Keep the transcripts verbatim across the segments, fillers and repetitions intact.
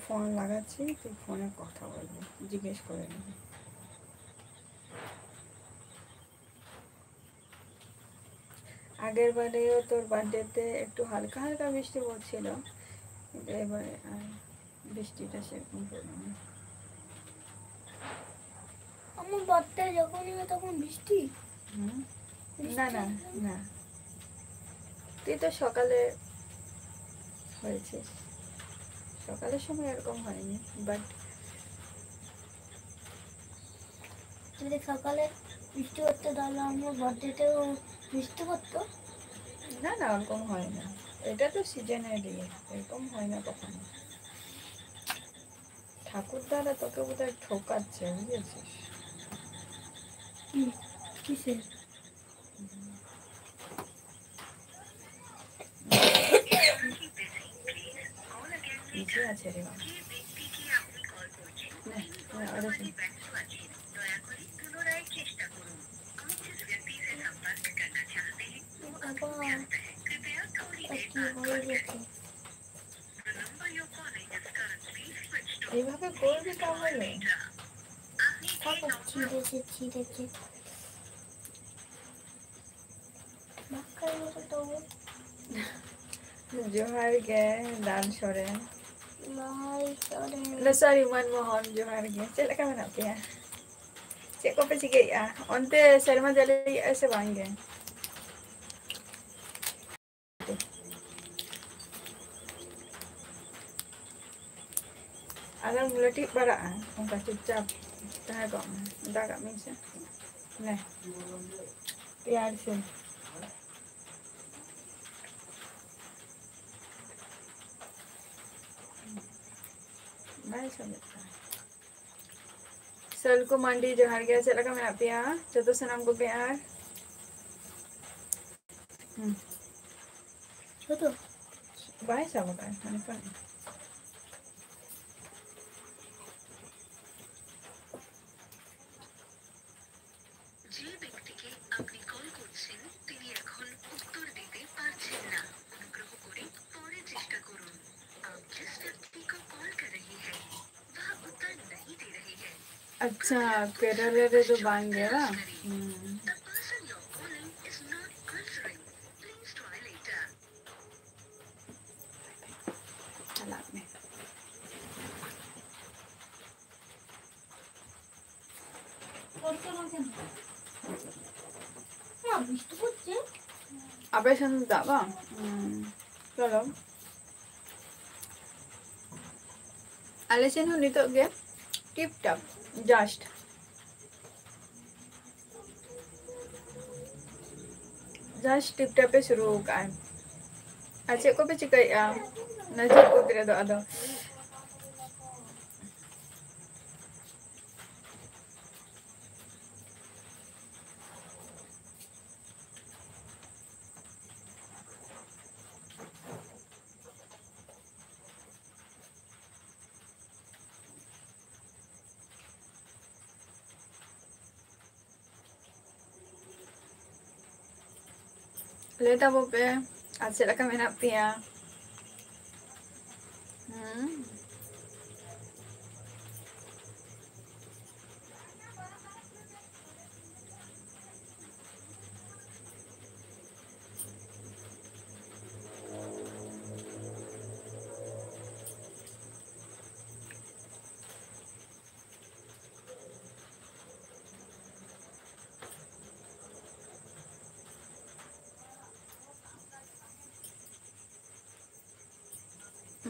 Phone লাগাচ্ছি, তুই ফোনে কথা বলবি, জিজ্ঞেস করে নিবি। আগের বারেও তোর বার্থডেতে একটু হালকা হালকা বৃষ্টি পড়ছিল, কিন্তু এবারে আর বৃষ্টিটা সেরকম পড়েনি। আমার বার্থডে যখনই হয় তখন বৃষ্টি? হুম। না, না, না। তুই তো সকালে হয়েছিস, সকালের সময় এরকম হয়নি, বাট যদি সকালে বৃষ্টি পড়তো, তাহলে আমার বার্থডেতেও বৃষ্টি পড়তো? না, না, ওরকম হয় না। এটা তো সিজনের ইয়ে, এরকম হয় না কখনো। ঠাকুর দাদা তোকে বোধহয় ঠকাচ্ছে, বুঝেছিস? হুম, কিসের? নিচে আছে রে বাবা। না, না, ওটা ছিল। বাবা। এইভাবে করবি তাহলে? থাকো, ছিঁড়েছে, ছিঁড়েছে। ᱡᱚᱦᱟᱨ ᱜᱮ, ᱫᱟᱱ ᱥᱚᱨᱮᱱ᱾ ᱫᱟᱱ ᱥᱚᱨᱮᱱ᱾ ᱞᱚᱥᱟᱨᱤ ᱢᱟᱱᱢᱳᱦᱚᱱ, ᱡᱚᱦᱟᱨ ᱜᱮ᱾ ᱪᱮᱫ ᱞᱮᱠᱟ ᱢᱮᱱᱟᱜ ᱯᱮᱭᱟ? ᱪᱮᱫ ᱠᱚᱯᱮ ᱪᱤᱠᱟᱹᱭᱮᱫᱼᱟ? ᱚᱱᱛᱮ ᱥᱮᱨᱢᱟ ᱡᱟᱹᱲᱤᱭᱮᱫᱼᱟᱭ ᱥᱮ ᱵᱟᱝ ᱜᱮ? ᱟᱞᱚᱢ ᱞᱟᱹᱴᱤᱡ ᱵᱟᱲᱟᱜᱼᱟ, ᱚᱱᱠᱟ ᱪᱩᱯᱪᱟᱯ ᱛᱟᱦᱮᱸ ᱠᱚᱜ ᱢᱮ, ᱫᱟᱜᱟᱜ ᱢᱮ ᱥᱮ᱾ ᱱᱮ, ᱛᱮᱭᱟᱨ ᱥᱮ᱾ ᱵᱟᱭ ᱥᱟᱵᱮᱫ ᱠᱟᱱᱟ᱾ ᱥᱟᱞᱠᱩ ᱢᱟᱱᱰᱤ, ᱡᱚᱦᱟᱨ ᱜᱮ, ᱪᱮᱫ ᱞᱮᱠᱟ ᱢᱮᱱᱟᱜ ᱯᱮᱭᱟ ᱡᱚᱛᱚ ᱥᱟᱱᱟᱢ ᱠᱚᱜᱮ? ᱟᱨ ᱦᱩᱸ᱾ ᱡᱚᱛᱚ? ᱵᱟᱭ ᱥᱟᱵ ᱟᱠᱟᱫᱟ, ᱢᱟᱱᱮ ᱯᱷᱳᱱ᱾ যে ব্যক্তিকে আপনি কল করছেন, তিনি এখন উত্তর দিতে পারছেন না। অনুগ্রহ করে পরে চেষ্টা করুন। आप जिस व्यक्ति को कॉल कर रहे ᱟᱪᱪᱷᱟ, ᱠᱮᱨᱟᱞᱟ ᱨᱮᱫᱚ ᱵᱟᱝ ᱜᱮ ᱵᱟᱝ? ᱦᱩᱸ᱾ ᱪᱟᱞᱟᱜ ᱢᱮ᱾ ᱟᱯᱮ ᱥᱮᱱ ᱫᱟᱜ ᱵᱟᱝ? ᱦᱩᱸ᱾ ᱪᱚᱞᱚ᱾ ᱟᱞᱮ ᱥᱮᱱ ᱦᱚᱸ ᱱᱤᱛᱚᱜ ᱜᱮ ᱴᱤᱯ ᱴᱟᱯ, just, just ᱴᱤᱯ ᱴᱟᱯ ᱮ ᱥᱩᱨᱩ ᱟᱠᱟᱫᱼᱟᱭ᱾ ᱟᱨ ᱪᱮᱫ ᱠᱚᱯᱮ ᱪᱤᱠᱟᱹᱭᱮᱫᱼᱟ? ᱚᱱᱟ ᱡᱟᱹᱯᱩᱫ ᱨᱮᱫᱚ ᱟᱫᱚ᱾ ᱞᱟᱹᱭ ᱛᱟᱵᱚ ᱯᱮ, ᱟᱨ ᱪᱮᱫ ᱞᱮᱠᱟ ᱢᱮᱱᱟᱜ ᱯᱮᱭᱟ? ᱦᱩᱸ᱾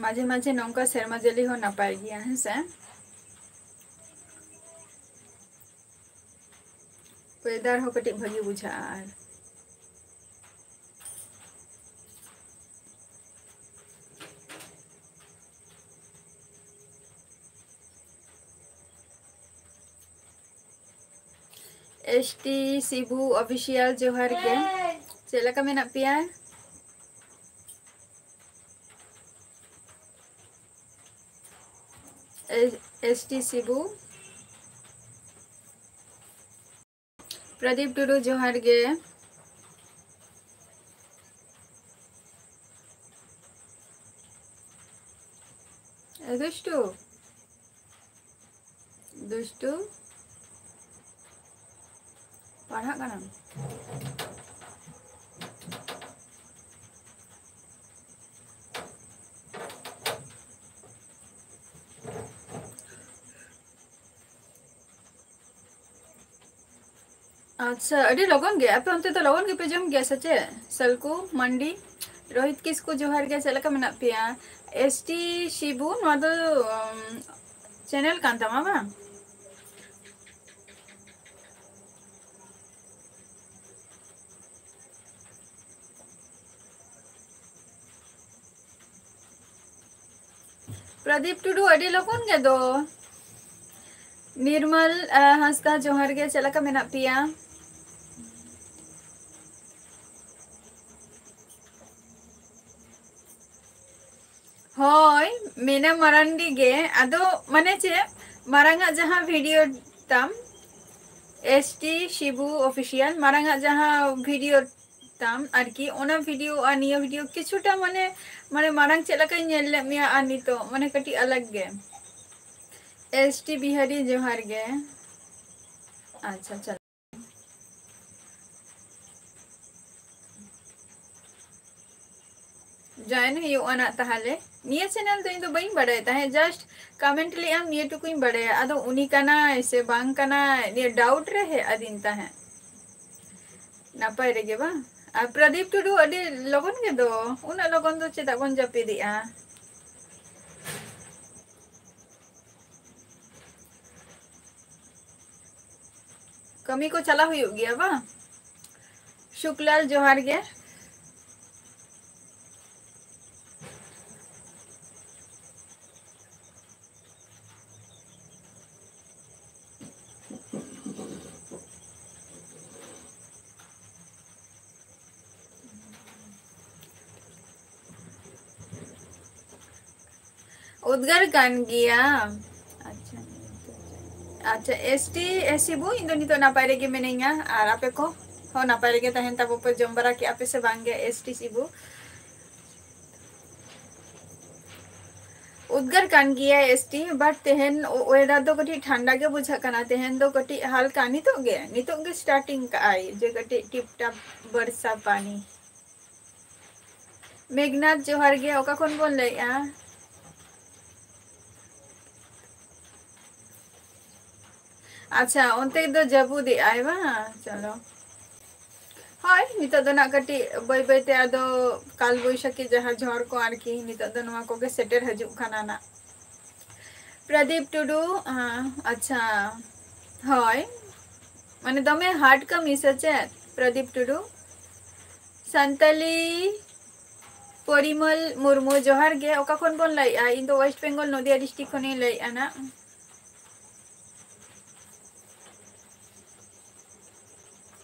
ᱢᱟᱡᱷᱮ ᱢᱟᱡᱷᱮ ᱱᱚᱝᱠᱟ ᱥᱮᱨᱢᱟ ᱡᱟᱹᱲᱤ ᱦᱚᱸ ᱱᱟᱯᱟᱭ ᱜᱮᱭᱟ, ᱦᱮᱸ ᱥᱮ? Weather ᱦᱚᱸ ᱠᱟᱹᱴᱤᱡ ᱵᱷᱟᱹᱜᱤ ᱵᱩᱡᱷᱟᱹᱜᱼᱟ᱾ ᱟᱨ S T Shibu Official, ᱡᱚᱦᱟᱨ ᱜᱮ᱾ ᱪᱮᱫ ᱞᱮᱠᱟ ᱢᱮᱱᱟᱜ ᱯᱮᱭᱟ? S T ᱥᱤᱵᱩ᱾ ᱯᱨᱚᱫᱤᱯ ᱴᱩᱰᱩ, ᱡᱚᱦᱟᱨ ᱜᱮ᱾ ᱮ ᱫᱩᱥᱴᱩ᱾ ᱫᱩᱥᱴᱩ, ᱯᱟᱲᱦᱟᱜ ᱠᱟᱱᱟᱢ? ᱟᱪᱪᱷᱟ, ᱟᱹᱰᱤ ᱞᱚᱜᱚᱱ ᱜᱮ᱾ ᱟᱯᱮ ᱚᱱᱛᱮ ᱫᱚ ᱞᱚᱜᱚᱱ ᱜᱮᱯᱮ ᱡᱚᱢ ᱜᱮᱭᱟ ᱥᱮ ᱪᱮᱫ? ᱥᱟᱞᱠᱩ ᱢᱟᱱᱰᱤ, ᱨᱳᱦᱤᱛ ᱠᱤᱥᱠᱩ, ᱡᱚᱦᱟᱨ ᱜᱮ, ᱪᱮᱫ ᱞᱮᱠᱟ ᱢᱮᱱᱟᱜ ᱯᱮᱭᱟ? ᱮᱥ ᱴᱤ ᱥᱤᱵᱩ, ᱱᱚᱣᱟ ᱫᱚ, ᱩᱢ, ᱪᱮᱱᱮᱞ ᱠᱟᱱ ᱛᱟᱢᱟ ᱵᱟᱝ? ᱯᱨᱚᱫᱤᱯ ᱴᱩᱰᱩ, ᱟᱹᱰᱤ ᱞᱚᱜᱚᱱ ᱜᱮ ᱫᱚ᱾ ᱱᱤᱨᱢᱟᱞ, ᱟᱸ, ᱦᱟᱸᱥᱫᱟ, ᱡᱚᱦᱟᱨ ᱜᱮ, ᱪᱮᱫ ᱞᱮᱠᱟ ᱢᱮᱱᱟᱜ ᱯᱮᱭᱟ? ᱦᱳᱭ, ᱢᱤᱱᱟ ᱢᱟᱨᱟᱱᱰᱤ ᱜᱮ᱾ ᱟᱫᱚ ᱢᱟᱱᱮ ᱪᱮᱫ, ᱢᱟᱨᱟᱝ ᱟᱜ ᱡᱟᱦᱟᱸ ᱵᱷᱤᱰᱤᱭᱳ ᱛᱟᱢ, ᱮᱥ ᱴᱤ ᱥᱤᱵᱩ ᱚᱯᱷᱤᱥᱤᱭᱟᱞ, ᱢᱟᱨᱟᱝ ᱟᱜ ᱡᱟᱦᱟᱸ ᱵᱷᱤᱰᱤᱭᱳ ᱛᱟᱢ ᱟᱨᱠᱤ, ᱚᱱᱟ ᱵᱷᱤᱰᱤᱭᱳ ᱟᱨ ᱱᱤᱭᱟᱹ ᱵᱷᱤᱰᱤᱭᱳ ᱠᱤᱪᱷᱩᱴᱟ ᱢᱟᱱᱮ, ᱢᱟᱱᱮ ᱢᱟᱲᱟᱝ ᱪᱮᱫ ᱞᱮᱠᱟᱧ ᱧᱮᱞ ᱞᱮᱫ ᱢᱮᱭᱟ ᱟᱨ ᱱᱤᱛᱚᱜ ᱢᱟᱱᱮ ᱠᱟᱹᱴᱤᱡ ᱟᱞᱟᱜᱽ ᱜᱮ᱾ ᱮᱥ ᱴᱤ ᱵᱤᱦᱟᱨᱤ, ᱡᱚᱦᱟᱨ ᱜᱮ᱾ ᱟᱪᱪᱷᱟ, ᱟᱪᱪᱷᱟ᱾ ᱡᱚᱭᱮᱱ ᱦᱩᱭᱩᱜᱼᱟ ᱱᱟᱜ ᱛᱟᱦᱚᱞᱮ᱾ ᱱᱤᱭᱟᱹ ᱪᱮᱱᱮᱞ ᱫᱚ ᱤᱧ ᱫᱚ ᱵᱟᱹᱧ ᱵᱟᱲᱟᱭ ᱛᱟᱦᱮᱸᱫ, just ᱠᱚᱢᱮᱱᱴ ᱞᱮᱜᱼᱟᱢ, ᱱᱤᱭᱟᱹ ᱴᱩᱠᱩᱧ ᱵᱟᱲᱟᱭᱟ᱾ ᱟᱫᱚ ᱩᱱᱤ ᱠᱟᱱᱟᱭ ᱥᱮ ᱵᱟᱝ ᱠᱟᱱᱟᱭ, ᱱᱤᱭᱟᱹ ᱰᱟᱣᱩᱴ ᱨᱮ ᱦᱮᱡ ᱟᱹᱫᱤᱧ ᱛᱟᱦᱮᱸᱫ᱾ ᱱᱟᱯᱟᱭ ᱨᱮᱜᱮ ᱵᱟᱝ? ᱟᱨ ᱯᱨᱚᱫᱤᱯ ᱴᱩᱰᱩ, ᱟᱹᱰᱤ ᱞᱚᱜᱚᱱ ᱜᱮ ᱫᱚ, ᱩᱱᱟᱹᱜ ᱞᱚᱜᱚᱱ ᱫᱚ ᱪᱮᱫᱟᱜ ᱵᱚᱱ ᱡᱟᱹᱯᱤᱫᱮᱜᱼᱟ? ᱠᱟᱹᱢᱤ ᱠᱚ ᱪᱟᱞᱟᱣ ᱦᱩᱭᱩᱜ ᱜᱮᱭᱟ ᱵᱟᱝ? ᱥᱩᱠᱞᱟᱞ, ᱡᱚᱦᱟᱨ ᱜᱮ᱾ ᱩᱫᱽᱜᱟᱹᱨ ᱠᱟᱱ ᱜᱮᱭᱟ᱾ ᱟᱪᱪᱷᱟ, ᱟᱪᱪᱷᱟ, ᱮᱥ ᱴᱤ, ᱮᱥ ᱥᱤ ᱵᱩ, ᱤᱧ ᱫᱚ ᱱᱤᱛᱚᱜ ᱱᱟᱯᱟᱭ ᱨᱮᱜᱮ ᱢᱤᱱᱟᱹᱧᱟ, ᱟᱨ ᱟᱯᱮ ᱠᱚ ᱦᱚᱸ ᱱᱟᱯᱟᱭ ᱨᱮᱜᱮ ᱛᱟᱦᱮᱱ ᱛᱟᱵᱚ ᱯᱮ᱾ ᱡᱚᱢ ᱵᱟᱲᱟ ᱠᱮᱜᱼᱟ ᱯᱮ ᱥᱮ ᱵᱟᱝ ᱜᱮ, ᱮᱥ ᱴᱤ ᱥᱤ ᱵᱩ? ᱩᱫᱽᱜᱟᱹᱨ ᱠᱟᱱ ᱜᱮᱭᱟ ᱮᱥᱴᱤ, but ᱛᱮᱦᱮᱧ weather ᱫᱚ ᱠᱟᱹᱴᱤᱡ ᱴᱷᱟᱱᱰᱟ ᱜᱮ ᱵᱩᱡᱷᱟᱹᱜ ᱠᱟᱱᱟ᱾ ᱛᱮᱦᱮᱧ ᱫᱚ ᱠᱟᱹᱴᱤᱡ ᱦᱟᱞᱠᱟ, ᱱᱤᱛᱚᱜ ᱜᱮ, ᱱᱤᱛᱚᱜ ᱜᱮ starting ᱠᱟᱜᱼᱟᱭ ᱡᱮ ᱠᱟᱹᱴᱤᱡ ᱴᱤᱯ ᱴᱟᱯ ᱵᱟᱨᱥᱟ ᱯᱟᱱᱤ᱾ ᱢᱮᱜᱷᱱᱟᱛᱷ, ᱡᱚᱦᱟᱨ ᱜᱮ, ᱚᱠᱟ ᱠᱷᱚᱱ ᱵᱚᱱ ᱞᱟᱹᱭᱮᱜᱼᱟ? ᱟᱪᱪᱷᱟ, ᱚᱱᱛᱮ ᱫᱚ ᱡᱟᱹᱯᱩᱫᱮᱜᱼᱟᱭ ᱵᱟᱝ? ᱪᱚᱞᱚ᱾ ᱦᱳᱭ, ᱱᱤᱛᱚᱜ ᱫᱚ ᱱᱟᱜ ᱠᱟᱹᱴᱤᱡ ᱵᱟᱹᱭ ᱵᱟᱹᱭ ᱛᱮ ᱟᱫᱚ ᱠᱟᱞ ᱵᱳᱭᱥᱟᱠᱷᱤ ᱡᱟᱦᱟᱸ ᱡᱷᱚᱲ ᱠᱚ ᱟᱨᱠᱤ, ᱱᱤᱛᱚᱜ ᱫᱚ ᱱᱚᱣᱟ ᱠᱚᱜᱮ ᱥᱮᱴᱮᱨ ᱦᱤᱡᱩᱜ ᱠᱟᱱᱟ ᱱᱟᱜ᱾ ᱯᱨᱚᱫᱤᱯ ᱴᱩᱰᱩ, ᱟᱸ, ᱟᱪᱪᱷᱟ, ᱦᱳᱭ, ᱢᱟᱱᱮ ᱫᱚᱢᱮ hard ᱠᱟᱹᱢᱤ ᱥᱮ ᱪᱮᱫ? ᱯᱨᱚᱫᱤᱯ ᱴᱩᱰᱩ, ᱥᱟᱱᱛᱟᱞᱤ ᱯᱚᱨᱤᱢᱚᱞ ᱢᱩᱨᱢᱩ, ᱡᱚᱦᱟᱨ ᱜᱮ᱾ ᱚᱠᱟ ᱠᱷᱚᱱ ᱵᱚᱱ ᱞᱟᱹᱭᱮᱜᱼᱟ? ᱤᱧ ᱫᱚ West Bengal, ᱱᱚᱫᱤᱭᱟ district ᱠᱷᱚᱱᱤᱧ ᱞᱟᱹᱭᱮᱜᱼᱟ ᱱᱟᱜ᱾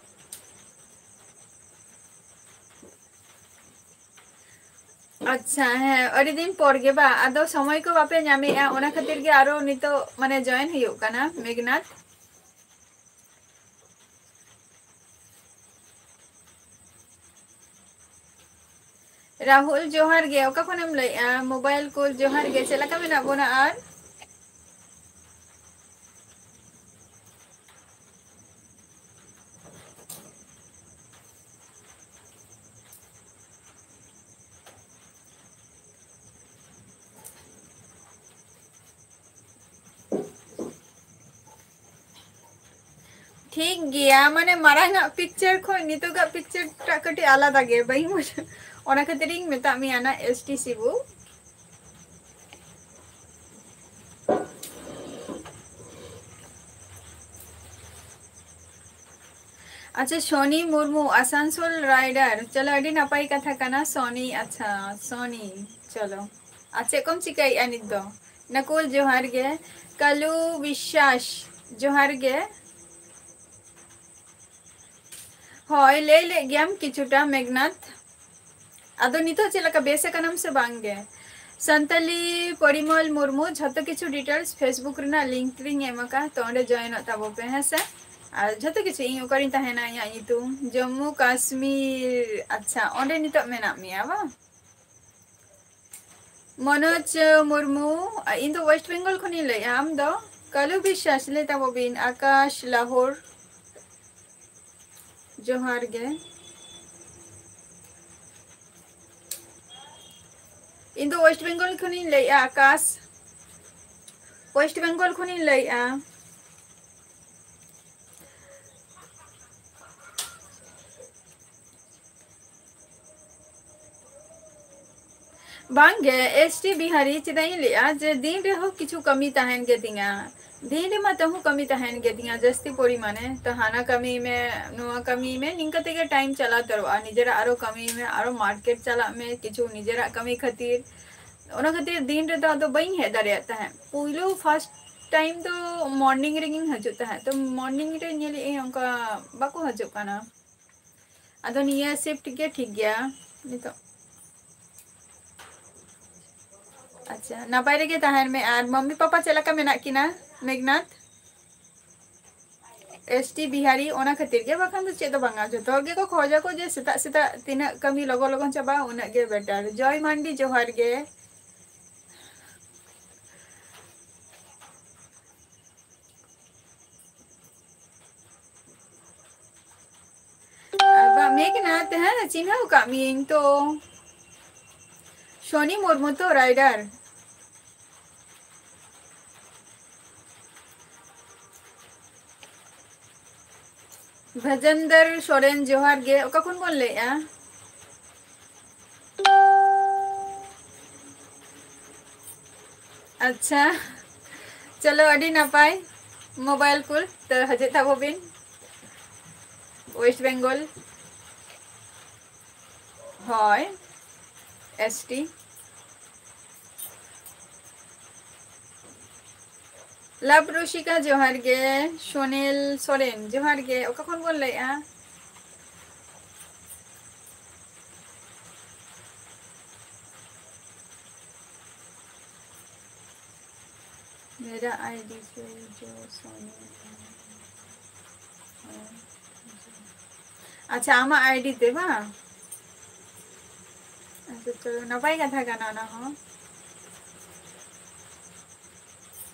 ᱟᱪᱪᱷᱟ, ᱦᱮᱸ, ᱟᱹᱰᱤ ᱫᱤᱱ ᱯᱚᱨ ᱜᱮ ᱵᱟ, ᱟᱫᱚ ᱥᱚᱢᱚᱭ ᱠᱚ ᱵᱟᱯᱮ ᱧᱟᱢᱮᱜᱼᱟ, ᱚᱱᱟ ᱠᱷᱟᱹᱛᱤᱨ ᱜᱮ ᱟᱨᱚ ᱱᱤᱛᱚᱜ ᱢᱟᱱᱮ join ᱦᱩᱭᱩᱜ ᱠᱟᱱᱟ, ᱢᱮᱜᱷᱱᱟᱛᱷ᱾ ᱨᱟᱦᱩᱞ, ᱡᱚᱦᱟᱨ ᱜᱮ, ᱚᱠᱟ ᱠᱷᱚᱱᱮᱢ ᱞᱟᱹᱭᱮᱜᱼᱟ? ᱢᱳᱵᱟᱭᱤᱞ ᱠᱚ, ᱡᱚᱦᱟᱨ ᱜᱮ, ᱪᱮᱫ ᱞᱮᱠᱟ ᱢᱮᱱᱟᱜ ᱵᱚᱱᱟ? ᱟᱨ ᱴᱷᱤᱠ ᱜᱮᱭᱟ, ᱢᱟᱱᱮ ᱢᱟᱲᱟᱝ ᱟᱜ picture ᱠᱷᱚᱱ ᱱᱤᱛᱚᱜᱟᱜ picture ᱴᱟᱜ ᱠᱟᱹᱴᱤᱡ ᱟᱞᱟᱫᱟ ᱜᱮ, ᱵᱟᱹᱧ ᱵᱩᱡᱷᱟᱹᱣ, ᱚᱱᱟ ᱠᱷᱟᱹᱛᱤᱨ ᱤᱧ ᱢᱮᱛᱟᱜ ᱢᱮᱭᱟ ᱱᱟ ᱮᱥ ᱴᱤ ᱥᱤᱵᱩ᱾ ᱟᱪᱪᱷᱟ, ᱥᱚᱱᱤ ᱢᱩᱨᱢᱩ, ᱟᱥᱟᱱᱥᱳᱞ ᱨᱟᱭᱰᱟᱨ, ᱪᱚᱞᱚ, ᱟᱹᱰᱤ ᱱᱟᱯᱟᱭ ᱠᱟᱛᱷᱟ ᱠᱟᱱᱟ, ᱥᱚᱱᱤ, ᱟᱪᱪᱷᱟ, ᱥᱚᱱᱤ, ᱪᱚᱞᱚ᱾ ᱟᱨ ᱪᱮᱫ ᱠᱚᱢ ᱪᱤᱠᱟᱹᱭᱮᱫᱼᱟ ᱱᱤᱛ ᱫᱚ? ᱱᱟᱠᱩᱞ, ᱡᱚᱦᱟᱨ ᱜᱮ᱾ ᱠᱟᱞᱩ ᱵᱤᱥᱥᱟᱥ, ᱡᱚᱦᱟᱨ ᱜᱮ᱾ ᱦᱳᱭ, ᱞᱟᱹᱭ ᱞᱮᱫ ᱜᱮᱭᱟᱢ ᱠᱤᱪᱷᱩᱴᱟ, ᱢᱮᱜᱷᱱᱟᱛᱷ᱾ ᱟᱫᱚ ᱱᱤᱛᱚᱜ ᱪᱮᱫ ᱞᱮᱠᱟ, ᱵᱮᱥ ᱟᱠᱟᱱᱟᱢ ᱥᱮ ᱵᱟᱝ ᱜᱮ? ᱥᱟᱱᱛᱟᱞᱤ ᱯᱚᱨᱤᱢᱚᱞ ᱢᱩᱨᱢᱩ, ᱡᱷᱚᱛᱚ ᱠᱤᱪᱷᱩ details Facebook ᱨᱮᱱᱟᱜ link ᱨᱤᱧ ᱮᱢ ᱟᱠᱟᱫᱼᱟ, ᱛᱚ ᱚᱸᱰᱮ joinᱚᱜ ᱛᱟᱵᱚ ᱯᱮ, ᱦᱮᱸ ᱥᱮ? ᱟᱨ ᱡᱷᱚᱛᱚ ᱠᱤᱪᱷᱩ, ᱤᱧ ᱚᱠᱟᱨᱤᱧ ᱛᱟᱦᱮᱱᱟ, ᱤᱧᱟᱹᱜ ᱧᱩᱛᱩᱢ, ᱡᱚᱢᱢᱩ ᱠᱟᱥᱢᱤᱨ᱾ ᱟᱪᱪᱷᱟ, ᱚᱸᱰᱮ ᱱᱤᱛᱚᱜ ᱢᱮᱱᱟᱜ ᱢᱮᱭᱟ ᱵᱟᱝ? ᱢᱚᱱᱳᱡᱽ ᱢᱩᱨᱢᱩ, ᱤᱧ ᱫᱚ ᱳᱭᱮᱥᱴ ᱵᱮᱝᱜᱚᱞ ᱠᱷᱚᱱᱤᱧ ᱞᱟᱹᱭᱮᱜᱼᱟ, ᱟᱢ ᱫᱚ? ᱠᱟᱞᱩ ᱵᱤᱥᱣᱟᱥ, ᱞᱟᱹᱭ ᱛᱟᱵᱚ ᱵᱤᱱ, ᱟᱠᱟᱥ ᱞᱟᱦᱳᱨ, ᱡᱚᱦᱟᱨ ᱜᱮ᱾ ᱤᱧ ᱫᱚ ᱳᱭᱮᱥᱴ ᱵᱮᱝᱜᱚᱞ ᱠᱷᱚᱱᱤᱧ ᱞᱟᱹᱭᱮᱜᱼᱟ, ᱟᱠᱟᱥ, ᱳᱭᱮᱥᱴ ᱵᱮᱝᱜᱚᱞ ᱠᱷᱚᱱᱤᱧ ᱞᱟᱹᱭᱮᱜᱼᱟ᱾ ᱵᱟᱝᱜᱮ, ᱮᱥ ᱴᱤ ᱵᱤᱦᱟᱨᱤ, ᱪᱮᱫᱟᱜ ᱤᱧ ᱞᱟᱹᱭᱟ ᱡᱮ ᱫᱤᱱ ᱨᱮᱦᱚᱸ ᱠᱤᱪᱷᱩ ᱠᱟᱹᱢᱤ ᱛᱟᱦᱮᱱ ᱜᱮ ᱛᱤᱧᱟ᱾ ᱫᱤᱱ ᱨᱮᱢᱟ ᱛᱟᱹᱦᱩ ᱠᱟᱹᱢᱤ ᱛᱟᱦᱮᱱ ᱜᱮ ᱛᱤᱧᱟ, ᱡᱟᱹᱥᱛᱤ ᱯᱚᱨᱤᱢᱟᱱᱮ᱾ ᱛᱚ ᱦᱟᱱᱟ ᱠᱟᱹᱢᱤ ᱢᱮ, ᱱᱚᱣᱟ ᱠᱟᱹᱢᱤ ᱢᱮ, ᱱᱤᱝᱠᱟᱹ ᱛᱮᱜᱮ ᱴᱟᱭᱤᱢ ᱪᱟᱞᱟᱣ ᱩᱛᱟᱹᱨᱚᱜᱼᱟ᱾ ᱱᱤᱡᱮᱨᱟᱜ ᱟᱨᱚ ᱠᱟᱹᱢᱤ ᱢᱮ, ᱟᱨᱚ ᱢᱟᱨᱠᱮᱴ ᱪᱟᱞᱟᱜ ᱢᱮ, ᱠᱤᱪᱷᱩ ᱱᱤᱡᱮᱨᱟᱜ ᱠᱟᱹᱢᱤ ᱠᱷᱟᱹᱛᱤᱨ᱾ ᱚᱱᱟ ᱠᱷᱟᱹᱛᱤᱨ ᱫᱤᱱ ᱨᱮᱫᱚ ᱟᱫᱚ ᱵᱟᱹᱧ ᱦᱮᱡ ᱫᱟᱲᱮᱭᱟᱜ ᱛᱟᱦᱮᱸᱫ᱾ ᱯᱩᱭᱞᱩ ᱯᱷᱟᱥᱴ ᱴᱟᱭᱤᱢ ᱫᱚ ᱢᱚᱨᱱᱤᱝ ᱨᱮᱜᱤᱧ ᱦᱤᱡᱩᱜ ᱛᱟᱦᱮᱸᱫ᱾ ᱛᱚ ᱢᱚᱨᱱᱤᱝ ᱨᱮ ᱧᱮᱞᱮᱫ ᱟᱹᱧ ᱚᱱᱠᱟ ᱵᱟᱠᱚ ᱦᱤᱡᱩᱜ ᱠᱟᱱᱟ᱾ ᱟᱫᱚ ᱱᱤᱭᱟᱹ ᱥᱤᱯᱴ ᱜᱮ ᱴᱷᱤᱠ ᱜᱮᱭᱟ ᱱᱤᱛᱚᱜ᱾ ᱟᱪᱪᱷᱟ, ᱱᱟᱯᱟᱭ ᱨᱮᱜᱮ ᱛᱟᱦᱮᱱ ᱢᱮ᱾ ᱟᱨ ᱢᱟᱢᱢᱤ ᱯᱟᱯᱟ ᱪᱮᱫ ᱞᱮᱠᱟ ᱢᱮᱱᱟᱜ ᱠᱤᱱᱟ, ᱢᱮᱜᱷᱱᱟᱛ? ᱮᱥ ᱴᱤ ᱵᱤᱦᱟᱨᱤ, ᱚᱱᱟ ᱠᱷᱟᱹᱛᱤᱨ ᱜᱮ, ᱵᱟᱠᱷᱟᱱ ᱫᱚ ᱪᱮᱫ ᱫᱚ ᱵᱟᱝᱟ᱾ ᱡᱚᱛᱚ ᱦᱚᱲ ᱜᱮᱠᱚ ᱠᱷᱚᱡᱟᱠᱚ ᱡᱮ ᱥᱮᱛᱟᱜ ᱥᱮᱛᱟᱜ ᱛᱤᱱᱟᱹᱜ ᱠᱟᱹᱢᱤ ᱞᱚᱜᱚᱱ ᱞᱚᱜᱚᱱ ᱪᱟᱵᱟᱜᱼᱟ, ᱩᱱᱟᱹᱜ ᱜᱮ ᱵᱮᱴᱟᱨ᱾ ᱡᱚᱭ ᱢᱟᱱᱰᱤ, ᱡᱚᱦᱟᱨ ᱜᱮ᱾ ᱟᱨ ᱵᱟ ᱢᱮᱜᱷᱱᱟᱛ, ᱦᱮᱸ, ᱪᱤᱱᱦᱟᱹᱣ ᱟᱠᱟᱫ ᱢᱤᱭᱟᱹᱧ ᱛᱚ᱾ ᱥᱚᱱᱤ ᱢᱩᱨᱢᱩ ᱛᱚ, ᱨᱟᱭᱰᱟᱨ᱾ ᱵᱷᱟᱡᱮᱱᱫᱨ ᱥᱚᱨᱮᱱ, ᱡᱚᱦᱟᱨ ᱜᱮ᱾ ᱚᱠᱟ ᱠᱷᱚᱱ ᱵᱚᱱ ᱞᱟᱹᱭᱮᱜᱼᱟ? ᱟᱪᱪᱷᱟ, ᱪᱚᱞᱚ, ᱟᱹᱰᱤ ᱱᱟᱯᱟᱭ᱾ ᱢᱳᱵᱟᱭᱤᱞ ᱠᱩᱞ ᱛᱚ ᱦᱤᱡᱩᱜ ᱛᱟᱵᱚ ᱵᱤᱱ᱾ ᱳᱭᱮᱥᱴ ᱵᱮᱝᱜᱚᱞ, ᱦᱳᱭ, ᱮᱥ ᱴᱤ᱾ ᱞᱟᱵᱷ ᱨᱩᱥᱤᱠᱟ, ᱡᱚᱦᱟᱨ ᱜᱮ᱾ ᱥᱳᱱᱮᱞ ᱥᱚᱨᱮᱱ, ᱡᱚᱦᱟᱨ ᱜᱮ᱾ ᱚᱠᱟ ᱠᱷᱚᱱ ᱵᱚᱱ ᱞᱟᱹᱭᱮᱜᱼᱟ? मेरा आईडी से जो सोने। ᱟᱪᱪᱷᱟ, ᱟᱢᱟᱜ ᱟᱭᱰᱤ ᱛᱮ ᱵᱟᱝ? ᱟᱪᱪᱷᱟ, ᱪᱚᱞᱚ, ᱱᱟᱯᱟᱭ ᱠᱟᱛᱷᱟ ᱠᱟᱱᱟ ᱚᱱᱟ ᱦᱚᱸ᱾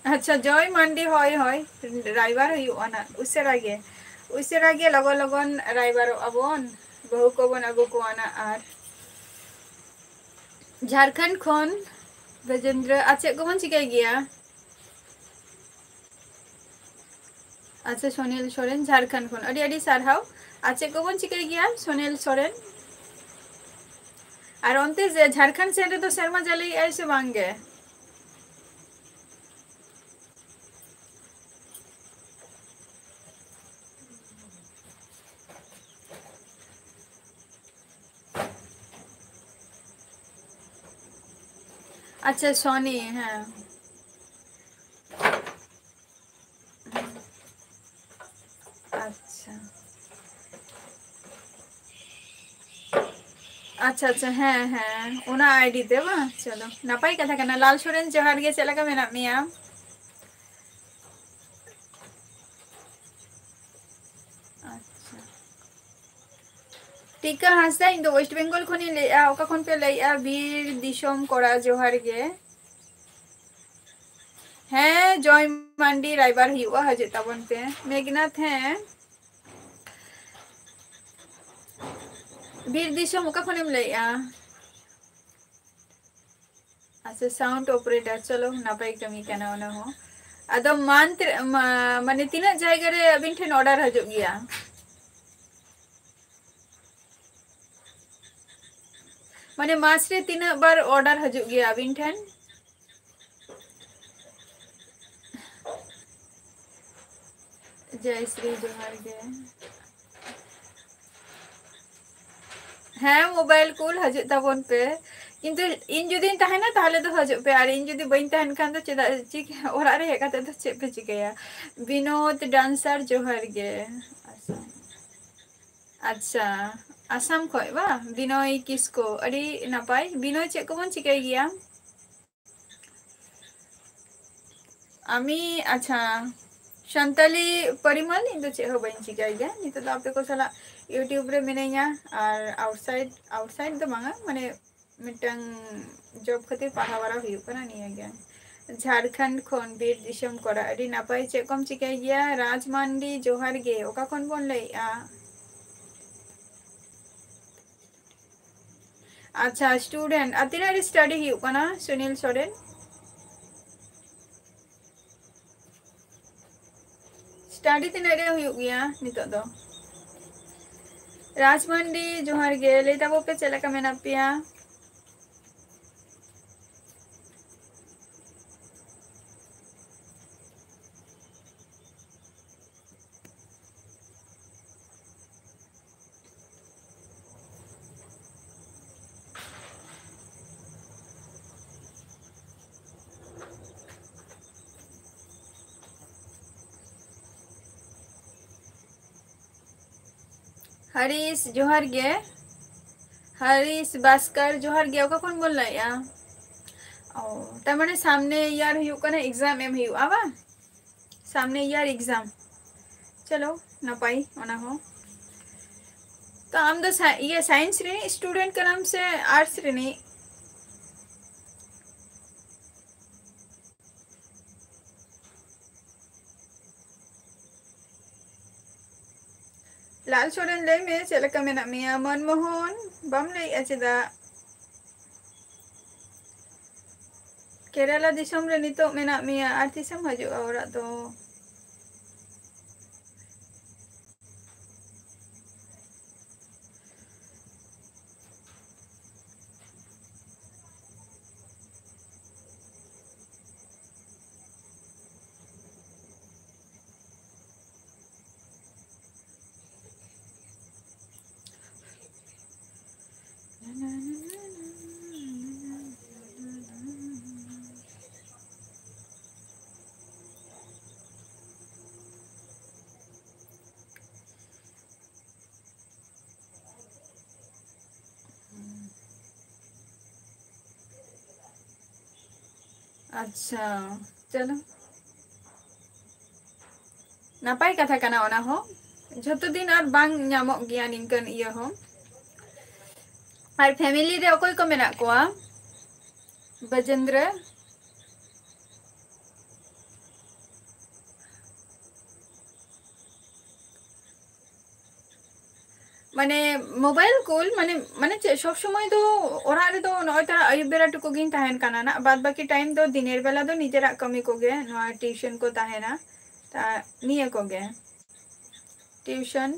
ᱟᱪᱪᱷᱟ, ᱡᱚᱭ ᱢᱟᱱᱰᱤ, ᱦᱳᱭ, ᱦᱳᱭ, ᱨᱟᱭᱵᱟᱨ ᱦᱩᱭᱩᱜᱼᱟ ᱱᱟᱜ ᱩᱥᱟᱹᱨᱟ ᱜᱮ, ᱩᱥᱟᱹᱨᱟ ᱜᱮ ᱞᱚᱜᱚᱱ ᱞᱚᱜᱚᱱ ᱨᱟᱭᱵᱟᱨᱚᱜ ᱟᱵᱚᱱ, ᱵᱟᱹᱦᱩ ᱠᱚᱵᱚᱱ ᱟᱹᱜᱩ ᱠᱚᱣᱟ ᱱᱟᱜ᱾ ᱟᱨ ᱡᱷᱟᱲᱠᱷᱚᱸᱰ ᱠᱷᱚᱱ ᱵᱮᱡᱮᱱᱫᱨᱚ, ᱟᱨ ᱪᱮᱫ ᱠᱚᱵᱚᱱ ᱪᱤᱠᱟᱹᱭ ᱜᱮᱭᱟ? ᱟᱪᱪᱷᱟ, ᱥᱚᱱᱤᱞ ᱥᱚᱨᱮᱱ, ᱡᱷᱟᱲᱠᱷᱚᱸᱰ ᱠᱷᱚᱱ ᱟᱹᱰᱤ ᱟᱹᱰᱤ ᱥᱟᱨᱦᱟᱣ᱾ ᱟᱨ ᱪᱮᱫ ᱠᱚᱵᱚᱱ ᱪᱤᱠᱟᱹᱭ ᱜᱮᱭᱟ, ᱥᱚᱱᱤᱞ ᱥᱚᱨᱮᱱ? ᱟᱨ ᱚᱱᱛᱮ ᱡᱮ ᱡᱷᱟᱲᱠᱷᱚᱸᱰ ᱥᱮᱱ ᱨᱮᱫᱚ ᱥᱮᱨᱢᱟ ᱡᱟᱹᱲᱤᱭᱮᱜᱼᱟᱭ ᱥᱮ ᱵᱟᱝ ᱜᱮ? ᱟᱪᱪᱷᱟ, ᱥᱚᱱᱤ, ᱦᱮᱸ᱾ ᱟᱪᱪᱷᱟ᱾ ᱟᱪᱪᱷᱟ, ᱟᱪᱪᱷᱟ, ᱦᱮᱸ, ᱦᱮᱸ, ᱚᱱᱟ ᱟᱭᱰᱤ ᱛᱮ ᱵᱟᱝ? ᱪᱚᱞᱚ, ᱱᱟᱯᱟᱭ ᱠᱟᱛᱷᱟ ᱠᱟᱱᱟ᱾ ᱞᱟᱞ ᱥᱚᱨᱮᱱ, ᱡᱚᱦᱟᱨ ᱜᱮ, ᱪᱮᱫ ᱞᱮᱠᱟ ᱢᱮᱱᱟᱜ ᱢᱮᱭᱟ? ᱟᱪᱪᱷᱟ᱾ ᱴᱤᱠᱟ ᱦᱟᱸᱥᱫᱟ, ᱤᱧ ᱫᱚ ᱳᱭᱮᱥᱴ ᱵᱮᱝᱜᱚᱞ ᱠᱷᱚᱱᱤᱧ ᱞᱟᱹᱭᱮᱜᱼᱟ᱾ ᱚᱠᱟ ᱠᱷᱚᱱ ᱯᱮ ᱞᱟᱹᱭᱮᱜᱼᱟ? ᱵᱤᱨ ᱫᱤᱥᱚᱢ ᱠᱚᱲᱟ, ᱡᱚᱦᱟᱨ ᱜᱮ᱾ ᱦᱮᱸ, ᱡᱚᱭ ᱢᱟᱱᱰᱤ ᱨᱟᱭᱵᱟᱨ ᱦᱩᱭᱩᱜᱼᱟ, ᱦᱤᱡᱩᱜ ᱛᱟᱵᱚᱱ ᱯᱮ᱾ ᱢᱮᱜᱷᱱᱟᱛᱷ, ᱦᱮᱸ, ᱵᱤᱨ ᱫᱤᱥᱚᱢ ᱚᱠᱟ ᱠᱷᱚᱱᱮᱢ ᱞᱟᱹᱭᱮᱜᱼᱟ? ᱟᱪᱪᱷᱟ, sound operator, ᱪᱚᱞᱚ, ᱱᱟᱯᱟᱭ ᱠᱟᱹᱢᱤ ᱠᱟᱱᱟ ᱚᱱᱟ ᱦᱚᱸ᱾ ᱟᱫᱚ month ᱨᱮ, ᱢᱟ-, ᱢᱟᱱᱮ ᱛᱤᱱᱟᱹᱜ ᱡᱟᱭᱜᱟ ᱨᱮ ᱟᱹᱵᱤᱱ ᱴᱷᱮᱱ order ᱦᱤᱡᱩᱜ ᱜᱮᱭᱟ? ᱢᱟᱱᱮ ᱢᱟᱥ ᱨᱮ ᱛᱤᱱᱟᱹᱜ ᱵᱟᱨ order ᱦᱤᱡᱩᱜ ᱜᱮᱭᱟ ᱟᱹᱵᱤᱱ ᱴᱷᱮᱱ? ᱡᱚᱭ ᱥᱨᱤ, ᱡᱚᱦᱟᱨ ᱜᱮ᱾ ᱦᱮᱸ, mobile call ᱦᱤᱡᱩᱜ ᱛᱟᱵᱚᱱ ᱯᱮ, ᱠᱤᱱᱛᱩ ᱤᱧ ᱡᱩᱫᱤᱧ ᱛᱟᱦᱮᱱᱟ ᱛᱟᱦᱚᱞᱮ ᱫᱚ ᱦᱤᱡᱩᱜ ᱯᱮ, ᱟᱨ ᱤᱧ ᱡᱩᱫᱤ ᱵᱟᱹᱧ ᱛᱟᱦᱮᱱ ᱠᱷᱟᱱ ᱫᱚ ᱪᱮᱫᱟᱜ ᱪᱤᱠ-, ᱚᱲᱟᱜ ᱨᱮ ᱦᱮᱡ ᱠᱟᱛᱮ ᱫᱚ ᱪᱮᱫ ᱯᱮ ᱪᱤᱠᱟᱹᱭᱟ? ᱵᱤᱱᱳᱫ dancer, ᱡᱚᱦᱟᱨ ᱜᱮ᱾ ᱟᱪᱪᱷᱟ, ᱟᱪᱪᱷᱟ, ᱟᱥᱟᱢ ᱠᱷᱚᱡ ᱵᱟ? ᱵᱤᱱᱚᱭ ᱠᱤᱥᱠᱩ, ᱟᱹᱰᱤ ᱱᱟᱯᱟᱭ᱾ ᱵᱤᱱᱚᱭ, ᱪᱮᱫ ᱠᱚᱵᱚᱱ ᱪᱤᱠᱟᱹᱭ ᱜᱮᱭᱟ? ᱟᱢᱤ, ᱟᱪᱪᱷᱟ, ᱥᱟᱱᱛᱟᱞᱤ ᱯᱚᱨᱤᱢᱚᱞ, ᱤᱧ ᱫᱚ ᱪᱮᱫ ᱦᱚᱸ ᱵᱟᱹᱧ ᱪᱤᱠᱟᱹᱭ ᱜᱮᱭᱟ᱾ ᱱᱤᱛᱚᱜ ᱫᱚ ᱟᱯᱮ ᱠᱚ ᱥᱟᱞᱟᱜ YouTube ᱨᱮ ᱢᱤᱱᱟᱹᱧᱟ, ᱟᱨ outside, outside ᱫᱚ ᱵᱟᱝᱟ, ᱢᱟᱱᱮ ᱢᱤᱫᱴᱟᱝ job ᱠᱷᱟᱹᱛᱤᱨ ᱯᱟᱲᱦᱟᱣ ᱵᱟᱲᱟ ᱦᱩᱭᱩᱜ ᱠᱟᱱᱟ, ᱱᱤᱭᱟᱹ ᱜᱮ᱾ ᱡᱷᱟᱲᱠᱷᱚᱸᱰ ᱠᱷᱚᱱ ᱵᱤᱨ ᱫᱤᱥᱚᱢ ᱠᱚᱲᱟ, ᱟᱹᱰᱤ ᱱᱟᱯᱟᱭ᱾ ᱪᱮᱫ ᱠᱚᱢ ᱪᱤᱠᱟᱹᱭ ᱜᱮᱭᱟ? ᱨᱟᱡᱽ ᱢᱟᱱᱰᱤ, ᱡᱚᱦᱟᱨ ᱜᱮ᱾ ᱚᱠᱟ ᱠᱷᱚᱱ ᱵᱚᱱ ᱞᱟᱹᱭᱮᱜᱼᱟ? ᱟᱪᱪᱷᱟ, student᱾ ᱟᱨ ᱛᱤᱱᱟᱹᱜ ᱨᱮ study ᱦᱩᱭᱩᱜ ᱠᱟᱱᱟ, ᱥᱩᱱᱤᱞ ᱥᱚᱨᱮᱱ? Study ᱛᱤᱱᱟᱹᱜ ᱨᱮ ᱦᱩᱭᱩᱜ ᱜᱮᱭᱟ ᱱᱤᱛᱚᱜ ᱫᱚ? ᱨᱟᱡᱽ ᱢᱟᱱᱰᱤ, ᱡᱚᱦᱟᱨ ᱜᱮ᱾ ᱞᱟᱹᱭ ᱛᱟᱵᱚ ᱯᱮ, ᱪᱮᱫ ᱞᱮᱠᱟ ᱢᱮᱱᱟᱜ ᱯᱮᱭᱟ? ᱦᱟᱨᱤᱥ, ᱡᱚᱦᱟᱨ ᱜᱮ᱾ ᱦᱟᱨᱤᱥ ᱵᱟᱥᱠᱟᱨ, ᱡᱚᱦᱟᱨ ᱜᱮ᱾ ᱚᱠᱟ ᱠᱷᱚᱱ ᱵᱚᱱ ᱞᱟᱹᱭᱮᱜᱼᱟ? ᱚ, ᱛᱟᱨ ᱢᱟᱱᱮ ᱥᱟᱢᱱᱮ year ᱦᱩᱭᱩᱜ ᱠᱟᱱᱟ, exam ᱮᱢ ᱦᱩᱭᱩᱜᱼᱟ ᱵᱟᱝ? ᱥᱟᱢᱱᱮ year exam᱾ ᱪᱚᱞᱚ, ᱱᱟᱯᱟᱭ ᱚᱱᱟ ᱦᱚᱸ᱾ ᱛᱚ ᱟᱢ ᱫᱚ ᱥᱟ-, ᱤᱭᱟᱹ, science ᱨᱤᱱᱤᱡ student ᱠᱟᱱᱟᱢ ᱥᱮ arts ᱨᱤᱱᱤᱡ? ᱞᱟᱞ ᱥᱚᱨᱮᱱ, ᱞᱟᱹᱭ ᱢᱮ, ᱪᱮᱫ ᱞᱮᱠᱟ ᱢᱮᱱᱟᱜ ᱢᱮᱭᱟ? ᱢᱚᱱᱢᱳᱦᱚᱱ, ᱵᱟᱢ ᱞᱟᱹᱭᱮᱜᱼᱟ ᱪᱮᱫᱟᱜ? ᱠᱮᱨᱟᱞᱟ ᱫᱤᱥᱚᱢ ᱨᱮ ᱱᱤᱛᱚᱜ ᱢᱮᱱᱟᱜ ᱢᱮᱭᱟ, ᱟᱨ ᱛᱤᱥᱮᱢ ᱦᱤᱡᱩᱜᱼᱟ ᱚᱲᱟᱜ ᱫᱚ? ᱟᱪᱪᱷᱟ, ᱪᱚᱞᱚ, ᱱᱟᱯᱟᱭ ᱠᱟᱛᱷᱟ ᱠᱟᱱᱟ ᱚᱱᱟ ᱦᱚᱸ᱾ ᱡᱷᱚᱛᱚ ᱫᱤᱱ ᱟᱨ ᱵᱟᱝ ᱧᱟᱢᱚᱜ ᱜᱮᱭᱟ ᱱᱤᱝᱠᱟᱹᱱ ᱤᱭᱟᱹ ᱦᱚᱸ᱾ ᱟᱨ family ᱨᱮ ᱚᱠᱚᱭ ᱠᱚ ᱢᱮᱱᱟᱜ ᱠᱚᱣᱟ? ᱵᱟᱡᱮᱱᱫᱨᱚ, ᱢᱟᱱᱮ ᱢᱳᱵᱟᱭᱤᱞ ᱠᱚᱞ ᱢᱟᱱᱮ, ᱢᱟᱱᱮ ᱪᱮᱫ, ᱥᱚᱵ ᱥᱚᱢᱚᱭ ᱫᱚ ᱚᱲᱟᱜ ᱨᱮᱫᱚ ᱱᱚᱜᱼᱚᱭ ᱛᱟᱨᱟ ᱟᱹᱭᱩᱵ ᱵᱮᱲᱟ ᱴᱩᱠᱩ ᱜᱤᱧ ᱛᱟᱦᱮᱱ ᱠᱟᱱᱟ ᱱᱟᱜ, ᱵᱟᱫ ᱵᱟᱹᱠᱤ ᱴᱟᱭᱤᱢ ᱫᱚ ᱫᱤᱱᱮᱨ ᱵᱮᱞᱟ ᱫᱚ ᱱᱤᱡᱮᱨᱟᱜ ᱠᱟᱹᱢᱤ ᱠᱚᱜᱮ, ᱱᱚᱣᱟ ᱴᱤᱭᱩᱥᱚᱱ ᱠᱚ ᱛᱟᱦᱮᱱᱟ, ᱛᱟ ᱱᱤᱭᱟᱹ ᱠᱚᱜᱮ ᱴᱤᱭᱩᱥᱚᱱ᱾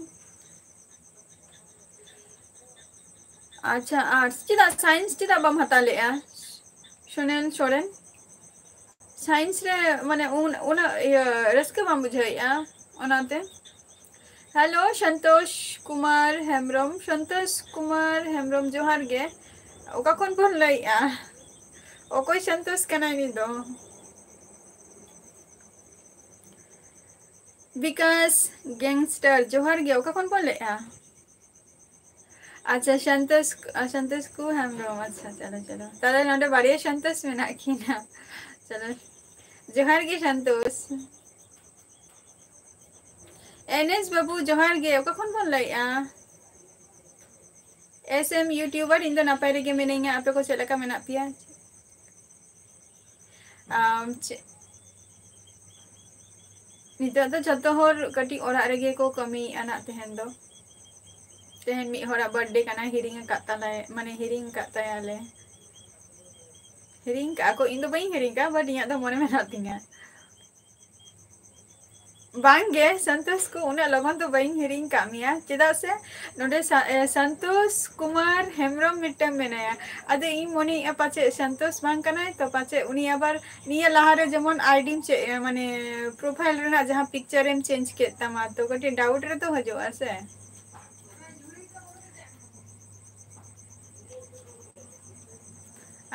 ᱟᱪᱪᱷᱟ, ᱟᱨᱴᱥ ᱪᱮᱫᱟᱜ, ᱥᱟᱭᱮᱱᱥ ᱪᱮᱫᱟᱜ ᱵᱟᱢ ᱦᱟᱛᱟᱣ ᱞᱮᱫᱼᱟ ᱥᱩᱱᱤᱞ ᱥᱚᱨᱮᱱ? ᱥᱟᱭᱮᱱᱥ ᱨᱮ ᱢᱟᱱᱮ ᱩᱱ-, ᱩᱱᱟᱹᱜ ᱤᱭᱟᱹ ᱨᱟᱹᱥᱠᱟᱹ ᱵᱟᱢ ᱵᱩᱡᱷᱟᱹᱣᱮᱫᱼᱟ ᱚᱱᱟᱛᱮ? ᱦᱮᱞᱳ, ᱥᱚᱱᱛᱳᱥ ᱠᱩᱢᱟᱨ ᱦᱮᱢᱵᱨᱚᱢ, ᱥᱚᱱᱛᱳᱥ ᱠᱩᱢᱟᱨ ᱦᱮᱢᱵᱨᱚᱢ, ᱡᱚᱦᱟᱨ ᱜᱮ᱾ ᱚᱠᱟ ᱠᱷᱚᱱ ᱵᱚᱱ ᱞᱟᱹᱭᱮᱫᱼᱟ? ᱚᱠᱚᱭ ᱥᱚᱱᱛᱳᱥ ᱠᱟᱱᱟᱭ ᱩᱱᱤ ᱫᱚ? ᱵᱤᱠᱟᱥ ᱜᱮᱝᱥᱴᱟᱨ, ᱡᱚᱦᱟᱨ ᱜᱮ᱾ ᱚᱠᱟ ᱠᱷᱚᱱ ᱵᱚᱱ ᱞᱟᱹᱭᱮᱫᱼᱟ? ᱟᱪᱪᱷᱟ, ᱥᱚᱱᱛᱳᱥ, ᱥᱚᱱᱛᱳᱥ ᱠᱩ ᱦᱮᱢᱵᱨᱚᱢ᱾ ᱟᱪᱪᱷᱟ, ᱪᱚᱞᱚ, ᱪᱚᱞᱚ᱾ ᱛᱟᱦᱞᱮ ᱱᱚᱰᱮ ᱵᱟᱨᱭᱟ ᱥᱚᱱᱛᱳᱥ ᱢᱮᱱᱟᱜ ᱠᱤᱱᱟ᱾ ᱪᱚᱞᱚ, ᱡᱚᱦᱟᱨ ᱜᱮ ᱥᱚᱱᱛᱳᱥ᱾ ᱮᱱ ᱮᱥ ᱵᱟᱹᱵᱩ, ᱡᱚᱦᱟᱨ ᱜᱮ᱾ ᱚᱠᱟ ᱠᱷᱚᱱ ᱵᱚᱱ ᱞᱟᱹᱭᱮᱫᱼᱟ? ᱮᱥ ᱮᱢ ᱤᱭᱩᱴᱩᱵᱟᱨ, ᱤᱧ ᱫᱚ ᱱᱟᱯᱟᱭ ᱨᱮᱜᱮ ᱢᱤᱱᱟᱹᱧᱟ᱾ ᱟᱯᱮ ᱠᱚ ᱪᱮᱫ ᱞᱮᱠᱟ ᱢᱮᱱᱟᱜ ᱯᱮᱭᱟ? ᱟᱢ ᱪᱮᱫ, ᱱᱤᱛᱚᱜ ᱫᱚ ᱡᱷᱚᱛᱚ ᱦᱚᱲ ᱠᱟᱹᱴᱤᱡ ᱚᱲᱟᱜ ᱨᱮᱜᱮ ᱠᱚ ᱠᱟᱹᱢᱤᱭᱮᱫᱼᱟ ᱱᱟᱜ ᱛᱮᱦᱮᱧ ᱫᱚ᱾ ᱛᱮᱦᱮᱧ ᱢᱤᱫ ᱦᱚᱲᱟᱜ ᱵᱟᱨᱛᱷᱰᱮ ᱠᱟᱱᱟ, ᱦᱤᱲᱤᱧ ᱟᱠᱟᱫ ᱛᱟᱞᱮ, ᱢᱟᱱᱮ ᱦᱤᱲᱤᱧ ᱟᱠᱟᱫ ᱛᱟᱭᱟᱞᱮ᱾ ᱦᱤᱲᱤᱧ ᱠᱟᱜᱼᱟ ᱠᱚ, ᱤᱧ ᱫᱚ ᱵᱟᱹᱧ ᱦᱤᱲᱤᱧ ᱠᱟᱜᱼᱟ, but ᱤᱧᱟᱹᱜ ᱫᱚ ᱢᱚᱱᱮ ᱢᱮᱱᱟᱜ ᱛᱤᱧᱟᱹ᱾ ᱵᱟᱝ ᱜᱮ ᱥᱚᱱᱛᱳᱥ ᱠᱚ, ᱩᱱᱟᱹᱜ ᱞᱚᱜᱚᱱ ᱫᱚ ᱵᱟᱹᱧ ᱦᱤᱲᱤᱧ ᱠᱟᱜ ᱢᱮᱭᱟ, ᱪᱮᱫᱟᱜ ᱥᱮ ᱱᱚᱰᱮ ᱥᱟ-, ᱮ, ᱥᱚᱱᱛᱳᱥ ᱠᱩᱢᱟᱨ ᱦᱮᱢᱵᱨᱚᱢ ᱢᱤᱫᱴᱟᱝ ᱢᱮᱱᱟᱭᱟ᱾ ᱟᱫᱚ ᱤᱧ ᱢᱚᱱᱮᱭᱮᱫᱼᱟ ᱯᱟᱪᱮᱫ ᱥᱚᱱᱛᱳᱥ ᱵᱟᱝ ᱠᱟᱱᱟᱭ, ᱛᱚ ᱯᱟᱪᱮᱫ ᱩᱱᱤ ᱟᱵᱟᱨ ᱱᱤᱭᱟᱹ ᱞᱟᱦᱟᱨᱮ ᱡᱮᱢᱚᱱ ᱟᱭᱰᱤᱢ ᱪᱮᱫ, ᱮ, ᱢᱟᱱᱮ ᱯᱨᱚᱯᱷᱟᱭᱤᱞ ᱨᱮᱱᱟᱜ ᱡᱟᱦᱟᱸ ᱯᱤᱠᱪᱟᱨᱮᱢ ᱪᱮᱧᱡᱽ ᱠᱮᱫ ᱛᱟᱢᱟ, ᱛᱚ ᱠᱟᱹᱴᱤᱡ ᱰᱟᱣᱩᱴ ᱨᱮᱫᱚ ᱦᱤᱡᱩᱜᱼᱟ ᱥᱮ᱾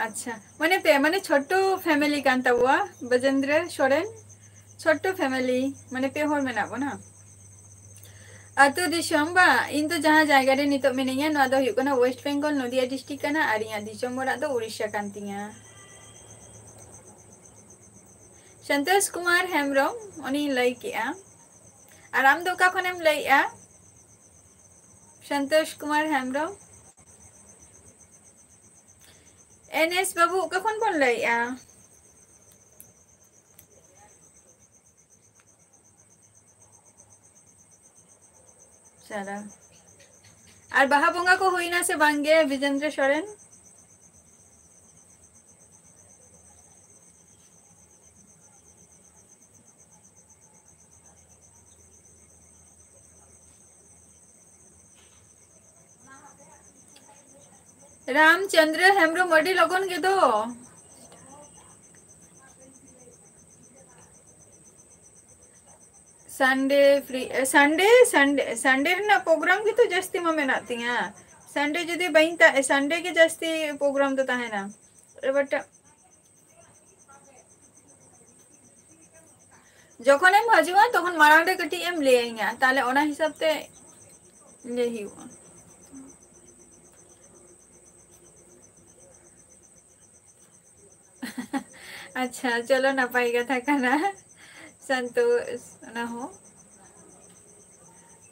ᱟᱪᱪᱷᱟ, ᱢᱟᱱᱮ ᱯᱮ, ᱢᱟᱱᱮ ᱪᱷᱳᱴᱳ ᱯᱷᱮᱢᱮᱞᱤ ᱠᱟᱱ ᱛᱟᱵᱚᱣᱟ, ᱵᱨᱚᱡᱮᱱᱫᱨᱚ ᱥᱚᱨᱮᱱ, ᱪᱷᱳᱴᱳ ᱯᱷᱮᱢᱮᱞᱤ, ᱢᱟᱱᱮ ᱯᱮ ᱦᱚᱲ ᱢᱮᱱᱟᱜ ᱵᱚᱱᱟ᱾ ᱟᱹᱛᱩ ᱫᱤᱥᱚᱢ ᱵᱟ, ᱤᱧ ᱫᱚ ᱡᱟᱦᱟᱸ ᱡᱟᱭᱜᱟ ᱨᱮ ᱱᱤᱛᱚᱜ ᱢᱤᱱᱟᱹᱧᱟ, ᱱᱚᱣᱟ ᱫᱚ ᱦᱩᱭᱩᱜ ᱠᱟᱱᱟ ᱳᱭᱮᱥᱴ ᱵᱮᱝᱜᱚᱞ, ᱱᱚᱫᱤᱭᱟ ᱰᱤᱥᱴᱨᱤᱠᱴ ᱠᱟᱱᱟ, ᱟᱨ ᱤᱧᱟᱹᱜ ᱫᱤᱥᱚᱢ ᱚᱲᱟᱜ ᱫᱚ ᱩᱲᱤᱥᱥᱟ ᱠᱟᱱ ᱛᱤᱧᱟ᱾ ᱥᱚᱱᱛᱳᱥ ᱠᱩᱢᱟᱨ ᱦᱮᱢᱵᱨᱚᱢ, ᱩᱱᱤᱧ ᱞᱟᱹᱭ ᱠᱮᱜᱼᱟ᱾ ᱟᱨ ᱟᱢ ᱫᱚ ᱚᱠᱟ ᱠᱷᱚᱱᱮᱢ ᱞᱟᱹᱭᱮᱜᱼᱟ? ᱥᱚᱱᱛᱳᱥ ᱠᱩᱢᱟᱨ ᱦᱮᱢᱵᱨᱚᱢ᱾ ᱮᱱ ᱮᱥ ᱵᱟᱹᱵᱩ, ᱚᱠᱟ ᱠᱷᱚᱱ ᱵᱚᱱ ᱞᱟᱹᱭᱮᱜᱼᱟ? ᱪᱟᱞᱟᱣ᱾ ᱟᱨ ᱵᱟᱦᱟ ᱵᱚᱸᱜᱟ ᱠᱚ ᱦᱩᱭᱱᱟ ᱥᱮ ᱵᱟᱝ ᱜᱮ, ᱵᱤᱡᱮᱱᱫᱨᱚ ᱥᱚᱨᱮᱱ? ᱨᱟᱢᱪᱚᱸᱫᱽᱨᱚ ᱦᱮᱢᱵᱨᱚᱢ, ᱟᱹᱰᱤ ᱞᱚᱜᱚᱱ ᱜᱮᱫᱚ᱾ Sunday free, ᱮ, Sunday, Sunday, Sunday ᱨᱮᱱᱟᱜ program ᱜᱮᱛᱚ ᱡᱟᱹᱥᱛᱤ ᱢᱟ ᱢᱮᱱᱟᱜ ᱛᱤᱧᱟ᱾ Sunday ᱡᱩᱫᱤ ᱵᱟᱹᱧ ᱛᱟ-, Sunday ᱜᱮ ᱡᱟᱹᱥᱛᱤ program ᱫᱚ ᱛᱟᱦᱮᱱᱟ᱾ ᱮ, but ᱡᱚᱠᱷᱚᱱᱮᱢ ᱦᱤᱡᱩᱜᱼᱟ, ᱛᱚᱠᱷᱚᱱ ᱢᱟᱲᱟᱝ ᱨᱮ ᱠᱟᱹᱴᱤᱡ ᱮᱢ ᱞᱟᱹᱭᱟᱹᱧᱟ, ᱛᱟᱦᱞᱮ ᱚᱱᱟ ᱦᱤᱥᱟᱹᱵ ᱛᱮ ᱞᱟᱹᱭ ᱦᱩᱭᱩᱜᱼᱟ᱾ ᱟᱪᱪᱷᱟ, ᱪᱚᱞᱚ, ᱱᱟᱯᱟᱭ ᱠᱟᱛᱷᱟ ᱠᱟᱱᱟ᱾ ᱥᱟᱱᱛᱳᱥ, ᱚᱱᱟ ᱦᱚᱸ᱾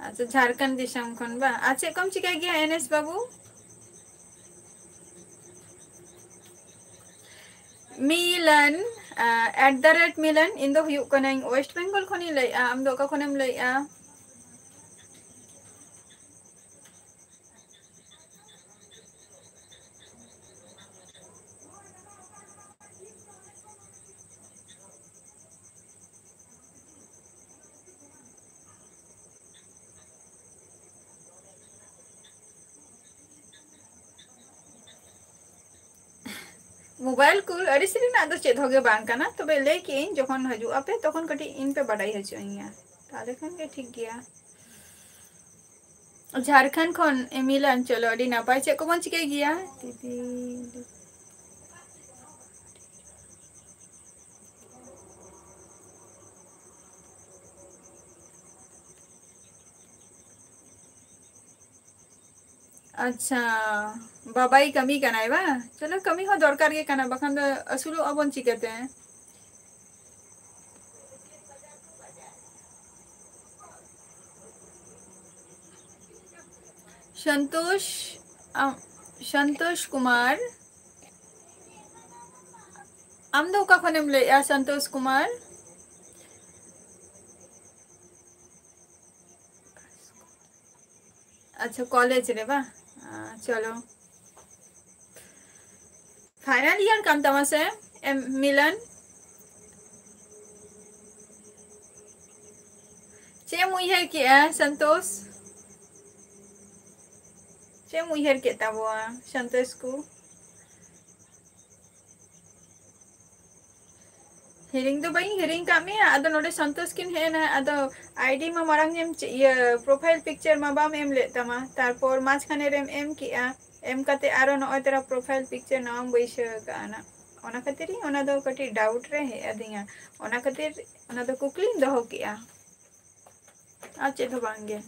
ᱟᱪᱪᱷᱟ, ᱡᱷᱟᱲᱠᱷᱚᱸᱰ ᱫᱤᱥᱚᱢ ᱠᱷᱚᱱ ᱵᱟᱝ? ᱟᱨ ᱪᱮᱫ ᱠᱚᱢ ᱪᱤᱠᱟᱹᱭ ᱜᱮᱭᱟ, ᱮᱱ ᱮᱥ ᱵᱟᱹᱵᱩ? ᱢᱤᱞᱚᱱ, ᱟᱸ, at the rate ᱢᱤᱞᱚᱱ, ᱤᱧ ᱫᱚ ᱦᱩᱭᱩᱜ ᱠᱟᱹᱱᱟᱹᱧ West Bengal ᱠᱷᱚᱱᱤᱧ ᱞᱟᱹᱭᱮᱫᱼᱟ᱾ ᱟᱢ ᱫᱚ ᱚᱠᱟ ᱠᱷᱚᱱᱮᱢ ᱞᱟᱹᱭᱮᱫᱼᱟ? ᱢᱳᱵᱟᱭᱤᱞ ᱠᱚ ᱟᱹᱲᱤᱥ ᱨᱮᱱᱟᱜ ᱫᱚ ᱪᱮᱫ ᱦᱚᱸ ᱜᱮ ᱵᱟᱝ ᱠᱟᱱᱟ, ᱛᱚᱵᱮ ᱞᱟᱹᱭ ᱠᱮᱜ ᱟᱹᱧ, ᱡᱚᱠᱷᱚᱱ ᱦᱤᱡᱩᱜ ᱟᱯᱮ, ᱛᱚᱠᱷᱚᱱ ᱠᱟᱹᱴᱤᱡ ᱤᱧ ᱯᱮ ᱵᱟᱰᱟᱭ ᱦᱚᱪᱚᱧᱟ, ᱛᱟᱦᱞᱮ ᱠᱷᱟᱱ ᱜᱮ ᱴᱷᱤᱠ ᱜᱮᱭᱟ᱾ ᱡᱷᱟᱲᱠᱷᱚᱸᱰ ᱠᱷᱚᱱ ᱢᱤᱞᱚᱱ, ᱪᱚᱞᱚ, ᱟᱹᱰᱤ ᱱᱟᱯᱟᱭ᱾ ᱪᱮᱫ ᱠᱚᱵᱚᱱ ᱪᱤᱠᱟᱹᱭ ᱜᱮᱭᱟ? ᱫᱤᱫᱤ᱾ ᱟᱪᱪᱷᱟ, ᱵᱟᱵᱟᱭ ᱠᱟᱹᱢᱤ ᱠᱟᱱᱟᱭ ᱵᱟᱝ? ᱪᱚᱞᱚ, ᱠᱟᱹᱢᱤ ᱦᱚᱸ ᱫᱚᱨᱠᱟᱨ ᱜᱮ ᱠᱟᱱᱟ, ᱵᱟᱠᱷᱟᱱ ᱫᱚ ᱟᱹᱥᱩᱞᱚᱜ ᱟᱵᱚᱱ ᱪᱤᱠᱟᱹᱛᱮ? ᱥᱚᱱᱛᱳᱥ, ᱟᱢ, ᱥᱚᱱᱛᱳᱥ ᱠᱩᱢᱟᱨ, ᱟᱢ ᱫᱚ ᱚᱠᱟ ᱠᱷᱚᱱᱮᱢ ᱞᱟᱹᱭᱮᱜᱼᱟ, ᱥᱚᱱᱛᱳᱥ ᱠᱩᱢᱟᱨ? ᱟᱪᱪᱷᱟ, ᱠᱚᱞᱮᱡᱽ ᱨᱮ ᱵᱟ? ᱟᱸ, ᱪᱚᱞᱚ᱾ ᱯᱷᱟᱭᱱᱟᱞ ᱤᱭᱟᱨ ᱠᱟᱱ ᱛᱟᱢᱟ ᱥᱮ ᱮᱢ, ᱢᱤᱞᱚᱱ? ᱪᱮᱫ ᱮᱢ ᱩᱭᱦᱟᱹᱨ ᱠᱮᱜᱼᱟ, ᱥᱚᱱᱛᱳᱥ? ᱪᱮᱫ ᱮᱢ ᱩᱭᱦᱟᱹᱨ ᱠᱮᱫ ᱛᱟᱵᱚᱣᱟ, ᱥᱚᱱᱛᱳᱥ ᱠᱚ? ᱦᱤᱲᱤᱧ ᱫᱚ ᱵᱟᱹᱧ ᱦᱤᱲᱤᱧ ᱠᱟᱜ ᱢᱮᱭᱟ, ᱟᱫᱚ ᱱᱚᱰᱮ ᱥᱚᱱᱛᱳᱥ ᱠᱤᱱ ᱦᱮᱡ ᱮᱱᱟ, ᱟᱫᱚ ᱟᱭᱰᱤ ᱢᱟ ᱢᱟᱲᱟᱝ ᱮᱢ ᱪᱮ-, ᱤᱭᱟᱹ, profile picture ᱢᱟ ᱵᱟᱢ ᱮᱢ ᱞᱮᱫ ᱛᱟᱢᱟ, ᱛᱟᱨᱯᱚᱨ ᱢᱟᱡᱷᱠᱷᱟᱱᱮ ᱨᱮᱢ ᱮᱢ ᱠᱮᱜᱼᱟ, ᱮᱢ ᱠᱟᱛᱮ ᱟᱨᱚ ᱱᱚᱜᱼᱚᱭ ᱛᱚᱨᱟ profile picture ᱱᱚᱣᱟᱢ ᱵᱟᱹᱭᱥᱟᱹᱣ ᱟᱠᱟᱜᱼᱟ ᱱᱟ᱾ ᱚᱱᱟ ᱠᱷᱟᱹᱛᱤᱨ ᱤᱧ ᱚᱱᱟ ᱫᱚ ᱠᱟᱹᱴᱤᱡ doubt ᱨᱮ ᱦᱮᱡ ᱟᱹᱫᱤᱧᱟ, ᱚᱱᱟ ᱠᱷᱟᱹᱛᱤᱨ ᱚᱱᱟ ᱫᱚ ᱠᱩᱠᱞᱤᱧ ᱫᱚᱦᱚ ᱠᱮᱜᱼᱟ, ᱟᱨ ᱪᱮᱫ ᱦᱚᱸ ᱵᱟᱝ ᱜᱮ᱾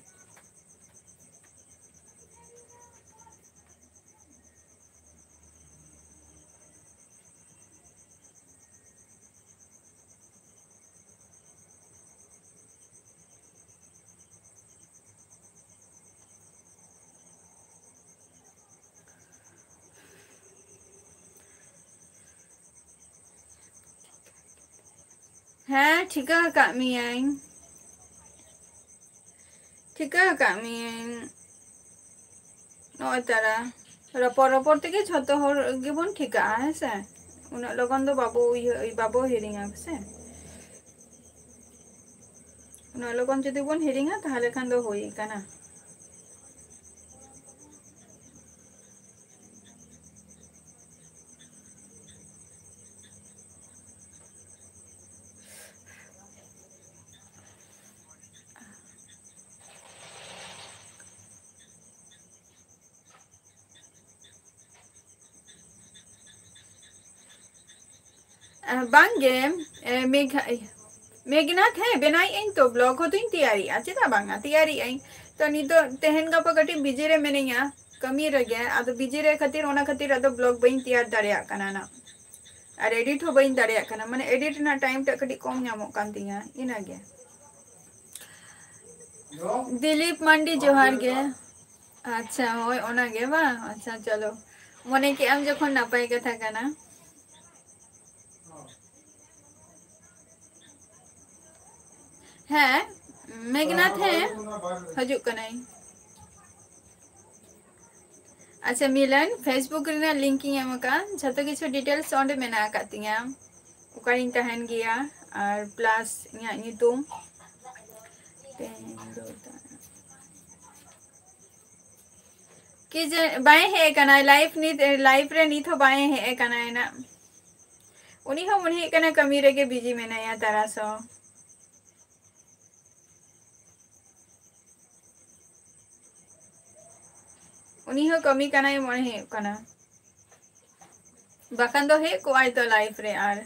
ᱦᱮᱸ, ᱴᱷᱤᱠᱟᱹ ᱟᱠᱟᱫ ᱢᱤᱭᱟᱹᱧ, ᱴᱷᱤᱠᱟᱹ ᱟᱠᱟᱫ ᱢᱤᱭᱟᱹᱧ᱾ ᱱᱚᱜᱼᱚᱭ ᱛᱟᱨᱟ, ᱨᱚᱯᱚᱲ ᱨᱚᱯᱚᱲ ᱛᱮᱜᱮ ᱡᱷᱚᱛᱚ ᱦᱚᱲ ᱜᱮᱵᱚᱱ ᱴᱷᱤᱠᱟᱹᱜᱼᱟ, ᱦᱮᱸ ᱥᱮ? ᱩᱱᱟᱹᱜ ᱞᱚᱜᱚᱱ ᱫᱚ ᱵᱟᱵᱚ ᱩᱭᱦᱟᱹᱨ, ᱵᱟᱵᱚ ᱦᱤᱲᱤᱧᱟ, ᱥᱮ? ᱩᱱᱟᱹᱜ ᱞᱚᱜᱚᱱ ᱡᱩᱫᱤ ᱵᱚᱱ ᱦᱤᱲᱤᱧᱟ, ᱛᱟᱦᱞᱮ ᱠᱷᱟᱱ ᱫᱚ ᱦᱩᱭ ᱟᱠᱟᱱᱟ᱾ ᱟᱦ, ᱵᱟᱝ ᱜᱮ, ᱮ, ᱢᱮᱜᱷᱟ-, ᱢᱮᱜᱷᱱᱟᱛᱷ, ᱦᱮᱸ, ᱵᱮᱱᱟᱣᱮᱫ ᱟᱹᱧ ᱛᱚ, blog ᱦᱚᱸᱛᱚᱧ ᱛᱮᱭᱟᱨᱮᱜᱼᱟ, ᱪᱮᱫᱟᱜ ᱵᱟᱝᱟ, ᱛᱮᱭᱟᱨᱮᱜ ᱟᱹᱧ᱾ ᱛᱚ, ᱱᱤᱛᱚᱜ, ᱛᱮᱦᱮᱧ ᱜᱟᱯᱟ ᱠᱟᱹᱴᱤᱡ busy ᱨᱮ ᱢᱤᱱᱟᱹᱧᱟ, ᱠᱟᱹᱢᱤ ᱨᱮᱜᱮ, ᱟᱫᱚ busy ᱨᱮ ᱠᱷᱟᱹᱛᱤᱨ, ᱚᱱᱟ ᱠᱷᱟᱹᱛᱤᱨ ᱟᱫᱚ blog ᱵᱟᱹᱧ ᱛᱮᱭᱟᱨ ᱫᱟᱲᱮᱭᱟᱜ ᱠᱟᱱᱟ ᱱᱟᱜ, ᱟᱨ edit ᱦᱚᱸ ᱵᱟᱹᱧ ᱫᱟᱲᱮᱭᱟᱜ ᱠᱟᱱᱟ, ᱢᱟᱱᱮ, edit ᱨᱮᱱᱟᱜ time ᱴᱟᱜ ᱠᱟᱹᱴᱤᱡ ᱠᱚᱢ ᱧᱟᱢᱚᱜ ᱠᱟᱱ ᱛᱤᱧᱟ, ᱤᱱᱟᱹᱜᱮ᱾ ᱫᱤᱞᱤᱯ ᱢᱟᱱᱰᱤ, ᱡᱚᱦᱟᱨ ᱜᱮ᱾ ᱟᱪᱪᱷᱟ, ᱦᱳᱭ, ᱚᱱᱟ ᱜᱮ ᱵᱟᱝ? ᱟᱪᱪᱷᱟ, ᱪᱚᱞᱚ, ᱢᱚᱱᱮ ᱠᱮᱜ ᱟᱢ ᱡᱚᱠᱷᱚᱱ ᱱᱟᱯᱟᱭ ᱠᱟᱛᱷᱟ ᱠᱟᱱᱟ᱾ ᱦᱮᱸ, ᱢᱮᱜᱷᱱᱟᱛᱷ, ᱦᱮᱸ, ᱦᱤᱡᱩᱜ ᱠᱟᱹᱱᱟᱹᱧ᱾ ᱟᱪᱪᱷᱟ ᱢᱤᱞᱚᱱ, Facebook ᱨᱮᱱᱟᱜ link ᱤᱧ ᱮᱢ ᱟᱠᱟᱫᱼᱟ, ᱡᱷᱚᱛᱚ ᱠᱤᱪᱷᱩ details ᱚᱸᱰᱮ ᱢᱮᱱᱟᱜ ᱟᱠᱟᱫ ᱛᱤᱧᱟᱹ, ᱚᱠᱟᱨᱤᱧ ᱛᱟᱦᱮᱱ ᱜᱮᱭᱟ, ᱟᱨ plus ᱤᱧᱟᱹᱜ ᱧᱩᱛᱩᱢ᱾ ᱛᱮᱦᱮᱧ ᱫᱚ ᱠᱤ ᱡᱮ ᱵᱟᱭ ᱦᱮᱡ ᱟᱠᱟᱱᱟ live, ᱱᱤᱛ live ᱨᱮ ᱱᱤᱛ ᱦᱚᱸ ᱵᱟᱭ ᱦᱮᱡ ᱟᱠᱟᱱᱟ ᱮᱱᱟ᱾ ᱩᱱᱤ ᱦᱚᱸ ᱢᱚᱱᱮ ᱦᱩᱭᱩᱜ ᱠᱟᱱᱟ ᱠᱟᱹᱢᱤ ᱨᱮᱜᱮ busy ᱢᱮᱱᱟᱭᱟ ᱛᱟᱨᱟᱥ ᱦᱚᱸ᱾ ᱩᱱᱤ ᱦᱚᱸ ᱠᱟᱹᱢᱤ ᱠᱟᱱᱟᱭ ᱢᱚᱱᱮ ᱦᱩᱭᱩᱜ ᱠᱟᱱᱟ, ᱵᱟᱠᱷᱟᱱ ᱫᱚ ᱦᱮᱡ ᱠᱚᱜᱼᱟᱭ ᱛᱚ live ᱨᱮ᱾ ᱟᱨ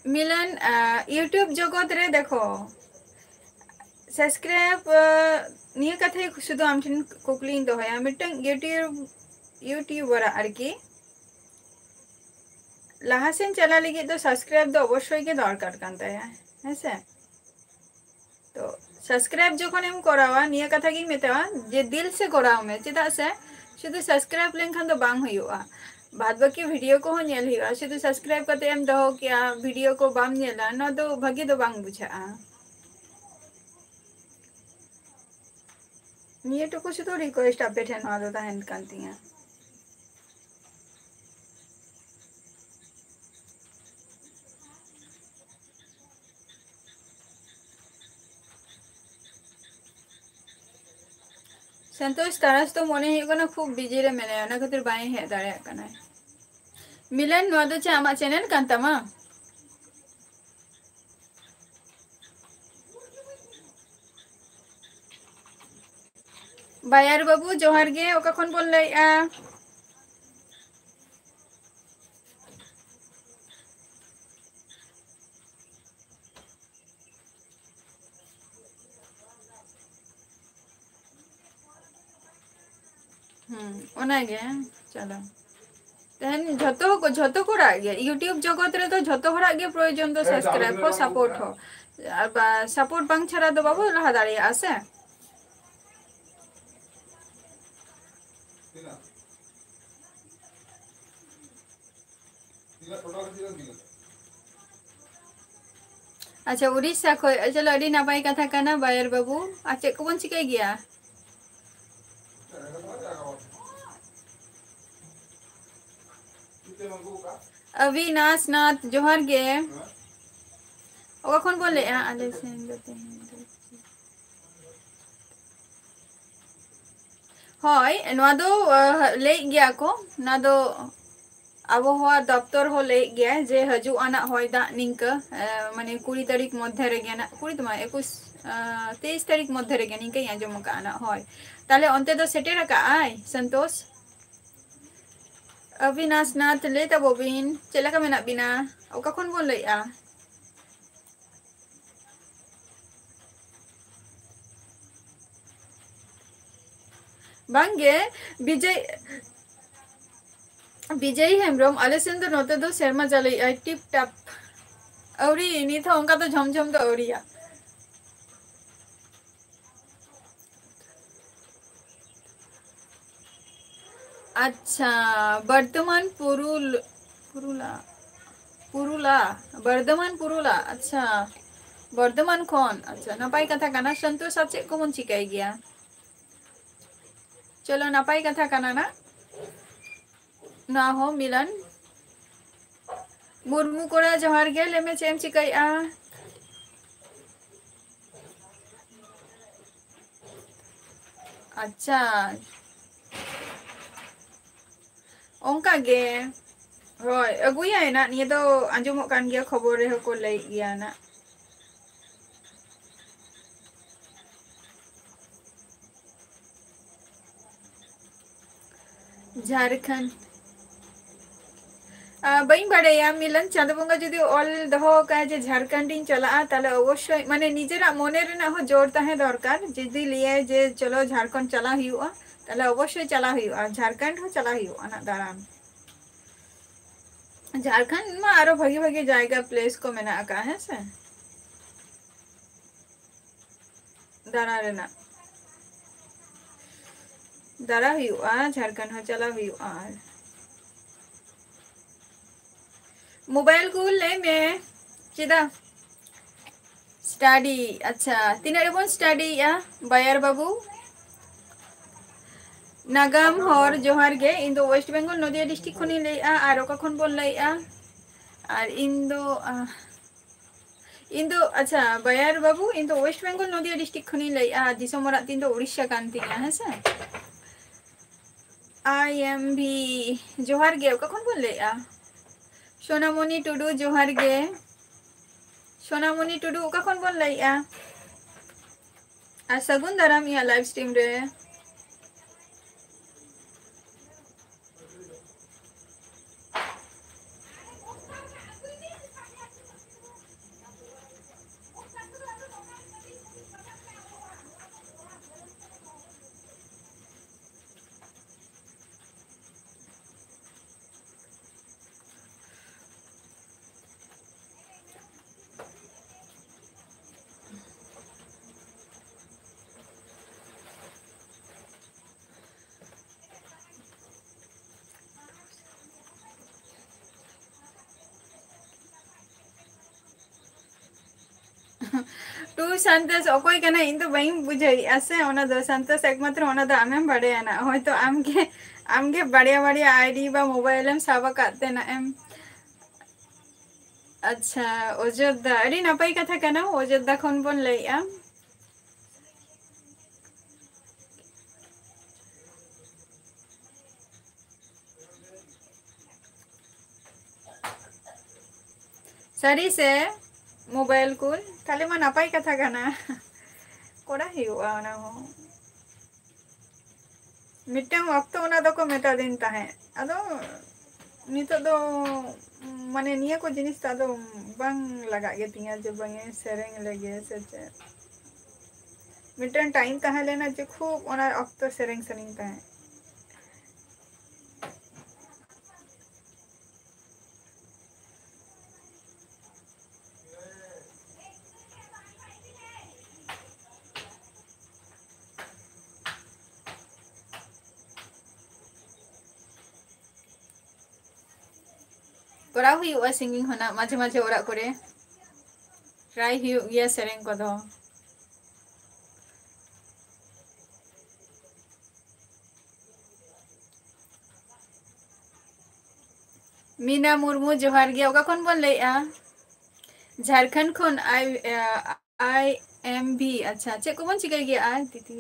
ᱢᱤᱞᱚᱱ, ᱟᱸ, YouTube ᱡᱚᱜᱚᱛ ᱨᱮ ᱫᱮᱠᱷᱚ, subscribe, ᱟᱸ, ᱱᱤᱭᱟᱹ ᱠᱟᱛᱷᱟ ᱜᱮ ᱥᱩᱫᱷᱩ ᱟᱢ ᱴᱷᱮᱱ ᱠᱩᱠᱞᱤᱧ ᱫᱚᱦᱚᱭᱟ, ᱢᱤᱫᱴᱟᱝ YouTube, YouTuber ᱟᱜ ᱟᱨᱠᱤ ᱞᱟᱦᱟ ᱥᱮᱱ ᱪᱟᱞᱟᱜ ᱞᱟᱹᱜᱤᱫ ᱫᱚ subscribe ᱫᱚ ᱚᱵᱚᱥᱥᱳᱭ ᱜᱮ ᱫᱚᱨᱠᱟᱨ ᱠᱟᱱ ᱛᱟᱭᱟ, ᱦᱮᱸ ᱥᱮ? ᱛᱚ subscribe ᱡᱚᱠᱷᱚᱱᱮᱢ ᱠᱚᱨᱟᱣᱟ, ᱱᱤᱭᱟᱹ ᱠᱟᱛᱷᱟ ᱜᱤᱧ ᱢᱮᱛᱟᱣᱟ ᱡᱮ ᱫᱤᱞ ᱥᱮ ᱠᱚᱨᱟᱣ ᱢᱮ, ᱪᱮᱫᱟᱜ ᱥᱮ ᱥᱩᱫᱷᱩ subscribe ᱞᱮᱱᱠᱷᱟᱱ ᱫᱚ ᱵᱟᱝ ᱦᱩᱭᱩᱜᱼᱟ, ᱵᱟᱫ ᱵᱟᱹᱠᱤ video ᱠᱚᱦᱚᱸ ᱧᱮᱞ ᱦᱩᱭᱩᱜᱼᱟ᱾ ᱥᱩᱫᱷᱩ subscribe ᱠᱟᱛᱮ ᱮᱢ ᱫᱚᱦᱚ ᱠᱮᱜᱼᱟ, video ᱠᱚ ᱵᱟᱢ ᱧᱮᱞᱟ, ᱱᱚᱣᱟ ᱫᱚ ᱵᱷᱟᱹᱜᱤ ᱫᱚ ᱵᱟᱝ ᱵᱩᱡᱷᱟᱹᱜᱼᱟ᱾ ᱱᱤᱭᱟᱹ ᱴᱩᱠᱩ ᱥᱩᱫᱷᱩ request ᱟᱯᱮ ᱴᱷᱮᱱ ᱱᱚᱣᱟ ᱫᱚ ᱛᱟᱦᱮᱱ ᱠᱟᱱ ᱛᱤᱧᱟᱹ᱾ ᱥᱚᱱᱛᱳᱥ ᱛᱟᱨᱟᱥ ᱫᱚ ᱢᱚᱱᱮ ᱦᱩᱭᱩᱜ ᱠᱟᱱᱟ ᱠᱷᱩᱵ busy ᱨᱮ ᱢᱮᱱᱟᱭᱟ, ᱚᱱᱟ ᱠᱷᱟᱹᱛᱤᱨ ᱵᱟᱭ ᱦᱮᱡ ᱫᱟᱲᱮᱭᱟᱜ ᱠᱟᱱᱟ᱾ ᱢᱤᱞᱚᱱ, ᱱᱚᱣᱟ ᱫᱚ ᱪᱮᱫ ᱟᱢᱟᱜ channel ᱠᱟᱱ ᱛᱟᱢᱟ? ᱵᱟᱭᱟᱨ ᱵᱟᱹᱵᱩ, ᱡᱚᱦᱟᱨ ᱜᱮ᱾ ᱚᱠᱟ ᱠᱷᱚᱱ ᱵᱚᱱ ᱞᱟᱹᱭᱮᱜᱼᱟ? ᱦᱩᱸ, ᱚᱱᱟᱜᱮ᱾ ᱪᱚᱞᱚ, ᱛᱮᱦᱮᱧ ᱡᱷᱚᱛᱚ ᱠᱚ, ᱡᱷᱚᱛᱚ ᱠᱚ ᱨᱟᱜ ᱜᱮᱭᱟ᱾ YouTube ᱡᱚᱜᱚᱛ ᱨᱮᱫᱚ ᱡᱷᱚᱛᱚ ᱦᱚᱲᱟᱜ ᱜᱮ ᱯᱨᱚᱭᱳᱡᱚᱱ ᱫᱚ subscribe ᱦᱚᱸ, support ᱦᱚᱸ᱾ ᱟᱨ ᱵᱟ-, support ᱵᱟᱝ ᱪᱷᱟᱲᱟ ᱫᱚ ᱵᱟᱵᱚ ᱞᱟᱦᱟ ᱫᱟᱲᱮᱭᱟᱜᱼᱟ ᱥᱮ᱾ ᱛᱤᱱᱟᱹᱜ? ᱛᱤᱱᱟᱹᱜ ᱴᱳᱴᱟᱞ ᱛᱤᱱᱟᱹᱜ ᱛᱤᱱᱟᱹᱜ? ᱟᱪᱪᱷᱟ, ᱩᱲᱤᱥᱥᱟ ᱠᱷᱚᱡ᱾ ᱪᱚᱞᱚ, ᱟᱹᱰᱤ ᱱᱟᱯᱟᱭ ᱠᱟᱛᱷᱟ ᱠᱟᱱᱟ ᱵᱟᱭᱟᱨ ᱵᱟᱹᱵᱩ᱾ ᱟᱨ ᱪᱮᱫ ᱠᱚᱵᱚᱱ ᱪᱤᱠᱟᱹᱭ ᱜᱮᱭᱟ? ᱚᱵᱤᱱᱟᱥ ᱱᱟᱛᱷ, ᱡᱚᱦᱟᱨ ᱜᱮ᱾ ᱚᱠᱟ ᱠᱷᱚᱱ ᱵᱚᱱ ᱞᱟᱹᱭᱮᱜᱼᱟ? ᱟᱞᱮ ᱥᱮᱱ ᱫᱚ ᱛᱮᱦᱮᱧ ᱫᱚ ᱦᱳᱭ, ᱱᱚᱣᱟ ᱫᱚ, ᱟᱦ, ᱞᱟᱹᱭᱮᱫ ᱜᱮᱭᱟ ᱠᱚ, ᱱᱚᱣᱟ ᱫᱚ ᱟᱵᱚᱦᱟᱣᱟ ᱫᱚᱯᱛᱚᱨ ᱦᱚᱸ ᱞᱟᱹᱭᱮᱫ ᱜᱮᱭᱟᱭ ᱡᱮ ᱦᱤᱡᱩᱜ ᱟᱱᱟᱜ ᱦᱚᱭ ᱫᱟᱜ ᱱᱤᱝᱠᱟᱹ, ᱮ, ᱢᱟᱱᱮ ᱠᱩᱲᱤ ᱛᱟᱹᱨᱤᱠᱷ ᱢᱚᱫᱽᱫᱷᱮ ᱨᱮᱜᱮ ᱱᱟᱜ, ᱠᱩᱲᱤ ᱫᱚ ᱵᱟᱝ, ᱮᱠᱩᱥ, ᱟᱦ, ᱛᱮᱭᱤᱥ ᱛᱟᱹᱨᱤᱠᱷ ᱢᱚᱫᱽᱫᱷᱮ ᱨᱮᱜᱮ ᱱᱤᱝᱠᱟᱹᱧ ᱟᱸᱡᱚᱢ ᱟᱠᱟᱫᱼᱟ ᱱᱟᱜ ᱦᱚᱭ᱾ ᱛᱟᱦᱞᱮ ᱚᱱᱛᱮ ᱫᱚ ᱥᱮᱴᱮᱨ ᱟᱠᱟᱫᱼᱟᱭ ᱥᱚᱱᱛᱳᱥ? ᱚᱵᱤᱱᱟᱥ ᱱᱟᱛᱷ, ᱞᱟᱹᱭ ᱛᱟᱵᱚ ᱵᱤᱱ, ᱪᱮᱫ ᱞᱮᱠᱟ ᱢᱮᱱᱟᱜ ᱵᱤᱱᱟ? ᱚᱠᱟ ᱠᱷᱚᱱ ᱵᱚᱱ ᱞᱟᱹᱭᱮᱫᱼᱟ? ᱵᱟᱝᱜᱮ, ᱵᱤᱡᱚᱭ, ᱵᱤᱡᱚᱭ ᱦᱮᱢᱵᱨᱚᱢ, ᱟᱞᱮ ᱥᱮᱱ ᱫᱚ ᱱᱚᱛᱮ ᱫᱚ ᱥᱮᱨᱢᱟ ᱡᱟᱹᱲᱤᱭᱮᱜᱼᱟᱭ ᱴᱤᱯ ᱴᱟᱯ᱾ ᱟᱹᱣᱨᱤ, ᱱᱤᱛ ᱦᱚᱸ ᱚᱱᱠᱟ ᱫᱚ ᱡᱷᱚᱢ ᱡᱷᱚᱢ ᱫᱚ ᱟᱹᱣᱨᱤᱭᱟ᱾ ᱟᱪᱪᱷᱟ, ᱵᱚᱨᱫᱷᱚᱢᱟᱱ ᱯᱩᱨᱩᱞ-, ᱯᱩᱨᱩᱞᱟ, ᱯᱩᱨᱩᱞᱟ, ᱵᱚᱨᱫᱷᱚᱢᱟᱱ ᱯᱩᱨᱩᱞᱟ, ᱟᱪᱪᱷᱟ, ᱵᱚᱨᱫᱷᱚᱢᱟᱱ ᱠᱷᱚᱱ, ᱟᱪᱪᱷᱟ, ᱱᱟᱯᱟᱭ ᱠᱟᱛᱷᱟ ᱠᱟᱱᱟ᱾ ᱥᱚᱱᱛᱳᱥ, ᱟᱨ ᱪᱮᱫ ᱠᱚᱵᱚᱱ ᱪᱤᱠᱟᱹᱭ ᱜᱮᱭᱟ? ᱪᱚᱞᱚ, ᱱᱟᱯᱟᱭ ᱠᱟᱛᱷᱟ ᱠᱟᱱᱟ ᱱᱟ᱾ ᱱᱚᱣᱟ ᱦᱚᱸ ᱢᱤᱞᱚᱱ ᱢᱩᱨᱢᱩ ᱠᱚᱲᱟ, ᱡᱚᱦᱟᱨ ᱜᱮ, ᱞᱟᱹᱭ ᱢᱮ, ᱪᱮᱫ ᱮᱢ ᱪᱤᱠᱟᱹᱭᱮᱜᱼᱟ? ᱟᱪᱪᱷᱟ, ᱚᱱᱠᱟ ᱜᱮ᱾ ᱦᱳᱭ, ᱟᱹᱜᱩᱭᱟᱭ ᱱᱟᱜ, ᱱᱤᱭᱟᱹ ᱫᱚ ᱟᱸᱡᱚᱢᱚᱜ ᱠᱟᱱ ᱜᱮᱭᱟ, ᱠᱷᱚᱵᱚᱨ ᱨᱮᱦᱚᱸ ᱠᱚ ᱞᱟᱹᱭᱮᱫ ᱜᱮᱭᱟ ᱱᱟᱜ᱾ ᱡᱷᱟᱲᱠᱷᱚᱸᱰ᱾ ᱟ, ᱵᱟᱹᱧ ᱵᱟᱲᱟᱭᱟ, ᱢᱤᱞᱚᱱ ᱪᱟᱸᱫᱚ ᱵᱚᱸᱜᱟ ᱡᱩᱫᱤ ᱚᱞ ᱫᱚᱦᱚ ᱟᱠᱟᱫ ᱡᱮ ᱡᱷᱟᱲᱠᱷᱚᱸᱰ ᱤᱧ ᱪᱟᱞᱟᱜᱼᱟ, ᱛᱟᱦᱞᱮ ᱚᱵᱚᱥᱥᱳᱭ, ᱢᱟᱱᱮ, ᱱᱤᱡᱮᱨᱟᱜ ᱢᱚᱱᱮ ᱨᱮᱱᱟᱜ ᱦᱚᱸ ᱡᱳᱨ ᱛᱟᱦᱮᱸ ᱫᱚᱨᱠᱟᱨ᱾ ᱡᱩᱫᱤ ᱞᱟᱹᱭᱟᱭ ᱡᱮ ᱪᱚᱞᱚ ᱡᱷᱟᱲᱠᱷᱚᱸᱰ ᱪᱟᱞᱟᱜ ᱦᱩᱭᱩᱜᱼᱟ, ᱛᱟᱦᱞᱮ ᱚᱵᱚᱥᱥᱳᱭ ᱪᱟᱞᱟᱜ ᱦᱩᱭᱩᱜᱼᱟ, ᱡᱷᱟᱲᱠᱷᱚᱸᱰ ᱦᱚᱸ ᱪᱟᱞᱟᱜ ᱦᱩᱭᱩᱜᱼᱟ ᱱᱟᱜ ᱫᱟᱬᱟᱱ᱾ ᱡᱷᱟᱲᱠᱷᱚᱸᱰ ᱢᱟ ᱟᱨᱚ ᱵᱷᱟᱜᱤ ᱵᱷᱟᱜᱤ ᱡᱟᱭᱜᱟ, place ᱠᱚ ᱢᱮᱱᱟᱜ ᱟᱠᱟᱫᱼᱟ, ᱦᱮᱸ ᱥᱮ? ᱫᱟᱬᱟ ᱨᱮᱱᱟᱜ᱾ ᱫᱟᱬᱟ ᱦᱩᱭᱩᱜᱼᱟ, ᱡᱷᱟᱲᱠᱷᱚᱸᱰ ᱦᱚᱸ ᱪᱟᱞᱟᱣ ᱦᱩᱭᱩᱜᱼᱟ᱾ ᱢᱳᱵᱟᱭᱤᱞ ᱜᱳᱞ ᱞᱟᱹᱭ ᱢᱮ, ᱪᱮᱫᱟᱜ? ᱥᱴᱟᱰᱤ, ᱟᱪᱪᱷᱟ, ᱛᱤᱱᱟᱹᱜ ᱨᱮᱵᱚᱱ ᱥᱴᱟᱰᱤᱭᱮᱜᱼᱟ ᱵᱟᱭᱟᱨ ᱵᱟᱹᱵᱩ? ᱱᱟᱜᱟᱢ ᱦᱚᱨ, ᱡᱚᱦᱟᱨ ᱜᱮ᱾ ᱤᱧ ᱫᱚ ᱳᱭᱮᱥᱴ ᱵᱮᱝᱜᱚᱞ ᱱᱚᱫᱤᱭᱟ ᱰᱤᱥᱴᱨᱤᱠᱴ ᱠᱷᱚᱱᱤᱧ ᱞᱟᱹᱭᱮᱜᱼᱟ᱾ ᱟᱨ ᱚᱠᱟ ᱠᱷᱚᱱ ᱵᱚᱱ ᱞᱟᱹᱭᱮᱜᱼᱟ? ᱟᱨ ᱤᱧ ᱫᱚ, ᱟᱦ, ᱤᱧ ᱫᱚ, ᱟᱪᱪᱷᱟ, ᱵᱟᱭᱟᱨ ᱵᱟᱹᱵᱩ, ᱤᱧ ᱫᱚ ᱳᱭᱮᱥᱴ ᱵᱮᱝᱜᱚᱞ ᱱᱚᱫᱤᱭᱟ ᱰᱤᱥᱴᱨᱤᱠᱴ ᱠᱷᱚᱱᱤᱧ ᱞᱟᱹᱭᱮᱜᱼᱟ᱾ ᱟᱨ ᱫᱤᱥᱚᱢ ᱚᱲᱟᱜ ᱛᱤᱧ ᱫᱚ ᱩᱲᱤᱥᱥᱟ ᱠᱟᱱ ᱛᱤᱧᱟ, ᱦᱮᱸ ᱥᱮ? ᱟᱭ ᱮᱢ ᱵᱷᱤ, ᱡᱚᱦᱟᱨ ᱜᱮ᱾ ᱚᱠᱟ ᱠᱷᱚᱱ ᱵᱚᱱ ᱞᱟᱹᱭᱮᱜᱼᱟ? ᱥᱳᱱᱟᱢᱚᱱᱤ ᱴᱩᱰᱩ, ᱡᱚᱦᱟᱨ ᱜᱮ᱾ ᱥᱳᱱᱟᱢᱚᱱᱤ ᱴᱩᱰᱩ, ᱚᱠᱟ ᱠᱷᱚᱱ ᱵᱚᱱ ᱞᱟᱹᱭᱮᱜᱼᱟ? ᱟᱨ ᱥᱟᱹᱜᱩᱱ ᱫᱟᱨᱟᱢ ᱤᱧᱟᱹᱜ ᱞᱟᱭᱤᱵᱷ ᱥᱴᱨᱤᱢ ᱨᱮ᱾ ᱴᱩ ᱥᱟᱱᱛᱳᱥ ᱚᱠᱚᱭ ᱠᱟᱱᱟᱭ? ᱤᱧ ᱫᱚ ᱵᱟᱹᱧ ᱵᱩᱡᱷᱟᱹᱣᱮᱫᱼᱟ ᱥᱮ᱾ ᱚᱱᱟ ᱫᱚ ᱥᱟᱱᱛᱳᱥ, ᱮᱠᱢᱟᱛᱨᱚ ᱚᱱᱟ ᱫᱚ ᱟᱢᱮᱢ ᱵᱟᱲᱟᱭᱟ ᱱᱟᱜ᱾ ᱦᱚᱭᱛᱳ ᱟᱢᱜᱮ, ᱟᱢᱜᱮ ᱵᱟᱨᱭᱟ ᱵᱟᱨᱭᱟ ᱟᱭᱰᱤ ᱵᱟ ᱢᱳᱵᱟᱭᱤᱞ ᱮᱢ ᱥᱟᱵ ᱟᱠᱟᱫ ᱛᱮ ᱱᱟᱜ ᱮᱢ᱾ ᱟᱪᱪᱷᱟ, ᱚᱡᱳᱫᱽᱫᱷᱟ, ᱟᱹᱰᱤ ᱱᱟᱯᱟᱭ ᱠᱟᱛᱷᱟ ᱠᱟᱱᱟ᱾ ᱚᱡᱳᱫᱽᱫᱷᱟ ᱠᱷᱚᱱ ᱵᱚᱱ ᱞᱟᱹᱭᱮᱫᱼᱟ᱾ ᱥᱟᱹᱨᱤ ᱥᱮ? ᱢᱳᱵᱟᱭᱤᱞ ᱠᱩᱞ? ᱛᱟᱦᱞᱮ ᱢᱟ ᱱᱟᱯᱟᱭ ᱠᱟᱛᱷᱟ ᱠᱟᱱᱟ᱾ ᱠᱚᱨᱟᱣ ᱦᱩᱭᱩᱜᱼᱟ ᱚᱱᱟ ᱦᱚᱸ᱾ ᱢᱤᱫᱴᱟᱝ ᱚᱠᱛᱚ ᱚᱱᱟ ᱫᱚᱠᱚ ᱢᱮᱛᱟᱫᱤᱧ ᱛᱟᱦᱮᱸᱫ, ᱟᱫᱚ ᱱᱤᱛᱚᱜ ᱫᱚ ᱢᱟᱱᱮ ᱱᱤᱭᱟᱹ ᱠᱚ ᱡᱤᱱᱤᱥ ᱫᱚ ᱟᱫᱚ ᱵᱟᱝ ᱞᱟᱜᱟᱜ ᱜᱮᱛᱤᱧᱟ ᱡᱮ ᱵᱟᱝ ᱥᱮᱨᱮᱧ ᱞᱮᱜᱮ ᱥᱮ ᱪᱮᱫ᱾ ᱢᱤᱫᱴᱟᱝ ᱴᱟᱭᱤᱢ ᱛᱟᱦᱮᱸ ᱞᱮᱱᱟ ᱡᱮ ᱠᱷᱩᱵ ᱚᱱᱟ ᱚᱠᱛᱚ ᱥᱮᱨᱮᱧ ᱥᱟᱱᱟᱧ ᱛᱟᱦᱮᱸᱫ᱾ ᱠᱚᱨᱟᱣ ᱦᱩᱭᱩᱜᱼᱟ ᱥᱤᱝᱜᱤᱝ ᱦᱚᱸ ᱱᱟᱜ ᱢᱟᱡᱷᱮ ᱢᱟᱡᱷᱮ ᱚᱲᱟᱜ ᱠᱚᱨᱮ᱾ ᱴᱨᱟᱭ ᱦᱩᱭᱩᱜ ᱜᱮᱭᱟ ᱥᱮᱨᱮᱧ ᱠᱚᱫᱚ᱾ ᱢᱤᱱᱟ ᱢᱩᱨᱢᱩ, ᱡᱚᱦᱟᱨ ᱜᱮ᱾ ᱚᱠᱟ ᱠᱷᱚᱱ ᱵᱚᱱ ᱞᱟᱹᱭᱮᱜᱼᱟ? ᱡᱷᱟᱲᱠᱷᱚᱸᱰ ᱠᱷᱚᱱ᱾ ᱟᱭ, ᱟᱭ ᱮᱢ ᱵᱷᱤ᱾ ᱟᱪᱪᱷᱟ, ᱪᱮᱫ ᱠᱚᱵᱚᱱ ᱪᱤᱠᱟᱹᱭ ᱜᱮᱭᱟ ᱟᱨ ᱫᱤᱫᱤ?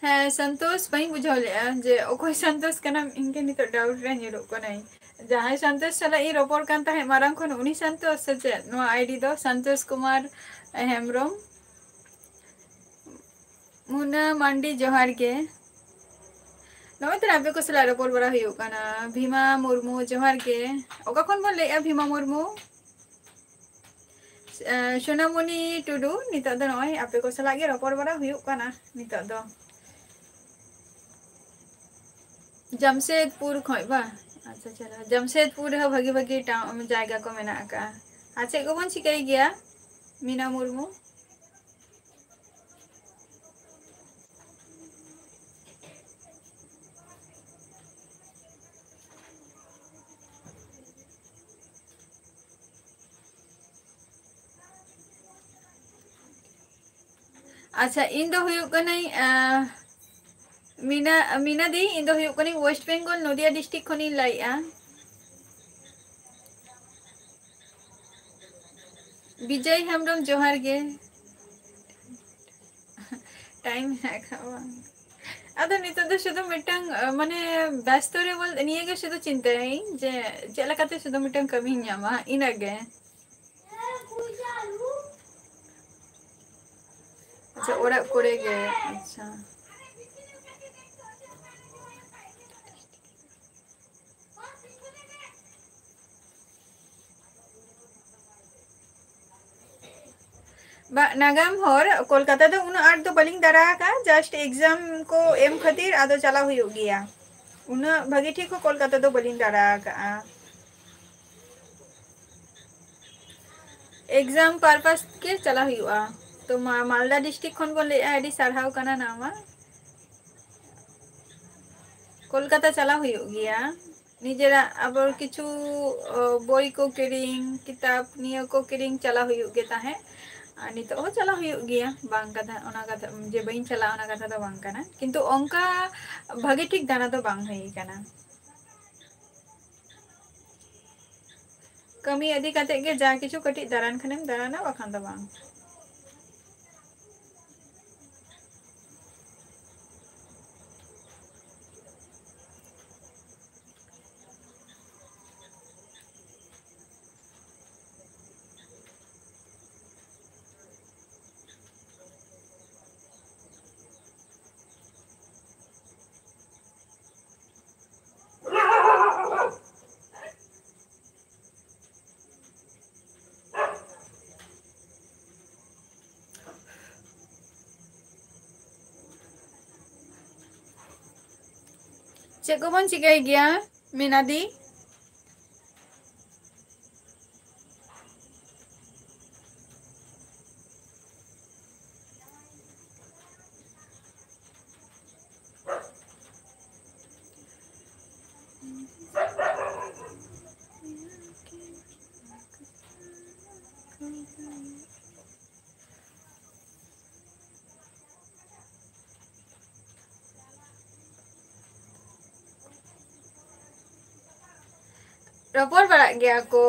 ᱦᱮᱸ, ᱥᱚᱱᱛᱳᱥ ᱵᱟᱹᱧ ᱵᱩᱡᱷᱟᱹᱣ ᱞᱮᱜᱼᱟ ᱡᱮ ᱚᱠᱚᱭ ᱥᱚᱱᱛᱳᱥ ᱠᱟᱱᱟᱢ, ᱤᱧ ᱜᱮ ᱱᱤᱛᱚᱜ ᱰᱟᱣᱩᱴ ᱨᱮ ᱧᱩᱨᱩᱜ ᱠᱟᱹᱱᱟᱹᱧ᱾ ᱡᱟᱦᱟᱸᱭ ᱥᱚᱱᱛᱳᱥ ᱥᱟᱞᱟᱜ ᱤᱧ ᱨᱚᱯᱚᱲ ᱠᱟᱱ ᱛᱟᱦᱮᱸᱫ ᱢᱟᱨᱟᱝ ᱠᱷᱚᱱ, ᱩᱱᱤ ᱥᱚᱱᱛᱳᱥ ᱥᱮ ᱪᱮᱫ? ᱱᱚᱣᱟ ᱟᱭᱰᱤ ᱫᱚ ᱥᱚᱱᱛᱳᱥ ᱠᱩᱢᱟᱨ ᱦᱮᱢᱵᱨᱚᱢ᱾ ᱢᱩᱱᱟ ᱢᱟᱱᱰᱤ, ᱡᱚᱦᱟᱨ ᱜᱮ᱾ ᱱᱚᱜᱼᱚᱭ ᱛᱚ ᱟᱯᱮ ᱠᱚ ᱥᱟᱞᱟᱜ ᱨᱚᱯᱚᱲ ᱵᱟᱲᱟ ᱦᱩᱭᱩᱜ ᱠᱟᱱᱟ᱾ ᱵᱷᱤᱢᱟ ᱢᱩᱨᱢᱩ, ᱡᱚᱦᱟᱨ ᱜᱮ᱾ ᱚᱠᱟ ᱠᱷᱚᱱ ᱵᱚᱱ ᱞᱟᱹᱭᱮᱜᱼᱟ, ᱵᱷᱤᱢᱟ ᱢᱩᱨᱢᱩ? ᱮ, ᱥᱳᱱᱟᱢᱚᱱᱤ ᱴᱩᱰᱩ, ᱱᱤᱛᱚᱜ ᱫᱚ ᱱᱚᱜᱼᱚᱭ ᱟᱯᱮ ᱠᱚ ᱥᱟᱞᱟᱜ ᱜᱮ ᱨᱚᱯᱚᱲ ᱵᱟᱲᱟ ᱦᱩᱭᱩᱜ ᱠᱟᱱᱟ ᱱᱤᱛᱚᱜ ᱫᱚ᱾ ᱡᱟᱢᱥᱮᱫᱽᱯᱩᱨ ᱠᱷᱚᱱ ᱵᱟ? ᱟᱪᱪᱷᱟ, ᱪᱟᱞᱟᱜ, ᱡᱟᱢᱥᱮᱫᱽᱯᱩᱨ ᱨᱮᱦᱚᱸ ᱵᱷᱟᱜᱤ ᱵᱷᱟᱜᱤ ᱴᱟᱣᱩᱱ, ᱡᱟᱭᱜᱟ ᱠᱚ ᱢᱮᱱᱟᱜ ᱟᱠᱟᱜᱼᱟ᱾ ᱟᱨ ᱪᱮᱫ ᱠᱚᱵᱚᱱ ᱪᱤᱠᱟᱹᱭ ᱜᱮᱭᱟ, ᱢᱤᱱᱟ ᱢᱩᱨᱢᱩ? ᱟᱪᱪᱷᱟ, ᱤᱧ ᱫᱚ ᱦᱩᱭᱩᱜ ᱠᱟᱹᱱᱟᱹᱧ, ᱟᱸ, ᱢᱤᱱᱟ, ᱢᱤᱱᱟ ᱫᱤ, ᱤᱧ ᱫᱚ ᱦᱩᱭᱩᱜ ᱠᱟᱹᱱᱟᱹᱧ ᱳᱭᱮᱥᱴ ᱵᱮᱝᱜᱚᱞ, ᱱᱚᱫᱤᱭᱟ ᱰᱤᱥᱴᱨᱤᱠᱴ ᱠᱷᱚᱱᱤᱧ ᱞᱟᱹᱭᱮᱜᱼᱟ᱾ ᱵᱤᱡᱚᱭ ᱦᱮᱢᱵᱨᱚᱢ, ᱡᱚᱦᱟᱨ ᱜᱮ᱾ ᱴᱟᱭᱤᱢ ᱢᱮᱱᱟᱜ ᱟᱠᱟᱫ ᱵᱟᱝ? ᱟᱫᱚ ᱱᱤᱛᱚᱜ ᱫᱚ ᱥᱩᱫᱷᱩ ᱢᱤᱫᱴᱟᱝ, ᱟᱸ, ᱢᱟᱱᱮ, ᱵᱮᱥᱛᱚ ᱨᱮ ᱵᱚᱞᱛᱮ ᱱᱤᱭᱟᱹ ᱜᱮ ᱥᱩᱫᱷᱩ ᱪᱤᱱᱛᱟᱹᱭᱟᱹᱧ ᱡᱮ ᱪᱮᱫ ᱞᱮᱠᱟᱛᱮ ᱥᱩᱫᱷᱩ ᱢᱤᱫᱴᱟᱝ ᱠᱟᱹᱢᱤᱧ ᱧᱟᱢᱟ, ᱤᱱᱟᱹᱜᱮ᱾ ᱟᱪᱪᱷᱟ, ᱚᱲᱟᱜ ᱠᱚᱨᱮ ᱜᱮ᱾ ᱟᱪᱪᱷᱟ᱾ ᱵᱟ, ᱱᱟᱜᱟᱢ ᱦᱚᱨ ᱠᱳᱞᱠᱟᱛᱟ ᱫᱚ ᱩᱱᱟᱹᱜ ᱟᱸᱴ ᱫᱚ ᱵᱟᱹᱞᱤᱧ ᱫᱟᱬᱟ ᱟᱠᱟᱫᱼᱟ, just exam ᱠᱚ ᱮᱢ ᱠᱷᱟᱹᱛᱤᱨ ᱟᱫᱚ ᱪᱟᱞᱟᱣ ᱦᱩᱭᱩᱜ ᱜᱮᱭᱟ᱾ ᱩᱱᱟᱹᱜ ᱵᱷᱟᱹᱜᱤ ᱴᱷᱤᱠ ᱦᱚᱸ ᱠᱳᱞᱠᱟᱛᱟ ᱫᱚ ᱵᱟᱹᱞᱤᱧ ᱫᱟᱬᱟ ᱟᱠᱟᱫᱼᱟ᱾ Exam purpose ᱜᱮ ᱪᱟᱞᱟᱣ ᱦᱩᱭᱩᱜᱼᱟ᱾ ᱛᱚ, ᱢᱟ-, ᱢᱟᱞᱫᱟ ᱰᱤᱥᱴᱨᱤᱠᱴ ᱠᱷᱚᱱ ᱵᱚᱱ ᱞᱟᱹᱭᱮᱫᱼᱟ, ᱟᱹᱰᱤ ᱥᱟᱨᱦᱟᱣ ᱠᱟᱱᱟ ᱱᱟᱣᱟ᱾ ᱠᱳᱞᱠᱟᱛᱟ ᱪᱟᱞᱟᱣ ᱦᱩᱭᱩᱜ ᱜᱮᱭᱟ᱾ ᱱᱤᱡᱮᱨᱟᱜ ᱟᱵᱟᱨ ᱠᱤᱪᱷᱩ, ᱚ, ᱵᱳᱭ ᱠᱚ ᱠᱤᱨᱤᱧ, ᱠᱤᱛᱟᱵ ᱱᱤᱭᱟᱹ ᱠᱚ ᱠᱤᱨᱤᱧ ᱪᱟᱞᱟᱣ ᱦᱩᱭᱩᱜ ᱜᱮ ᱛᱟᱦᱮᱸᱫ᱾ ᱟᱨ ᱱᱤᱛᱚᱜ ᱦᱚᱸ ᱪᱟᱞᱟᱣ ᱦᱩᱭᱩᱜ ᱜᱮᱭᱟ, ᱵᱟᱝ ᱠᱟᱛᱷᱟ, ᱚᱱᱟ ᱠᱟᱛᱷᱟ ᱡᱮ ᱵᱟᱹᱧ ᱪᱟᱞᱟᱜᱼᱟ, ᱚᱱᱟ ᱠᱟᱛᱷᱟ ᱫᱚ ᱵᱟᱝ ᱠᱟᱱᱟ, ᱠᱤᱱᱛᱩ ᱚᱱᱠᱟ ᱵᱷᱟᱜᱮ ᱴᱷᱤᱠ ᱫᱟᱬᱟ ᱫᱚ ᱵᱟᱝ ᱦᱩᱭ ᱠᱟᱱᱟ᱾ ᱠᱟᱹᱢᱤ ᱤᱫᱤ ᱠᱟᱛᱮ ᱜᱮ ᱡᱟ ᱠᱤᱪᱷᱩ ᱠᱟᱹᱴᱤᱡ ᱫᱟᱬᱟᱱ ᱠᱷᱟᱱᱮᱢ ᱫᱟᱬᱟᱱᱟ, ᱵᱟᱠᱷᱟᱱ ᱫᱚ ᱵᱟᱝ᱾ ᱪᱮᱫ ᱠᱚᱵᱚᱱ ᱪᱤᱠᱟᱹᱭ ᱜᱮᱭᱟ, ᱢᱤᱱᱟᱫᱤ? ᱨᱚᱯᱚᱲ ᱵᱟᱲᱟᱜ ᱜᱮᱭᱟ ᱠᱚ᱾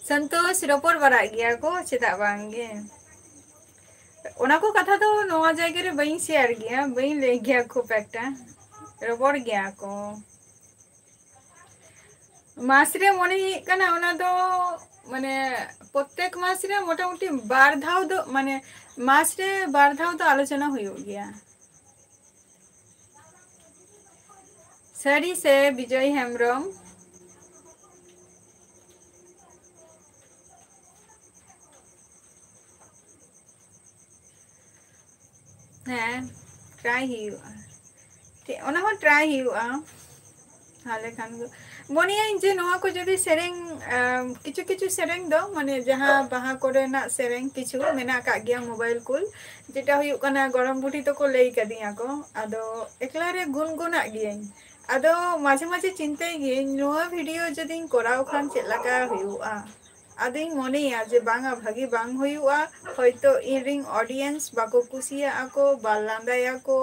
ᱥᱚᱱᱛᱳᱥ, ᱨᱚᱯᱚᱲ ᱵᱟᱲᱟᱜ ᱜᱮᱭᱟ ᱠᱚ, ᱪᱮᱫᱟᱜ ᱵᱟᱝ ᱜᱮ? ᱚᱱᱟ ᱠᱚ ᱠᱟᱛᱷᱟ ᱫᱚ ᱱᱚᱣᱟ ᱡᱟᱭᱜᱟ ᱨᱮ ᱵᱟᱹᱧ ᱥᱮᱭᱟᱨ ᱜᱮᱭᱟ, ᱵᱟᱹᱧ ᱞᱟᱹᱭ ᱜᱮᱭᱟ ᱠᱷᱩᱵ ᱮᱠᱴᱟ᱾ ᱨᱚᱯᱚᱲ ᱜᱮᱭᱟ ᱠᱚ᱾ ᱢᱟᱥ ᱨᱮ ᱢᱚᱱᱮ ᱦᱩᱭᱩᱜ ᱠᱟᱱᱟ ᱚᱱᱟ ᱫᱚ, ᱢᱟᱱᱮ, ᱯᱨᱚᱛᱛᱮᱠ ᱢᱟᱥ ᱨᱮ ᱢᱚᱴᱟᱢᱩᱴᱤ ᱵᱟᱨ ᱫᱷᱟᱣ ᱫᱚ, ᱢᱟᱱᱮ, ᱢᱟᱥ ᱨᱮ ᱵᱟᱨ ᱫᱷᱟᱣ ᱫᱚ ᱟᱞᱳᱪᱚᱱᱟ ᱦᱩᱭᱩᱜ ᱜᱮᱭᱟ᱾ ᱥᱟᱹᱨᱤ ᱥᱮ ᱵᱤᱡᱚᱭ ᱦᱮᱢᱵᱨᱚᱢ? ᱦᱮᱸ, ᱴᱨᱟᱭ ᱦᱩᱭᱩᱜᱼᱟ᱾ ᱴᱷᱤᱠ, ᱚᱱᱟ ᱦᱚᱸ ᱴᱨᱟᱭ ᱦᱩᱭᱩᱜᱼᱟ᱾ ᱛᱟᱦᱚᱞᱮ ᱠᱷᱟᱱ ᱫᱚ ᱢᱚᱱᱮᱭᱟᱹᱧ ᱡᱮ ᱱᱚᱣᱟ ᱠᱚ ᱡᱩᱫᱤ ᱥᱮᱨᱮᱧ, ᱟᱢ, ᱠᱤᱪᱷᱩ ᱠᱤᱪᱷᱩ ᱥᱮᱨᱮᱧ ᱫᱚ, ᱢᱟᱱᱮ, ᱡᱟᱦᱟᱸ ᱵᱟᱦᱟ ᱠᱚᱨᱮᱱᱟᱜ ᱥᱮᱨᱮᱧ ᱠᱤᱪᱷᱩ ᱢᱮᱱᱟᱜ ᱟᱠᱟᱫ ᱜᱮᱭᱟ ᱢᱳᱵᱟᱭᱤᱞ ᱠᱩᱞ, ᱡᱮᱴᱟ ᱦᱩᱭᱩᱜ ᱠᱟᱱᱟ ᱜᱚᱲᱚᱢ ᱵᱩᱰᱷᱤ ᱛᱟᱠᱚ ᱞᱟᱹᱭ ᱠᱟᱫᱤᱧᱟ ᱠᱚ, ᱟᱫᱚ ᱮᱠᱞᱟ ᱨᱮ ᱜᱩᱱᱜᱩᱱᱟᱜ ᱜᱤᱭᱟᱹᱧ᱾ ᱟᱫᱚ ᱢᱟᱡᱷᱮ ᱢᱟᱡᱷᱮ ᱪᱤᱱᱛᱟᱹᱭ ᱜᱤᱭᱟᱹᱧ, ᱱᱚᱣᱟ ᱵᱷᱤᱰᱤᱭᱳ ᱡᱩᱫᱤᱧ ᱠᱚᱨᱟᱣ ᱠᱷᱟᱱ ᱪᱮᱫ ᱞᱮᱠᱟ ᱦᱩᱭᱩᱜᱼᱟ? ᱟᱫᱚᱧ ᱢᱚᱱᱮᱭᱟ ᱡᱮ ᱵᱟᱝᱟ, ᱵᱷᱟᱹᱜᱤ ᱵᱟᱝ ᱦᱩᱭᱩᱜᱼᱟ, ᱦᱚᱭᱛᱳ ᱤᱧ ᱨᱤᱱ ᱚᱰᱤᱭᱮᱱᱥ ᱵᱟᱠᱚ ᱠᱩᱥᱤᱭᱟᱜᱼᱟ ᱠᱚ, ᱵᱟ ᱞᱟᱸᱫᱟᱭᱟᱠᱚ᱾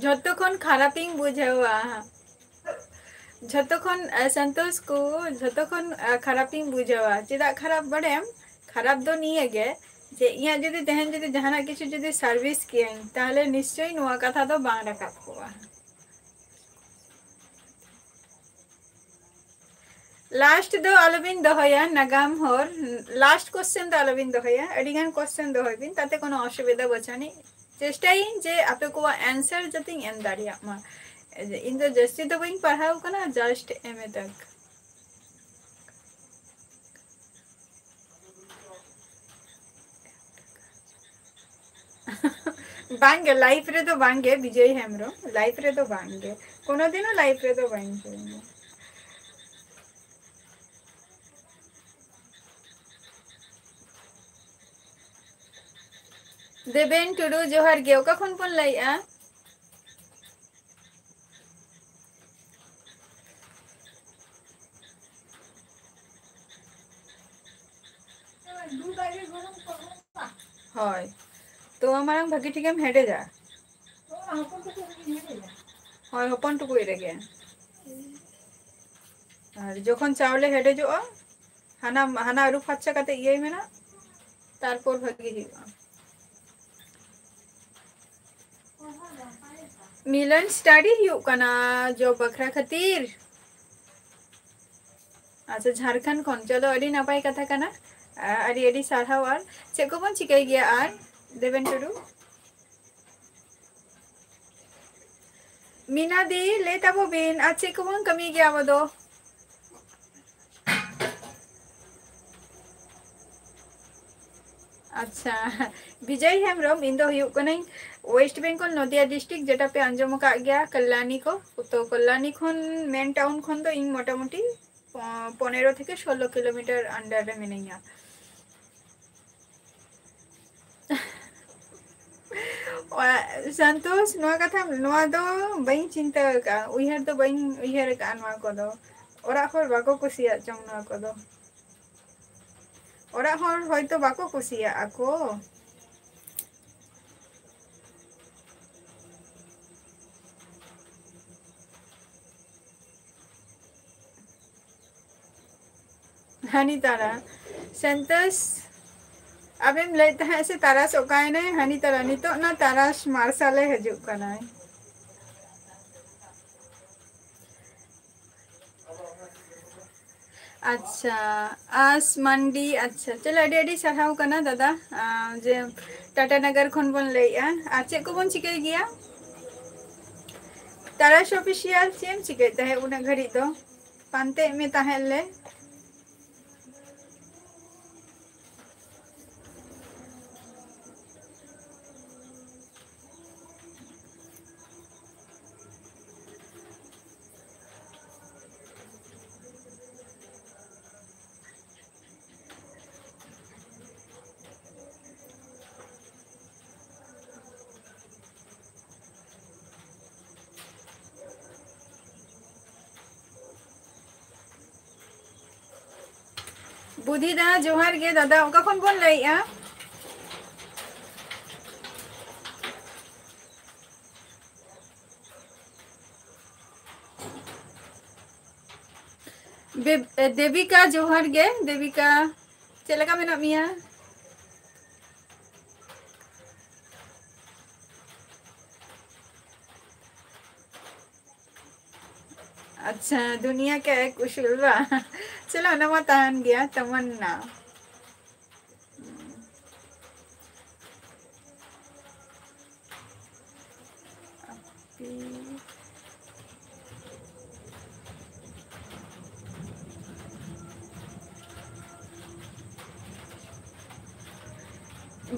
ᱡᱷᱚᱛᱚ ᱠᱷᱚᱱ ᱠᱷᱟᱨᱟᱯᱤᱧ ᱵᱩᱡᱷᱟᱹᱣᱟ, ᱡᱷᱚᱛᱚ ᱠᱷᱚᱱ, ᱮ, ᱥᱚᱱᱛᱳᱥ ᱠᱚ, ᱡᱷᱚᱛᱚ ᱠᱷᱚᱱ, ᱮ, ᱠᱷᱟᱨᱟᱯᱤᱧ ᱵᱩᱡᱷᱟᱹᱣᱟ᱾ ᱪᱮᱫᱟᱜ ᱠᱷᱟᱨᱟᱯ ᱵᱟᱲᱟᱭᱟᱢ? ᱠᱷᱟᱨᱟᱯ ᱫᱚ ᱱᱤᱭᱟᱹ ᱜᱮ ᱡᱮ ᱤᱧᱟᱹᱜ ᱡᱩᱫᱤ ᱛᱮᱦᱮᱧ ᱡᱩᱫᱤ ᱡᱟᱦᱟᱱᱟᱜ ᱠᱤᱪᱷᱩ ᱡᱩᱫᱤ ᱥᱟᱨᱵᱷᱤᱥ ᱠᱤᱭᱟᱹᱧ, ᱛᱟᱦᱞᱮ ᱱᱤᱥᱪᱳᱭ ᱱᱚᱣᱟ ᱠᱟᱛᱷᱟ ᱫᱚ ᱵᱟᱝ ᱨᱟᱠᱟᱵ ᱠᱚᱜᱼᱟ᱾ ᱞᱟᱥᱴ ᱫᱚ ᱟᱞᱚᱵᱤᱱ ᱫᱚᱦᱚᱭᱟ ᱱᱟᱜᱟᱢ ᱦᱚᱨ, ᱞᱟᱥᱴ ᱠᱚᱥᱪᱮᱱ ᱫᱚ ᱟᱞᱚᱵᱤᱱ ᱫᱚᱦᱚᱭᱟ, ᱟᱹᱰᱤᱜᱟᱱ ᱠᱚᱥᱪᱮᱱ ᱫᱚᱦᱚᱭ ᱵᱤᱱ, ᱛᱟᱛᱮ ᱠᱳᱱᱳ ᱚᱥᱩᱵᱤᱫᱷᱟ ᱵᱟᱹᱪᱩᱜ ᱟᱹᱱᱤᱡ᱾ ᱪᱮᱥᱴᱟᱭᱟᱹᱧ ᱡᱮ ᱟᱯᱮ ᱠᱚᱣᱟᱜ ᱟᱱᱥᱟᱨ ᱡᱟᱛᱮᱧ ᱮᱢ ᱫᱟᱲᱮᱭᱟᱜ ᱢᱟ᱾ ᱤᱧ ᱫᱚ ᱡᱟᱹᱥᱛᱤ ᱫᱚ ᱵᱟᱹᱧ ᱯᱟᱲᱦᱟᱣ ᱠᱟᱱᱟ, ᱡᱟᱥᱴ ᱮᱢ ᱮ ᱛᱟᱠ᱾ ᱵᱟᱝᱜᱮ, ᱞᱟᱭᱤᱯᱷ ᱨᱮᱫᱚ ᱵᱟᱝᱜᱮ, ᱵᱤᱡᱚᱭ ᱦᱮᱢᱵᱨᱚᱢ, ᱞᱟᱭᱤᱯᱷ ᱨᱮᱫᱚ ᱵᱟᱝᱜᱮ, ᱠᱳᱱᱳ ᱫᱤᱱ ᱦᱚᱸ ᱞᱟᱭᱤᱯᱷ ᱨᱮᱫᱚ ᱵᱟᱹᱧ ᱡᱚᱭᱮᱱᱟ᱾ ᱫᱮᱵᱮᱱ ᱴᱩᱰᱩ, ᱡᱚᱦᱟᱨ ᱜᱮ᱾ ᱚᱠᱟ ᱠᱷᱚᱱ ᱵᱚᱱ ᱞᱟᱹᱭᱮᱜᱼᱟ? ᱦᱳᱭ, ᱛᱚᱣᱟ ᱢᱟᱲᱟᱝ ᱵᱷᱟᱹᱜᱤ ᱴᱷᱤᱠᱮᱢ ᱦᱮᱰᱮᱡᱟ᱾ ᱦᱳᱭ, ᱦᱚᱯᱚᱱ ᱴᱩᱠᱩᱡ ᱨᱮᱜᱮ᱾ ᱟᱨ ᱡᱚᱠᱷᱚᱱ ᱪᱟᱣᱞᱮ ᱦᱮᱰᱮᱡᱚᱜᱼᱟ, ᱦᱟᱱᱟ, ᱦᱟᱱᱟ ᱟᱹᱨᱩᱵ ᱯᱷᱟᱨᱪᱟ ᱠᱟᱛᱮ ᱤᱭᱟᱹᱭ ᱢᱮ ᱱᱟ, ᱛᱟᱨᱯᱚᱨ ᱵᱷᱟᱹᱜᱤ ᱦᱩᱭᱩᱜᱼᱟ᱾ ᱢᱤᱞᱚᱱ ᱥᱴᱟᱰᱤ ᱦᱩᱭᱩᱜ ᱠᱟᱱᱟ ᱡᱚᱵ ᱵᱟᱠᱷᱨᱟ ᱠᱷᱟᱹᱛᱤᱨ᱾ ᱟᱪᱪᱷᱟ, ᱡᱷᱟᱲᱠᱷᱚᱸᱰ ᱠᱷᱚᱱ, ᱪᱚᱞᱚ, ᱟᱹᱰᱤ ᱱᱟᱯᱟᱭ ᱠᱟᱛᱷᱟ ᱠᱟᱱᱟ᱾ ᱟ, ᱟᱹᱰᱤ ᱟᱹᱰᱤ ᱥᱟᱨᱦᱟᱣ᱾ ᱟᱨ ᱪᱮᱫ ᱠᱚᱵᱚᱱ ᱪᱤᱠᱟᱹᱭ ᱜᱮᱭᱟ ᱟᱨ, ᱫᱮᱵᱮᱱ ᱴᱩᱰᱩ? ᱢᱤᱱᱟ ᱫᱤ, ᱞᱟᱹᱭ ᱛᱟᱵᱚ ᱵᱤᱱ, ᱟᱨ ᱪᱮᱫ ᱠᱚᱵᱚᱱ ᱠᱟᱹᱢᱤ ᱜᱮᱭᱟ ᱟᱵᱚ ᱫᱚ? ᱟᱪᱪᱷᱟ, ᱵᱤᱡᱚᱭ ᱦᱮᱢᱵᱨᱚᱢ, ᱤᱧ ᱫᱚ ᱦᱩᱭᱩᱜ ᱠᱟᱹᱱᱟᱹᱧ West Bengal, ᱱᱚᱫᱤᱭᱟ district, ᱡᱮᱴᱟ ᱯᱮ ᱟᱸᱡᱚᱢ ᱟᱠᱟᱫ ᱜᱮᱭᱟ, ᱠᱟᱞᱞᱟᱱᱤ ᱠᱚ᱾ ᱛᱚ ᱠᱟᱞᱞᱟᱱᱤ ᱠᱷᱚᱱ, main town ᱠᱷᱚᱱ ᱫᱚ ᱤᱧ ᱢᱚᱴᱟᱢᱩᱴᱤ ᱯᱚ-, ᱯᱚᱱᱮᱨᱚ ᱛᱷᱮᱠᱮ ᱥᱳᱞᱳ kilometer under ᱨᱮ ᱢᱤᱱᱟᱹᱧᱟ᱾ ᱚᱲᱟᱜ, ᱥᱟᱱᱛᱳᱥ, ᱱᱚᱣᱟ ᱠᱟᱛᱷᱟ, ᱱᱚᱣᱟ ᱫᱚ ᱵᱟᱹᱧ ᱪᱤᱱᱛᱟᱹ ᱟᱠᱟᱫᱼᱟ, ᱩᱭᱦᱟᱹᱨ ᱫᱚ ᱵᱟᱹᱧ ᱩᱭᱦᱟᱹᱨ ᱟᱠᱟᱫᱼᱟ ᱱᱚᱣᱟ ᱠᱚᱫᱚ᱾ ᱚᱲᱟᱜ ᱦᱚᱲ ᱵᱟᱠᱚ ᱠᱩᱥᱤᱭᱟᱜ ᱪᱚᱝ ᱱᱚᱣᱟ ᱠᱚᱫᱚ᱾ ᱚᱲᱟᱜ ᱦᱚᱲ ᱦᱚᱭᱛᱳ ᱵᱟᱠᱚ ᱠᱩᱥᱤᱭᱟᱜᱼᱟ ᱠᱚ᱾ ᱦᱟᱹᱱᱤ ᱛᱟᱨᱟ, ᱥᱟᱱᱛᱳᱥ, ᱟᱢᱮᱢ ᱞᱟᱹᱭᱮᱫ ᱛᱟᱦᱮᱸᱫ ᱥᱮ ᱛᱟᱨᱟᱥ ᱚᱠᱟᱭᱮᱱᱟᱭ? ᱦᱟᱹᱱᱤ ᱛᱟᱨᱟ, ᱱᱤᱛᱚᱜ ᱱᱟ ᱛᱟᱨᱟᱥ ᱢᱟᱨᱥᱟᱞᱮ ᱦᱤᱡᱩᱜ ᱠᱟᱱᱟᱭ᱾ ᱟᱪᱪᱷᱟ, ᱟᱥ ᱢᱟᱱᱰᱤ, ᱟᱪᱪᱷᱟ, ᱪᱚᱞᱚ, ᱟᱹᱰᱤ ᱟᱹᱰᱤ ᱥᱟᱨᱦᱟᱣ ᱠᱟᱱᱟ ᱫᱟᱫᱟ, ᱟᱸ, ᱡᱮ ᱴᱟᱴᱟ ᱱᱟᱜᱟᱨ ᱠᱷᱚᱱ ᱵᱚᱱ ᱞᱟᱹᱭᱮᱜᱼᱟ᱾ ᱟᱨ ᱪᱮᱫ ᱠᱚᱵᱚᱱ ᱪᱤᱠᱟᱹᱭ ᱜᱮᱭᱟ? ᱛᱟᱨᱟᱥ ᱚᱯᱷᱤᱥᱤᱭᱟᱞ, ᱪᱮᱫ ᱮᱢ ᱪᱤᱠᱟᱹᱭᱮᱫ ᱛᱟᱦᱮᱸᱫ ᱩᱱᱟᱹᱜ ᱜᱷᱟᱹᱲᱤᱡ ᱫᱚ? ᱯᱟᱱᱛᱮᱭᱮᱫ ᱢᱮ ᱛᱟᱦᱮᱸᱫ ᱞᱮ᱾ ᱵᱩᱫᱷᱤ ᱫᱟ, ᱡᱚᱦᱟᱨ ᱜᱮ ᱫᱟᱫᱟ, ᱚᱠᱟ ᱠᱷᱚᱱ ᱵᱚᱱ ᱞᱟᱹᱭᱮᱜᱼᱟ? ᱵᱮᱵ-, ᱮ, ᱫᱮᱵᱤᱠᱟ, ᱡᱚᱦᱟᱨ ᱜᱮ ᱫᱮᱵᱤᱠᱟ, ᱪᱮᱫ ᱞᱮᱠᱟ ᱢᱮᱱᱟᱜ ᱢᱮᱭᱟ? ᱟᱪᱪᱷᱟ, ᱫᱩᱱᱤᱭᱟ ᱠᱟ ᱮᱠ ᱩᱥᱩᱞ ᱵᱟ᱾ ᱪᱚᱞᱚ, ᱚᱱᱟ ᱢᱟ ᱛᱟᱦᱮᱱ ᱜᱮᱭᱟ, ᱛᱟᱢᱟᱱᱱᱟ᱾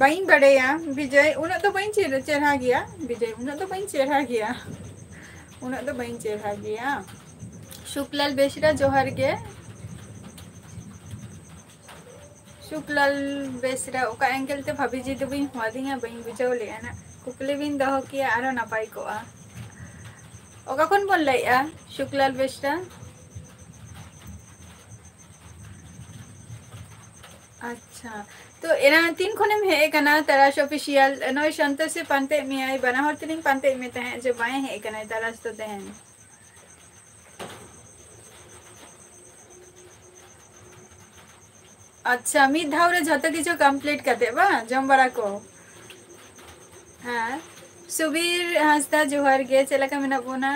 ᱵᱟᱹᱧ ᱵᱟᱲᱟᱭᱟ ᱵᱤᱡᱚᱭ, ᱩᱱᱟᱹᱜ ᱫᱚ ᱵᱟᱹᱧ ᱪᱮᱦᱨᱟ, ᱪᱮᱦᱨᱟ ᱜᱮᱭᱟ ᱵᱤᱡᱚᱭ, ᱩᱱᱟᱹᱜ ᱫᱚ ᱵᱟᱹᱧ ᱪᱮᱦᱨᱟ ᱜᱮᱭᱟ, ᱩᱱᱟᱹᱜ ᱫᱚ ᱵᱟᱹᱧ ᱪᱮᱦᱨᱟ ᱜᱮᱭᱟ᱾ ᱥᱩᱠᱞᱟᱞ ᱵᱮᱥᱨᱟ, ᱡᱚᱦᱟᱨ ᱜᱮ᱾ ᱥᱩᱠᱞᱟᱞ ᱵᱮᱥᱨᱟ, ᱚᱠᱟ angle ᱛᱮ ᱵᱷᱟᱵᱤ ᱡᱤ ᱫᱚᱵᱤᱱ ᱦᱚᱦᱚᱫᱤᱧᱟ, ᱵᱟᱹᱧ ᱵᱩᱡᱷᱟᱹᱣ ᱞᱮᱜᱼᱟ ᱱᱟᱜ᱾ ᱠᱩᱠᱞᱤ ᱵᱤᱱ ᱫᱚᱦᱚ ᱠᱮᱭᱟ, ᱟᱨᱚ ᱱᱟᱯᱟᱭ ᱠᱚᱜᱼᱟ᱾ ᱚᱠᱟ ᱠᱷᱚᱱ ᱵᱚᱱ ᱞᱟᱹᱭᱮᱜᱼᱟ, ᱥᱩᱠᱞᱟᱞ ᱵᱮᱥᱨᱟ? ᱟᱪᱪᱷᱟ, ᱛᱚ ᱮᱱᱟᱝ ᱛᱤᱱ ᱠᱷᱚᱱᱮᱢ ᱦᱮᱡ ᱟᱠᱟᱱᱟ ᱛᱟᱨᱟᱥ ᱚᱯᱷᱤᱥᱤᱭᱟᱞ? ᱱᱚᱜᱼᱚᱭ ᱥᱚᱱᱛᱳᱥᱮ ᱯᱟᱱᱛᱮᱭᱮᱫ ᱢᱮᱭᱟᱭ, ᱵᱟᱱᱟ ᱦᱚᱲ ᱛᱮᱞᱤᱧ ᱯᱟᱱᱛᱮᱭᱮᱫ ᱢᱮ ᱛᱟᱦᱮᱸᱫ ᱡᱮ ᱵᱟᱭ ᱦᱮᱡ ᱟᱠᱟᱱᱟᱭ ᱛᱟᱨᱟᱥ ᱫᱚ ᱛᱮᱦᱮᱧ᱾ ᱟᱪᱪᱷᱟ, ᱢᱤᱫ ᱫᱷᱟᱣ ᱨᱮ ᱡᱷᱚᱛᱚ ᱠᱤᱪᱷᱩ complete ᱠᱟᱛᱮ ᱵᱟᱝ, ᱡᱚᱢ ᱵᱟᱲᱟ ᱠᱚ? ᱦᱮᱸ, ᱥᱩᱵᱤᱨ ᱦᱟᱸᱥᱫᱟ, ᱡᱚᱦᱟᱨ ᱜᱮ, ᱪᱮᱫ ᱞᱮᱠᱟ ᱢᱮᱱᱟᱜ ᱵᱚᱱᱟ?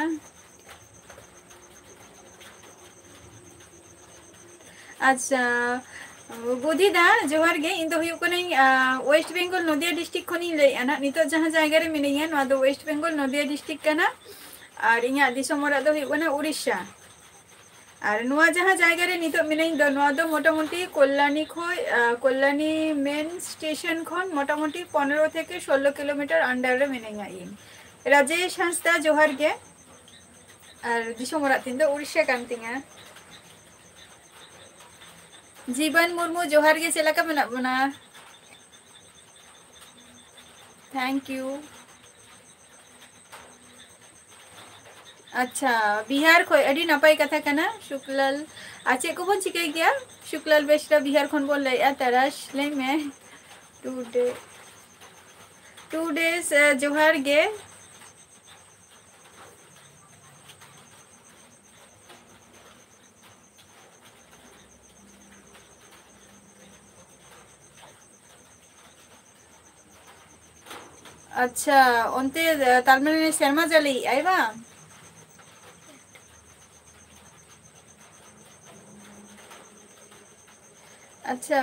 ᱟᱪᱪᱷᱟ, ᱵᱩᱫᱷᱤ ᱫᱟ, ᱡᱚᱦᱟᱨ ᱜᱮ᱾ ᱤᱧ ᱫᱚ ᱦᱩᱭᱩᱜ ᱠᱟᱹᱱᱟᱹᱧ, ᱟ, West Bengal, ᱱᱚᱫᱤᱭᱟ district ᱠᱷᱚᱱᱤᱧ ᱞᱟᱹᱭᱮᱫᱼᱟ ᱱᱟᱜ᱾ ᱱᱤᱛᱚᱜ ᱡᱟᱦᱟᱸ ᱡᱟᱭᱜᱟ ᱨᱮ ᱢᱤᱱᱟᱹᱧᱟ, ᱱᱚᱣᱟ ᱫᱚ West Bengal, ᱱᱚᱫᱤᱭᱟ district ᱠᱟᱱᱟ᱾ ᱟᱨ ᱤᱧᱟᱹᱜ ᱫᱤᱥᱚᱢ ᱚᱲᱟᱜ ᱫᱚ ᱦᱩᱭᱩᱜ ᱠᱟᱱᱟ ᱩᱲᱤᱥᱥᱟ᱾ ᱟᱨ ᱱᱚᱣᱟ ᱡᱟᱦᱟᱸ ᱡᱟᱭᱜᱟ ᱨᱮ ᱱᱤᱛᱚᱜ ᱢᱤᱱᱟᱹᱧ ᱫᱚ, ᱱᱚᱣᱟ ᱫᱚ ᱢᱚᱴᱟᱢᱩᱴᱤ ᱠᱚᱞᱞᱟᱱᱤ ᱠᱷᱚᱡ, ᱟ, ᱠᱚᱞᱞᱟᱱᱤ main station ᱠᱷᱚᱱ ᱢᱚᱴᱟᱢᱩᱴᱤ ᱯᱚᱱᱨᱚ ᱛᱷᱮᱠᱮ ᱥᱳᱞᱞᱳ kilometer under ᱨᱮ ᱢᱤᱱᱟᱹᱧᱟ ᱤᱧ᱾ ᱨᱟᱡᱮᱥ ᱦᱟᱸᱥᱫᱟ, ᱡᱚᱦᱟᱨ ᱜᱮ᱾ ᱟᱨ ᱫᱤᱥᱚᱢ ᱚᱲᱟᱜ ᱛᱤᱧ ᱫᱚ ᱩᱲᱤᱥᱥᱟ ᱠᱟᱱ ᱛᱤᱧᱟ᱾ ᱡᱤᱵᱚᱱ ᱢᱩᱨᱢᱩ, ᱡᱚᱦᱟᱨ ᱜᱮ, ᱪᱮᱫ ᱞᱮᱠᱟ ᱢᱮᱱᱟᱜ ᱵᱚᱱᱟ? Thank you. ᱟᱪᱪᱷᱟ, ᱵᱤᱦᱟᱨ ᱠᱷᱚᱡ, ᱟᱹᱰᱤ ᱱᱟᱯᱟᱭ ᱠᱟᱛᱷᱟ ᱠᱟᱱᱟ ᱥᱩᱠᱞᱟᱞ᱾ ᱟᱨ ᱪᱮᱫ ᱠᱚᱵᱚᱱ ᱪᱤᱠᱟᱹᱭ ᱜᱮᱭᱟ? ᱥᱩᱠᱞᱟᱞ ᱵᱮᱥᱨᱟ, ᱵᱤᱦᱟᱨ ᱠᱷᱚᱱ ᱵᱚᱱ ᱞᱟᱹᱭᱮᱫᱼᱟ᱾ ᱛᱟᱨᱟᱥ, ᱞᱟᱹᱭ ᱢᱮ᱾ Two day, two days, ᱡᱚᱦᱟᱨ ᱜᱮ᱾ ᱟᱪᱪᱷᱟ, ᱚᱱᱛᱮ, ᱛᱟᱨ ᱢᱟᱱᱮ ᱥᱮᱨᱢᱟ ᱡᱟᱹᱲᱤᱭᱮᱜᱼᱟᱭ ᱵᱟᱝ? ᱟᱪᱪᱷᱟ,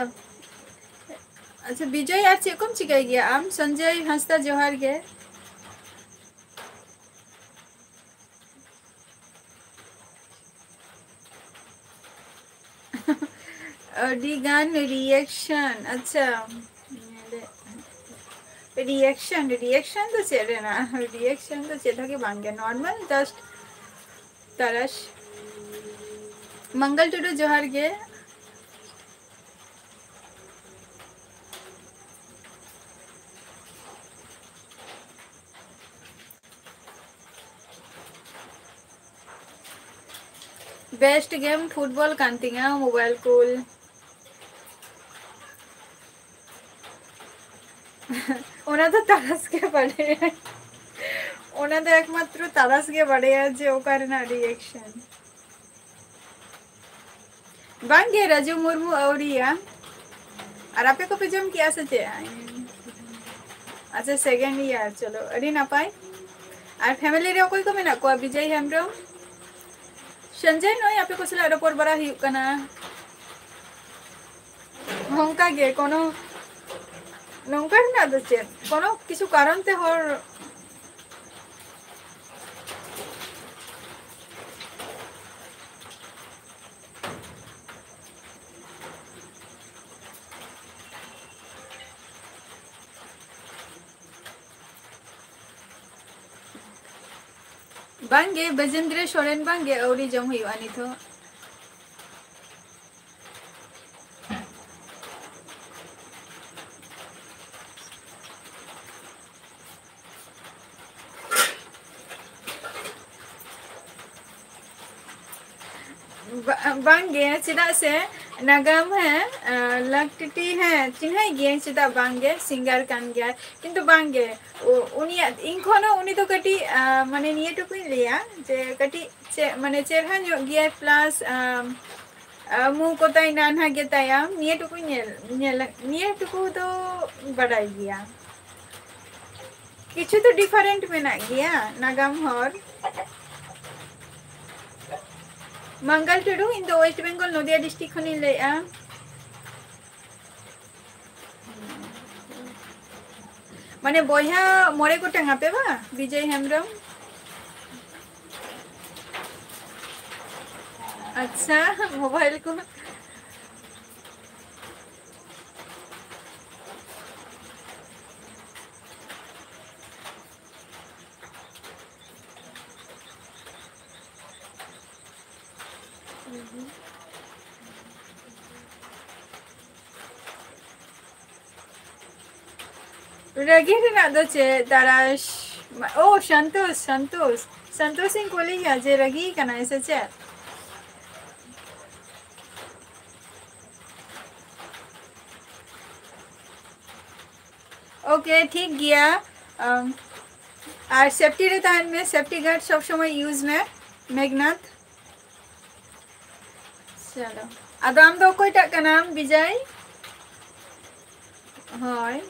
ᱟᱪᱪᱷᱟ, ᱵᱤᱡᱚᱭ, ᱟᱨ ᱪᱮᱫ ᱠᱚᱢ ᱪᱤᱠᱟᱹᱭ ᱜᱮᱭᱟ ᱟᱢ? ᱥᱚᱧᱡᱚᱭ ᱦᱟᱸᱥᱫᱟ, ᱡᱚᱦᱟᱨ ᱜᱮ᱾ ᱟᱹᱰᱤ ᱜᱟᱱ reaction, ᱟᱪᱪᱷᱟ᱾ ᱨᱤᱭᱮᱠᱥᱚᱱ, ᱨᱤᱭᱮᱠᱥᱚᱱ ᱫᱚ ᱪᱮᱫ ᱨᱮᱱᱟᱜ? ᱨᱤᱭᱮᱠᱥᱚᱱ ᱫᱚ ᱪᱮᱫ ᱦᱚᱸ ᱜᱮ ᱵᱟᱝ ᱜᱮ, ᱱᱚᱨᱢᱟᱞ ᱡᱟᱥᱴ ᱛᱟᱨᱟᱥ᱾ ᱢᱚᱝᱜᱚᱞ ᱴᱩᱰᱩ, ᱡᱚᱦᱟᱨ ᱜᱮ᱾ Best game football ᱠᱟᱱ ᱛᱤᱧᱟ, mobile ᱠᱩᱞ᱾ ᱚᱱᱟ ᱫᱚ ᱛᱟᱨᱟᱥ ᱜᱮ ᱵᱟᱰᱟᱭᱟ, ᱚᱱᱟ ᱫᱚ ᱮᱠᱢᱟᱛᱨᱚ ᱛᱟᱨᱟᱥ ᱜᱮ ᱵᱟᱰᱟᱭᱟ ᱡᱮ ᱚᱠᱟ ᱨᱮᱱᱟᱜ ᱨᱤᱭᱮᱠᱥᱚᱱ᱾ ᱵᱟᱝᱜᱮ, ᱨᱟᱡᱩ ᱢᱩᱨᱢᱩ ᱟᱹᱣᱨᱤᱭᱟ᱾ ᱟᱨ ᱟᱯᱮ ᱠᱚᱯᱮ ᱡᱚᱢ ᱠᱮᱜᱼᱟ ᱥᱮ ᱪᱮᱫ? ᱟᱪᱪᱷᱟ, ᱥᱮᱠᱮᱱᱰ ᱤᱭᱟᱨ, ᱪᱚᱞᱚ, ᱟᱹᱰᱤ ᱱᱟᱯᱟᱭ᱾ ᱟᱨ ᱯᱷᱮᱢᱮᱞᱤ ᱨᱮ ᱚᱠᱚᱭ ᱠᱚ ᱢᱮᱱᱟᱜ ᱠᱚᱣᱟ? ᱵᱤᱡᱚᱭ ᱦᱮᱢᱵᱨᱚᱢ, ᱥᱚᱧᱡᱚᱭ, ᱱᱚᱜᱼᱚᱭ ᱟᱯᱮ ᱠᱚ ᱥᱟᱞᱟᱜ ᱨᱚᱯᱚᱲ ᱵᱟᱲᱟ ᱦᱩᱭᱩᱜ ᱠᱟᱱᱟ᱾ ᱱᱚᱝᱠᱟ ᱜᱮ, ᱠᱳᱱᱳ ᱱᱚᱝᱠᱟ ᱨᱮᱱᱟᱜ ᱫᱚ ᱪᱮᱫ, ᱠᱳᱱᱳ ᱠᱤᱪᱷᱩ ᱠᱟᱨᱚᱱ ᱛᱮ ᱦᱚᱲ ᱵᱟᱝᱜᱮ, ᱵᱮᱡᱮᱱᱫᱨᱚ ᱥᱚᱨᱮᱱ ᱵᱟᱝᱜᱮ, ᱟᱹᱣᱨᱤ ᱡᱚᱢ ᱦᱩᱭᱩᱜᱼᱟ ᱱᱤᱛ ᱦᱚᱸ᱾ ᱵᱟ-, ᱵᱟᱝᱜᱮ, ᱪᱮᱫᱟᱜ ᱥᱮ ᱱᱟᱜᱟᱢ, ᱦᱮᱸ, ᱟᱸ, ᱞᱟᱠᱴᱤᱴᱤ, ᱦᱮᱸ, ᱪᱤᱱᱦᱟᱹᱭ ᱜᱤᱭᱟᱹᱧ, ᱪᱮᱫᱟᱜ ᱵᱟᱝᱜᱮ, ᱥᱤᱝᱜᱟᱨ ᱠᱟᱱ ᱜᱮᱭᱟᱭ᱾ ᱠᱤᱱᱛᱩ ᱵᱟᱝᱜᱮ, ᱩ-, ᱩᱱᱤᱭᱟᱜ, ᱤᱧ ᱠᱷᱚᱱ ᱦᱚᱸ ᱩᱱᱤ ᱫᱚ ᱠᱟᱹᱴᱤᱡ, ᱟᱸ, ᱢᱟᱱᱮ, ᱱᱤᱭᱟᱹ ᱴᱩᱠᱩᱧ ᱞᱟᱹᱭᱟ ᱡᱮ ᱠᱟᱹᱴᱤᱡ ᱪᱮ-, ᱢᱟᱱᱮ, ᱪᱮᱨᱦᱟ ᱧᱚᱜ ᱜᱮᱭᱟᱭ, plus, ᱟᱸ, ᱟᱸ, ᱢᱩ ᱠᱚ ᱛᱟᱭ ᱱᱟᱱᱦᱟ ᱜᱮᱛᱟᱭᱟ, ᱱᱤᱭᱟᱹ ᱴᱩᱠᱩᱧ ᱧᱮᱞ, ᱧᱮᱞ, ᱱᱤᱭᱟᱹ ᱴᱩᱠᱩ ᱫᱚ ᱵᱟᱰᱟᱭ ᱜᱮᱭᱟ᱾ ᱠᱤᱪᱷᱩ ᱫᱚ different ᱢᱮᱱᱟᱜ ᱜᱮᱭᱟ ᱱᱟᱜᱟᱢ ᱦᱚᱨ᱾ ᱢᱟᱝᱜᱟᱞ ᱴᱩᱰᱩ, ᱤᱧ ᱫᱚ West Bengal, ᱱᱚᱫᱤᱭᱟ district ᱠᱷᱚᱱᱤᱧ ᱞᱟᱹᱭᱮᱫᱼᱟ᱾ ᱢᱟᱱᱮ ᱵᱚᱭᱦᱟ ᱢᱚᱬᱮ ᱜᱚᱴᱟᱝ ᱟᱯᱮ ᱵᱟᱝ? ᱵᱤᱡᱚᱭ ᱦᱮᱢᱵᱨᱚᱢ᱾ ᱟᱪᱪᱷᱟ, ᱢᱳᱵᱟᱭᱤᱞ ᱠᱚ᱾ ᱨᱟᱹᱜᱤ ᱨᱮᱱᱟᱜ ᱫᱚ ᱪᱮᱫ? ᱛᱟᱨᱟᱥ, ᱳ, ᱥᱟᱱᱛᱳᱥ, ᱥᱟᱱᱛᱳᱥ, ᱥᱟᱱᱛᱳᱥ ᱤᱧ ᱠᱩᱞᱤᱭᱮᱭᱟ ᱡᱮ ᱨᱟᱹᱜᱤ ᱠᱟᱱᱟᱭ ᱥᱮ ᱪᱮᱫ? ᱳᱠᱮ, ᱴᱷᱤᱠ ᱜᱮᱭᱟ᱾ ᱟᱢ, ᱟᱨ ᱥᱮᱯᱴᱤ ᱨᱮ ᱛᱟᱦᱮᱱ ᱢᱮ, ᱥᱮᱯᱴᱤ ᱜᱟᱨᱰ ᱥᱚᱵ ᱥᱚᱢᱚᱭ ᱤᱭᱩᱡᱽ ᱢᱮ, ᱢᱮᱜᱷᱱᱟᱛ᱾ ᱪᱚᱞᱚ, ᱟᱫᱚ ᱟᱢ ᱫᱚ ᱚᱠᱚᱭᱴᱟᱜ ᱠᱟᱱᱟᱢ, ᱵᱤᱡᱚᱭ? ᱦᱳᱭ᱾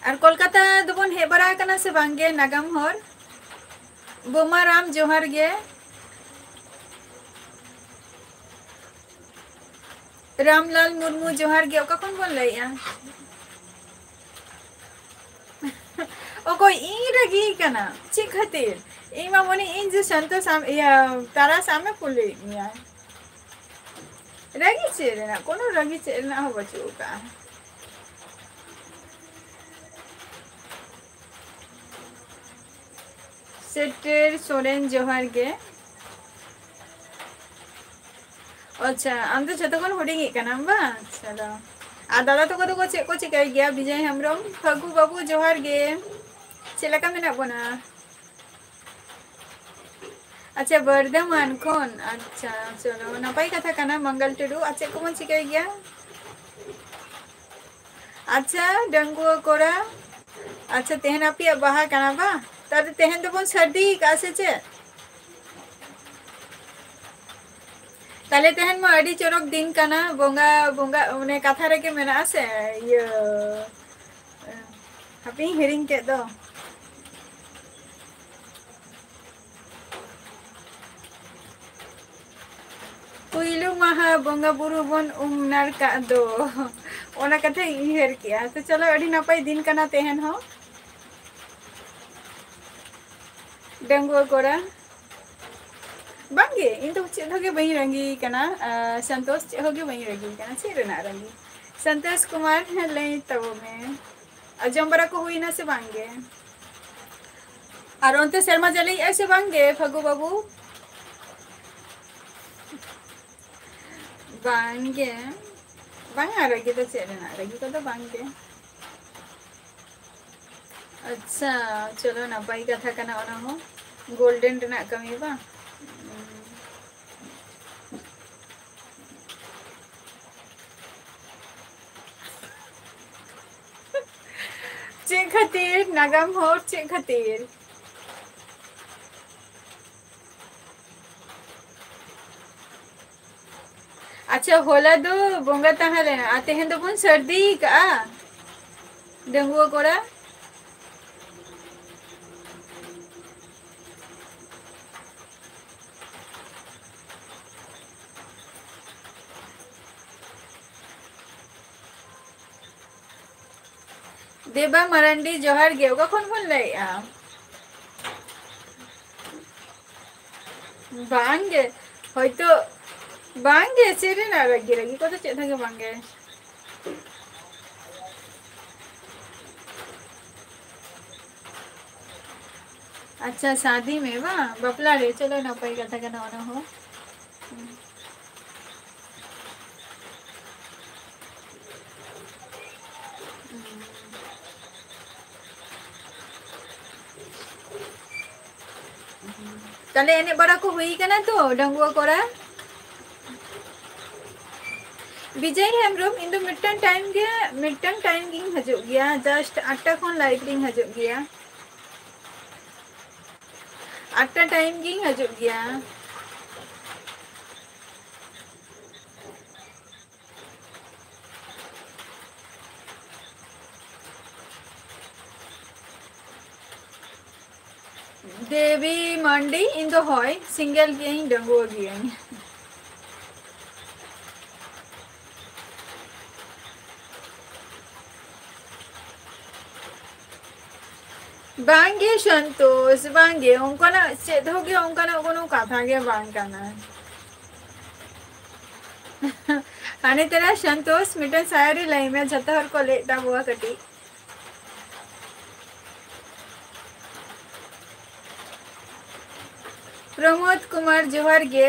ᱟᱨ ᱠᱳᱞᱠᱟᱛᱟ ᱫᱚᱵᱚᱱ ᱦᱮᱡ ᱵᱟᱲᱟ ᱟᱠᱟᱱᱟ ᱥᱮ ᱵᱟᱝ ᱜᱮ, ᱱᱟᱜᱟᱢ ᱦᱚᱨ? ᱵᱳᱢᱟ ᱨᱟᱢ, ᱡᱚᱦᱟᱨ ᱜᱮ᱾ ᱨᱟᱢᱞᱟᱞ ᱢᱩᱨᱢᱩ, ᱡᱚᱦᱟᱨ ᱜᱮ᱾ ᱚᱠᱟ ᱠᱷᱚᱱ ᱵᱚᱱ ᱞᱟᱹᱭᱮᱜᱼᱟ? ᱚᱠᱚᱭ ᱤᱧ ᱨᱟᱹᱜᱤ ᱠᱟᱱᱟ? ᱪᱮᱫ ᱠᱷᱟᱹᱛᱤᱨ? ᱤᱧ ᱢᱟ ᱢᱚᱱᱮ ᱤᱧ ᱡᱮ ᱥᱟᱱᱛᱳᱥ ᱟᱢ, ᱤᱭᱟᱹ, ᱛᱟᱨᱟᱥ ᱟᱢᱮ ᱠᱩᱞᱤᱭᱮᱫ ᱢᱮᱭᱟ᱾ ᱨᱟᱹᱜᱤ ᱪᱮᱫ ᱨᱮᱱᱟᱜ? ᱠᱳᱱᱳ ᱨᱟᱹᱜᱤ ᱪᱮᱫ ᱨᱮᱱᱟᱜ ᱦᱚᱸ ᱵᱟᱹᱪᱩᱜ ᱟᱠᱟᱜᱼᱟ᱾ ᱥᱮᱴᱮᱨ ᱥᱚᱨᱮᱱ, ᱡᱚᱦᱟᱨ ᱜᱮ᱾ ᱟᱪᱪᱷᱟ, ᱟᱢ ᱫᱚ ᱡᱷᱚᱛᱚ ᱠᱷᱚᱱ ᱦᱩᱰᱤᱧᱤᱡ ᱠᱟᱱᱟᱢ ᱵᱟᱝ? ᱟᱪᱪᱷᱟ, ᱫᱚ᱾ ᱟᱨ ᱫᱟᱫᱟ ᱛᱟᱠᱚ ᱫᱚᱠᱚ ᱪᱮᱫ ᱠᱚ ᱪᱤᱠᱟᱹᱭ ᱜᱮᱭᱟ? ᱵᱤᱡᱚᱭ ᱦᱮᱢᱵᱨᱚᱢ, ᱯᱷᱟᱹᱜᱩ ᱵᱟᱹᱵᱩ, ᱡᱚᱦᱟᱨ ᱜᱮ᱾ ᱪᱮᱫ ᱞᱮᱠᱟ ᱢᱮᱱᱟᱜ ᱵᱚᱱᱟ? ᱟᱪᱪᱷᱟ, ᱵᱚᱨᱫᱷᱚᱢᱟᱱ ᱠᱷᱚᱱ᱾ ᱟᱪᱪᱷᱟ, ᱪᱚᱞᱚ, ᱱᱟᱯᱟᱭ ᱠᱟᱛᱷᱟ ᱠᱟᱱᱟ, ᱢᱚᱝᱜᱚᱞ ᱴᱩᱰᱩ᱾ ᱟᱨ ᱪᱮᱫ ᱠᱚᱵᱚᱱ ᱪᱤᱠᱟᱹᱭ ᱜᱮᱭᱟ? ᱟᱪᱪᱷᱟ, ᱰᱟᱺᱜᱩᱣᱟᱹ ᱠᱚᱲᱟ, ᱟᱪᱪᱷᱟ, ᱛᱮᱦᱮᱧ ᱟᱯᱮᱭᱟᱜ ᱵᱟᱦᱟ ᱠᱟᱱᱟ ᱵᱟᱝ? ᱛᱟᱦᱞᱮ ᱛᱮᱦᱮᱧ ᱫᱚᱵᱚᱱ ᱥᱟᱹᱨᱫᱤ ᱠᱟᱜᱼᱟ ᱥᱮ ᱪᱮᱫ? ᱛᱟᱦᱞᱮ ᱛᱮᱦᱮᱧ ᱢᱟ ᱟᱹᱰᱤ ᱪᱚᱨᱚᱠ ᱫᱤᱱ ᱠᱟᱱᱟ, ᱵᱚᱸᱜᱟ, ᱵᱚᱸᱜᱟ, ᱚᱱᱮ ᱠᱟᱛᱷᱟ ᱨᱮᱜᱮ ᱢᱮᱱᱟᱜᱼᱟ ᱥᱮ, ᱤᱭᱟᱹ, ᱦᱟᱯᱮᱧ ᱦᱤᱲᱤᱧ ᱠᱮᱫ ᱫᱚ᱾ ᱯᱩᱭᱞᱩ ᱢᱟᱦᱟ ᱵᱚᱸᱜᱟ ᱵᱩᱨᱩ ᱵᱚᱱ ᱩᱢ ᱱᱟᱲᱠᱟᱜ ᱫᱚ᱾ ᱚᱱᱟ ᱠᱟᱛᱷᱟᱧ ᱩᱭᱦᱟᱹᱨ ᱠᱮᱜᱼᱟ᱾ ᱛᱚ ᱪᱚᱞᱚ, ᱟᱹᱰᱤ ᱱᱟᱯᱟᱭ ᱫᱤᱱ ᱠᱟᱱᱟ ᱛᱮᱦᱮᱧ ᱦᱚᱸ᱾ ᱰᱟᱺᱜᱩᱣᱟᱹ ᱠᱚᱲᱟ᱾ ᱵᱟᱝᱜᱮ, ᱤᱧ ᱫᱚ ᱪᱮᱫ ᱦᱚᱸ ᱜᱮ ᱵᱟᱹᱧ ᱨᱟᱹᱜᱤ ᱠᱟᱱᱟ᱾ ᱟᱨ ᱥᱚᱱᱛᱳᱥ, ᱪᱮᱫ ᱦᱚᱸ ᱜᱮ ᱵᱟᱹᱧ ᱨᱟᱹᱜᱤ ᱠᱟᱱᱟ᱾ ᱪᱮᱫ ᱨᱮᱱᱟᱜ ᱨᱟᱹᱜᱤ? ᱥᱚᱱᱛᱳᱥ ᱠᱩᱢᱟᱨ, ᱦᱮᱸ, ᱞᱟᱹᱭ ᱛᱟᱵᱚ ᱢᱮ᱾ ᱟᱨ ᱡᱚᱢ ᱵᱟᱲᱟ ᱠᱚ ᱦᱩᱭᱱᱟ ᱥᱮ ᱵᱟᱝ ᱜᱮ? ᱟᱨ ᱚᱱᱛᱮ ᱥᱮᱨᱢᱟ ᱡᱟᱹᱲᱤᱭᱮᱜᱼᱟᱭ ᱥᱮ ᱵᱟᱝ ᱜᱮ, ᱯᱷᱟᱹᱜᱩ ᱵᱟᱹᱵᱩ? ᱵᱟᱝ ᱜᱮ, ᱵᱟᱝᱟ, ᱨᱟᱹᱜᱤ ᱫᱚ ᱪᱮᱫ ᱨᱮᱱᱟᱜ, ᱨᱟᱹᱜᱤ ᱠᱚᱫᱚ ᱵᱟᱝ ᱜᱮ᱾ ᱟᱪᱪᱷᱟ, ᱪᱚᱞᱚ, ᱱᱟᱯᱟᱭ ᱠᱟᱛᱷᱟ ᱠᱟᱱᱟ ᱚᱱᱟ ᱦᱚᱸ, ᱜᱳᱞᱰᱮᱱ ᱨᱮᱱᱟᱜ ᱠᱟᱹᱢᱤ ᱵᱟᱝ? ᱪᱮᱫ ᱠᱷᱟᱹᱛᱤᱨ ᱱᱟᱜᱟᱢ ᱦᱚᱲ, ᱪᱮᱫ ᱠᱷᱟᱹᱛᱤᱨ? ᱟᱪᱪᱷᱟ, ᱦᱚᱞᱟ ᱫᱚ ᱵᱚᱸᱜᱟ ᱛᱟᱦᱮᱸ ᱞᱮᱱᱟ, ᱟᱨ ᱛᱮᱦᱮᱧ ᱫᱚᱵᱚᱱ ᱥᱟᱹᱨᱫᱤ ᱠᱟᱜᱼᱟ, ᱰᱟᱺᱜᱩᱣᱟᱹ ᱠᱚᱲᱟ᱾ ᱫᱮᱵᱟ ᱢᱟᱨᱟᱱᱰᱤ, ᱡᱚᱦᱟᱨ ᱜᱮ᱾ ᱚᱠᱟ ᱠᱷᱚᱱ ᱵᱚᱱ ᱞᱟᱹᱭᱮᱜᱼᱟ? ᱵᱟᱝ ᱜᱮ, ᱦᱚᱭᱛᱳ ᱵᱟᱝ ᱜᱮ, ᱪᱮᱫ ᱨᱮᱱᱟᱜ ᱨᱟᱹᱜᱤ, ᱨᱟᱹᱜᱤ ᱠᱚᱫᱚ ᱪᱮᱫ ᱦᱚᱸ ᱜᱮ ᱵᱟᱝ ᱜᱮ᱾ ᱟᱪᱪᱷᱟ, ᱥᱟᱫᱤ ᱢᱮ ᱵᱟᱝ, ᱵᱟᱯᱞᱟ ᱨᱮ, ᱪᱚᱞᱚ, ᱱᱟᱯᱟᱭ ᱠᱟᱛᱷᱟ ᱠᱟᱱᱟ ᱚᱱᱟ ᱦᱚᱸ᱾ ᱛᱟᱦᱞᱮ ᱮᱱᱮᱡ ᱵᱟᱲᱟ ᱠᱚ ᱦᱩᱭ ᱠᱟᱱᱟ ᱛᱚ, ᱰᱟᱺᱜᱩᱣᱟᱹ ᱠᱚᱲᱟ? ᱵᱤᱡᱚᱭ ᱦᱮᱢᱵᱨᱚᱢ, ᱤᱧ ᱫᱚ ᱢᱤᱫᱴᱟᱝ ᱴᱟᱭᱤᱢ ᱜᱮ, ᱢᱤᱫᱴᱟᱝ ᱴᱟᱭᱤᱢ ᱜᱤᱧ ᱦᱤᱡᱩᱜ ᱜᱮᱭᱟ, just ᱟᱴᱴᱟ ᱠᱷᱚᱱ ᱞᱟᱭᱤᱵᱷ ᱨᱤᱧ ᱦᱤᱡᱩᱜ ᱜᱮᱭᱟ᱾ ᱟᱴᱴᱟ ᱴᱟᱭᱤᱢ ᱜᱤᱧ ᱦᱤᱡᱩᱜ ᱜᱮᱭᱟ᱾ ᱫᱮᱵᱤ ᱢᱟᱱᱰᱤ, ᱤᱧ ᱫᱚ ᱦᱳᱭ, ᱥᱤᱝᱜᱮᱞ ᱜᱤᱭᱟᱹᱧ, ᱰᱟᱺᱜᱩᱣᱟᱹ ᱜᱤᱭᱟᱹᱧ᱾ ᱵᱟᱝᱜᱮ ᱥᱚᱱᱛᱳᱥ, ᱵᱟᱝᱜᱮ, ᱚᱱᱠᱟᱱᱟᱜ ᱪᱮᱫ ᱦᱚᱸ ᱜᱮ, ᱚᱱᱠᱟᱱᱟᱜ ᱠᱳᱱᱳ ᱠᱟᱛᱷᱟ ᱜᱮ ᱵᱟᱝ ᱠᱟᱱᱟ᱾ ᱦᱟᱱᱮ ᱛᱮᱨᱟ ᱥᱚᱱᱛᱳᱥ, ᱢᱤᱫᱴᱮᱱ ᱥᱟᱭᱨᱤ ᱞᱟᱹᱭ ᱢᱮ, ᱡᱷᱚᱛᱚ ᱦᱚᱲ ᱠᱚ ᱞᱟᱹᱭᱮᱫ ᱛᱟᱵᱚᱣᱟ ᱠᱟᱹᱴᱤᱡ᱾ ᱯᱨᱚᱢᱳᱫ ᱠᱩᱢᱟᱨ, ᱡᱚᱦᱟᱨ ᱜᱮ᱾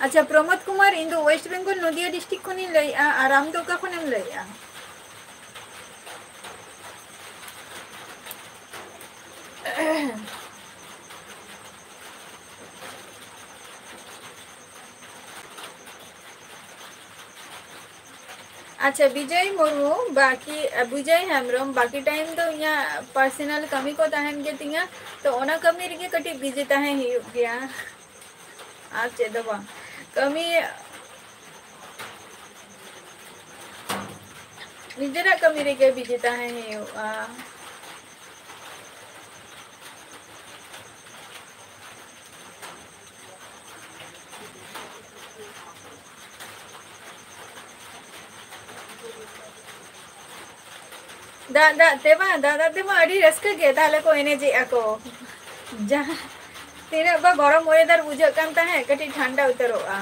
ᱟᱪᱪᱷᱟ, ᱯᱨᱚᱢᱳᱫ ᱠᱩᱢᱟᱨ, ᱤᱧ ᱫᱚ ᱳᱭᱮᱥᱴ ᱵᱮᱝᱜᱚᱞ ᱱᱚᱫᱤᱭᱟ ᱰᱤᱥᱴᱨᱤᱠᱴ ᱠᱷᱚᱱᱤᱧ ᱞᱟᱹᱭᱮᱜᱼᱟ᱾ ᱟᱨ ᱟᱢ ᱫᱚ ᱚᱠᱟ ᱠᱷᱚᱱᱮᱢ ᱞᱟᱹᱭᱮᱜᱼᱟ? ᱟᱪᱪᱷᱟ, ᱵᱤᱡᱚᱭ ᱢᱩᱨᱢᱩ, ᱵᱟᱠᱤ, ᱵᱤᱡᱚᱭ ᱦᱮᱢᱵᱨᱚᱢ, ᱵᱟᱠᱤ ᱴᱟᱭᱤᱢ ᱫᱚ ᱤᱧᱟᱹᱜ ᱯᱟᱨᱥᱚᱱᱟᱞ ᱠᱟᱹᱢᱤ ᱠᱚ ᱛᱟᱦᱮᱱ ᱜᱮ ᱛᱤᱧᱟ, ᱛᱚ ᱚᱱᱟ ᱠᱟᱹᱢᱤ ᱨᱮᱜᱮ ᱠᱟᱹᱴᱤᱡ ᱵᱤᱡᱤ ᱛᱟᱦᱮᱸ ᱦᱩᱭᱩᱜ ᱜᱮᱭᱟ᱾ ᱟᱨ ᱪᱮᱫ ᱫᱚ ᱵᱟᱝ, ᱠᱟᱹᱢᱤ, ᱱᱤᱡᱮᱨᱟᱜ ᱠᱟᱹᱢᱤ ᱨᱮᱜᱮ ᱵᱤᱡᱤ ᱛᱟᱦᱮᱸ ᱦᱩᱭᱩᱜᱼᱟ᱾ ᱫᱟᱜ ᱫᱟᱜ ᱛᱮ ᱵᱟᱝ, ᱫᱟᱜ ᱫᱟᱜ ᱛᱮᱢᱟ ᱟᱹᱰᱤ ᱨᱟᱹᱥᱠᱟᱹ ᱜᱮ ᱛᱟᱦᱞᱮ ᱠᱚ ᱮᱱᱮᱡᱮᱜᱼᱟ ᱠᱚ᱾ ᱡᱟᱦᱟᱸ ᱛᱤᱱᱟᱹᱜ ᱵᱟ ᱜᱚᱨᱚᱢ ᱳᱭᱮᱫᱟᱨ ᱵᱩᱡᱷᱟᱹᱜ ᱠᱟᱱ ᱛᱟᱦᱮᱸᱫ, ᱠᱟᱹᱴᱤᱡ ᱴᱷᱟᱱᱰᱟ ᱩᱛᱟᱹᱨᱚᱜᱼᱟ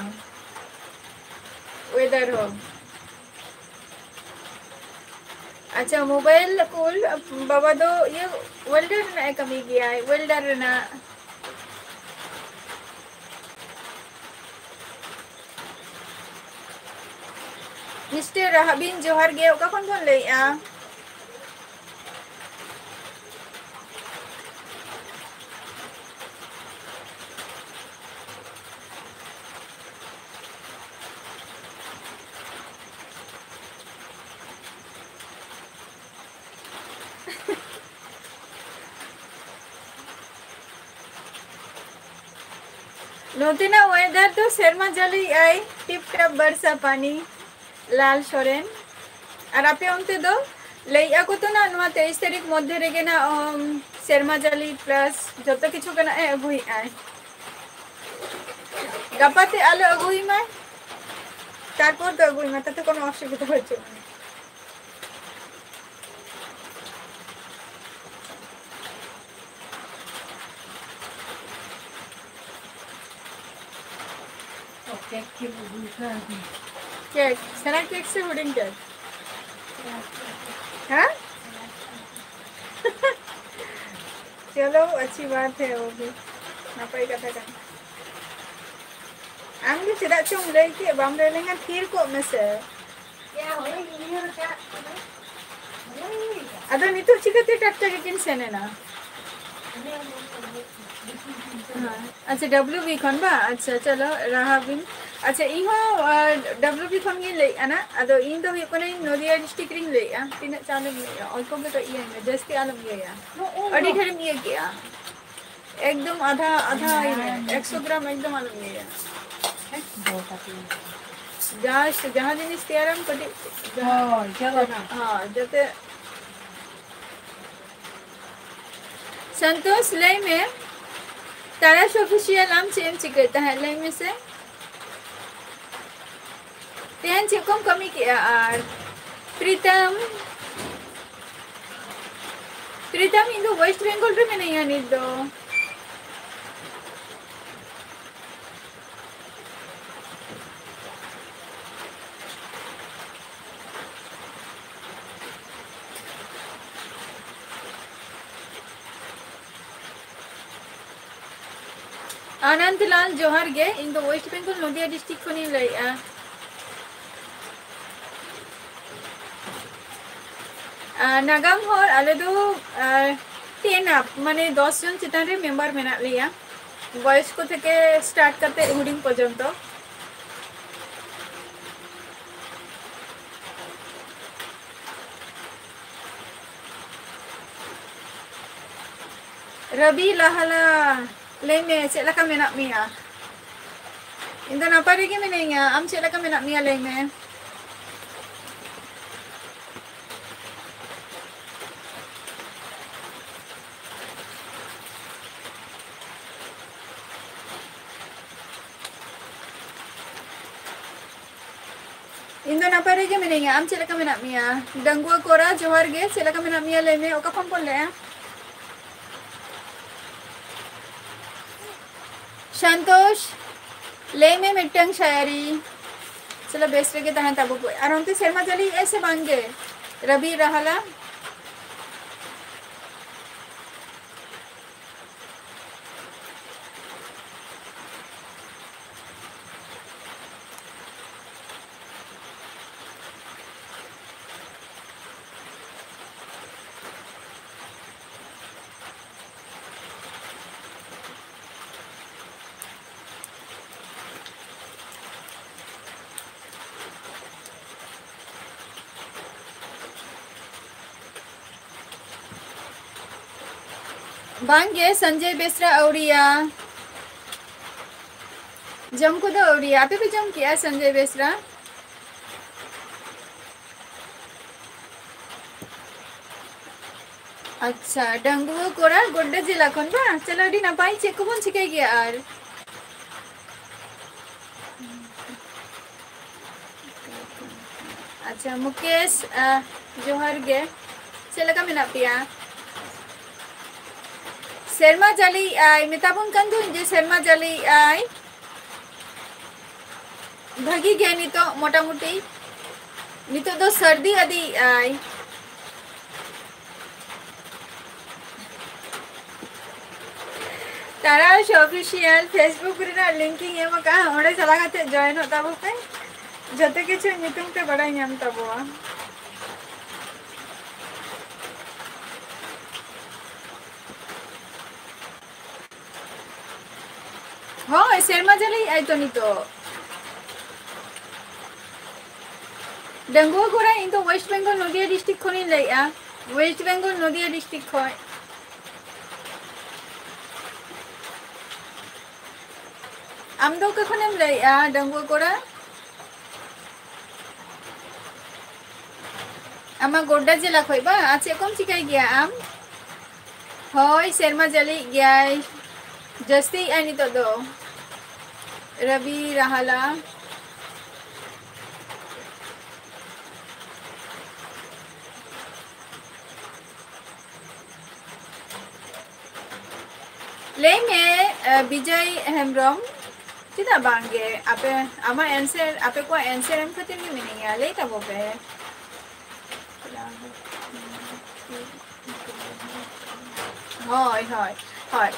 ᱳᱭᱮᱫᱟᱨ ᱦᱚᱸ᱾ ᱟᱪᱪᱷᱟ, ᱢᱳᱵᱟᱭᱤᱞ ᱠᱩᱞ ᱵᱟᱵᱟ ᱫᱚ ᱤᱭᱟᱹ ᱣᱮᱞᱰᱟᱨ ᱨᱮᱱᱟᱜ ᱮ ᱠᱟᱹᱢᱤ ᱜᱮᱭᱟᱭ, ᱣᱮᱞᱰᱟᱨ ᱨᱮᱱᱟᱜ᱾ ᱢᱤᱥᱴᱟᱨ ᱨᱟᱦᱟᱵᱤᱱ, ᱡᱚᱦᱟᱨ ᱜᱮ, ᱚᱠᱟ ᱠᱷᱚᱱ ᱵᱚᱱ ᱞᱟᱹᱭᱮᱜᱼᱟ? ᱱᱚᱛᱮᱱᱟᱜ ᱳᱭᱮᱫᱟᱨ ᱫᱚ ᱥᱮᱨᱢᱟ ᱡᱟᱹᱲᱤᱭᱮᱜᱼᱟᱭ, ᱴᱤᱯ ᱴᱟᱯ ᱵᱟᱨᱥᱟ ᱯᱟᱱᱤ᱾ ᱞᱟᱞ ᱥᱚᱨᱮᱱ᱾ ᱟᱨ ᱟᱯᱮ ᱚᱱᱛᱮ ᱫᱚ? ᱞᱟᱹᱭᱮᱜᱼᱟ ᱠᱚ ᱛᱚ ᱱᱟᱜ ᱱᱚᱣᱟ ᱛᱮᱭᱤᱥ ᱛᱟᱹᱨᱤᱠᱷ ᱢᱚᱫᱽᱫᱷᱮ ᱨᱮᱜᱮ ᱱᱟᱜ, ᱚᱢ, ᱥᱮᱨᱢᱟ ᱡᱟᱹᱲᱤ ᱯᱞᱟᱥ ᱡᱚᱛᱚ ᱠᱤᱪᱷᱩ ᱜᱮ ᱱᱟᱜ ᱮ ᱟᱹᱜᱩᱭᱮᱜᱼᱟᱭ᱾ ᱜᱟᱯᱟ ᱛᱮ ᱟᱞᱚ ᱟᱹᱜᱩᱭ ᱢᱟᱭ, ᱛᱟᱨᱯᱚᱨ ᱫᱚ ᱟᱹᱜᱩᱭ ᱢᱟ, ᱛᱟᱛᱮ ᱠᱳᱱᱳ ᱚᱥᱩᱵᱤᱫᱷᱟ ᱵᱟᱹᱪᱩᱜ ᱟᱱᱟ᱾ ᱠᱮᱠ, ᱥᱮᱬᱟ ᱠᱮᱠ ᱥᱮ ᱦᱩᱰᱤᱧ ᱠᱮᱠ? ᱦᱮᱸ? ᱪᱚᱞᱚ, ᱟᱪᱪᱷᱤ ᱵᱟᱛ ᱦᱮ, ᱣᱚ ᱵᱷᱤ ᱱᱟᱯᱟᱭ ᱠᱟᱛᱷᱟ ᱠᱟᱱᱟ᱾ ᱟᱢ ᱜᱮ ᱪᱮᱫᱟᱜ ᱪᱚᱢ ᱞᱟᱹᱭ ᱠᱮᱫ, ᱵᱟᱢ ᱞᱟᱹᱭ ᱞᱮᱱᱠᱷᱟᱱ ᱛᱷᱤᱨ ᱠᱚᱜ ᱢᱮᱥᱮ᱾ ᱭᱟ, ᱦᱳᱭ, ᱩᱭᱦᱟᱹᱨ ᱟᱠᱟᱫ ᱠᱚᱫᱚ᱾ ᱦᱳᱭ᱾ ᱟᱫᱚ ᱱᱤᱛᱚᱜ ᱪᱤᱠᱟᱹᱛᱮ ᱴᱟᱴᱠᱟ ᱜᱮᱠᱤᱱ ᱥᱮᱱ ᱮᱱᱟ? ᱦᱮᱸ᱾ ᱟᱪᱪᱷᱟ, ᱰᱟᱵᱞᱤᱭᱩ ᱵᱤ ᱠᱷᱚᱱ ᱵᱟ? ᱟᱪᱪᱷᱟ, ᱪᱚᱞᱚ, ᱨᱟᱦᱟ ᱵᱤᱱ᱾ ᱟᱪᱪᱷᱟ, ᱤᱧ ᱦᱚᱸ, ᱟᱨ, ᱰᱟᱵᱞᱤᱭᱩ ᱵᱤ ᱠᱷᱚᱱ ᱜᱤᱧ ᱞᱟᱹᱭᱮᱫᱼᱟ ᱱᱟ᱾ ᱟᱫᱚ ᱤᱧ ᱫᱚ ᱦᱩᱭᱩᱜ ᱠᱟᱹᱱᱟᱹᱧ ᱱᱚᱫᱤᱭᱟ ᱰᱤᱥᱴᱨᱤᱠᱴ ᱨᱤᱧ ᱞᱟᱹᱭᱮᱫᱼᱟ᱾ ᱛᱤᱱᱟᱹᱜ ᱪᱟᱣᱞᱮᱢ ᱞᱟᱹᱭᱮᱫᱼᱟ? ᱚᱞᱯᱚ ᱜᱮ ᱛᱚ ᱤᱭᱟᱹᱭ ᱢᱮ, ᱡᱟᱹᱥᱛᱤ ᱟᱞᱚᱢ ᱤᱭᱟᱹᱭᱟ᱾ ᱟᱹᱰᱤ ᱰᱷᱮᱨᱮᱢ ᱤᱭᱟᱹ ᱠᱮᱜᱼᱟ᱾ ᱮᱠᱫᱚᱢ ᱟᱫᱷᱟ, ᱟᱫᱷᱟ ᱤᱭᱟᱹ, ᱮᱠᱥᱚ ᱜᱨᱟᱢ ᱮᱠᱫᱚᱢ ᱟᱞᱚᱢ ᱤᱭᱟᱹᱭᱟ᱾ ᱡᱟᱦᱟᱸ, ᱡᱟᱦᱟᱸ ᱡᱤᱱᱤᱥ ᱛᱮᱭᱟᱨᱟᱢ ᱠᱟᱹᱴᱤᱡ, ᱦᱳᱭ, ᱪᱚᱞᱚ ᱱᱟ᱾ ᱦᱚᱸ, ᱡᱟᱛᱮ᱾ ᱥᱚᱱᱛᱳᱥ, ᱞᱟᱹᱭ ᱢᱮ, ᱛᱟᱨᱟᱥ ᱚᱯᱷᱤᱥᱤᱭᱟᱞ, ᱟᱢ ᱪᱮᱫ ᱮᱢ ᱪᱤᱠᱟᱹᱭ ᱛᱟᱦᱮᱸᱫ? ᱞᱟᱹᱭ ᱢᱮᱥᱮ᱾ ᱛᱮᱦᱮᱧ ᱪᱮᱫ ᱠᱚᱢ ᱠᱟᱹᱢᱤ ᱠᱮᱜᱼᱟ? ᱟᱨ ᱯᱨᱤᱛᱟᱢ, ᱯᱨᱤᱛᱟᱢ, ᱤᱧ ᱫᱚ ᱳᱭᱮᱥᱴ ᱵᱮᱝᱜᱚᱞ ᱨᱮ ᱢᱤᱱᱟᱹᱧᱟ ᱱᱤᱛ ᱫᱚ᱾ ᱟᱱᱚᱱᱫ ᱞᱟᱞ, ᱡᱚᱦᱟᱨ ᱜᱮ᱾ ᱤᱧ ᱫᱚ ᱳᱭᱮᱥᱴ ᱵᱮᱝᱜᱚᱞ, ᱱᱚᱫᱤᱭᱟ ᱰᱤᱥᱴᱨᱤᱠᱴ ᱠᱷᱚᱱᱤᱧ ᱞᱟᱹᱭᱮᱫᱼᱟ᱾ ᱟᱨ ᱱᱟᱜᱟᱢ ᱦᱚᱲ, ᱟᱞᱮ ᱫᱚ, ᱟᱨ, ᱴᱮᱱ ᱟᱯ, ᱢᱟᱱᱮ ᱫᱚᱥ ᱡᱚᱱ ᱪᱮᱛᱟᱱ ᱨᱮ ᱢᱮᱢᱵᱟᱨ ᱢᱮᱱᱟᱜ ᱞᱮᱭᱟ, ᱵᱚᱭᱚᱥᱠᱚ ᱛᱷᱮᱠᱮ ᱥᱴᱟᱨᱴ ᱠᱟᱛᱮ ᱦᱩᱰᱤᱧ ᱯᱚᱨᱡᱚᱱᱛᱚ᱾ ᱨᱚᱵᱤ ᱞᱟᱦᱟᱞᱟ, ᱞᱟᱹᱭ ᱢᱮ, ᱪᱮᱫ ᱞᱮᱠᱟ ᱢᱮᱱᱟᱜ ᱢᱮᱭᱟ? ᱤᱧ ᱫᱚ ᱱᱟᱯᱟᱭ ᱨᱮᱜᱮ ᱢᱤᱱᱟᱹᱧᱟ᱾ ᱟᱢ ᱪᱮᱫ ᱞᱮᱠᱟ ᱢᱮᱱᱟᱜ ᱢᱮᱭᱟ, ᱞᱟᱹᱭ ᱢᱮ? ᱤᱧ ᱫᱚ ᱱᱟᱯᱟᱭ ᱨᱮᱜᱮ ᱢᱤᱱᱟᱹᱧᱟ᱾ ᱟᱢ ᱪᱮᱫ ᱞᱮᱠᱟ ᱢᱮᱱᱟᱜ ᱢᱮᱭᱟ? ᱰᱟᱺᱜᱩᱣᱟᱹ ᱠᱚᱲᱟ, ᱡᱚᱦᱟᱨ ᱜᱮ᱾ ᱪᱮᱫ ᱞᱮᱠᱟ ᱢᱮᱱᱟᱜ ᱢᱮᱭᱟ, ᱞᱟᱹᱭ ᱢᱮ᱾ ᱚᱠᱟ ᱠᱷᱚᱱ ᱵᱚᱱ ᱞᱟᱹᱭᱟ? ᱥᱟᱱᱛᱳᱥ, ᱞᱟᱹᱭ ᱢᱮ ᱢᱤᱫᱴᱟᱝ ᱥᱟᱭᱟᱨᱤ᱾ ᱪᱚᱞᱚ, ᱵᱮᱥ ᱨᱮᱜᱮ ᱛᱟᱦᱮᱱ ᱛᱟᱵᱚ ᱯᱮ᱾ ᱟᱨ ᱚᱱᱛᱮ ᱥᱮᱨᱢᱟ ᱡᱟᱹᱲᱤᱭᱮᱜᱼᱟᱭ ᱥᱮ ᱵᱟᱝ ᱜᱮ, ᱨᱟᱵᱤ ᱨᱟᱦᱟᱞᱟ? ᱵᱟᱝᱜᱮ, ᱥᱚᱧᱡᱚᱭ ᱵᱮᱥᱨᱟ ᱟᱹᱣᱨᱤᱭᱟ᱾ ᱡᱚᱢ ᱠᱚᱫᱚ ᱟᱹᱣᱨᱤᱭᱟ᱾ ᱟᱯᱮ ᱯᱮ ᱡᱚᱢ ᱠᱮᱜᱼᱟ ᱥᱚᱧᱡᱚᱭ ᱵᱮᱥᱨᱟ? ᱟᱪᱪᱷᱟ, ᱰᱟᱺᱜᱩᱣᱟᱹ ᱠᱚᱲᱟ ᱜᱚᱰᱰᱟ ᱡᱮᱞᱟ ᱠᱷᱚᱱ ᱵᱟᱝ? ᱪᱚᱞᱚ, ᱟᱹᱰᱤ ᱱᱟᱯᱟᱭ᱾ ᱪᱮᱫ ᱠᱚᱵᱚᱱ ᱪᱤᱠᱟᱹᱭ ᱜᱮᱭᱟ ᱟᱨ? ᱟᱪᱪᱷᱟ, ᱢᱩᱠᱮᱥ, ᱟᱦ, ᱡᱚᱦᱟᱨ ᱜᱮ᱾ ᱪᱮᱫ ᱞᱮᱠᱟ ᱢᱮᱱᱟᱜ ᱯᱮᱭᱟ? ᱥᱮᱨᱢᱟ ᱡᱟᱹᱲᱤᱭᱮᱜᱼᱟᱭ, ᱢᱮᱛᱟ ᱵᱚᱱ ᱠᱟᱱ ᱫᱚᱧ ᱡᱮ ᱥᱮᱨᱢᱟ ᱡᱟᱹᱲᱤᱭᱮᱜᱼᱟᱭ᱾ ᱵᱷᱟᱹᱜᱤ ᱜᱮ ᱱᱤᱛᱚᱜ ᱢᱚᱴᱟᱢᱩᱴᱤ᱾ ᱱᱤᱛᱚᱜ ᱫᱚ ᱥᱟᱹᱨᱫᱤ ᱤᱫᱤᱭᱮᱜᱼᱟᱭ᱾ ᱛᱟᱨᱟᱥ Official Facebook ᱨᱮᱱᱟᱜ link ᱤᱧ ᱮᱢ ᱟᱠᱟᱫᱼᱟ, ᱚᱸᱰᱮ ᱪᱟᱞᱟᱣ ᱠᱟᱛᱮ join ᱚᱜ ᱛᱟᱵᱚ ᱯᱮ, ᱡᱚᱛᱚ ᱠᱤᱪᱷᱩ ᱧᱩᱛᱩᱢ ᱯᱮ ᱵᱟᱲᱟᱭ ᱧᱟᱢ ᱛᱟᱵᱚᱣᱟ᱾ ᱦᱳᱭ, ᱥᱮᱨᱢᱟ ᱡᱟᱹᱲᱤᱭᱮᱜᱼᱟᱭ ᱛᱚ ᱱᱤᱛᱚᱜ᱾ ᱰᱟᱺᱜᱩᱣᱟᱹ ᱠᱚᱲᱟ, ᱤᱧ ᱫᱚ West Bengal ᱱᱚᱫᱤᱭᱟ district ᱠᱷᱚᱱᱤᱧ ᱞᱟᱹᱭᱮᱜᱼᱟ᱾ West Bengal ᱱᱚᱫᱤᱭᱟ district ᱠᱷᱚᱱ᱾ ᱟᱢ ᱫᱚ ᱚᱠᱟ ᱠᱷᱚᱱᱮᱢ ᱞᱟᱹᱭᱮᱜᱼᱟ, ᱰᱟᱺᱜᱩᱣᱟᱹ ᱠᱚᱲᱟ? ᱟᱢᱟᱜ ᱜᱚᱰᱰᱟ ᱡᱮᱞᱟ ᱠᱷᱚᱡ ᱵᱟᱝ? ᱟᱨ ᱪᱮᱫ ᱠᱚᱢ ᱪᱤᱠᱟᱹᱭ ᱜᱮᱭᱟ ᱟᱢ? ᱦᱳᱭ, ᱥᱮᱨᱢᱟ ᱡᱟᱹᱲᱤᱭᱮᱜ ᱜᱮᱭᱟᱭ, ᱡᱟᱹᱥᱛᱤᱭᱮᱜᱼᱟᱭ ᱱᱤᱛᱚᱜ ᱫᱚ᱾ ᱨᱚᱵᱤ ᱨᱟᱦᱟᱞᱟ᱾ ᱞᱟᱹᱭ ᱢᱮ, ᱮ, ᱵᱤᱡᱚᱭ ᱦᱮᱢᱵᱨᱚᱢ, ᱪᱮᱫᱟᱜ ᱵᱟᱝ ᱜᱮ? ᱟᱯᱮ, ᱟᱢᱟᱜ answer, ᱟᱯᱮ ᱠᱚᱣᱟᱜ answer ᱮᱢ ᱠᱷᱟᱹᱛᱤᱨ ᱜᱮ ᱢᱤᱱᱟᱹᱧᱟ, ᱞᱟᱹᱭ ᱛᱟᱵᱚ ᱯᱮ᱾ ᱦᱳᱭ, ᱦᱳᱭ, ᱦᱳᱭ᱾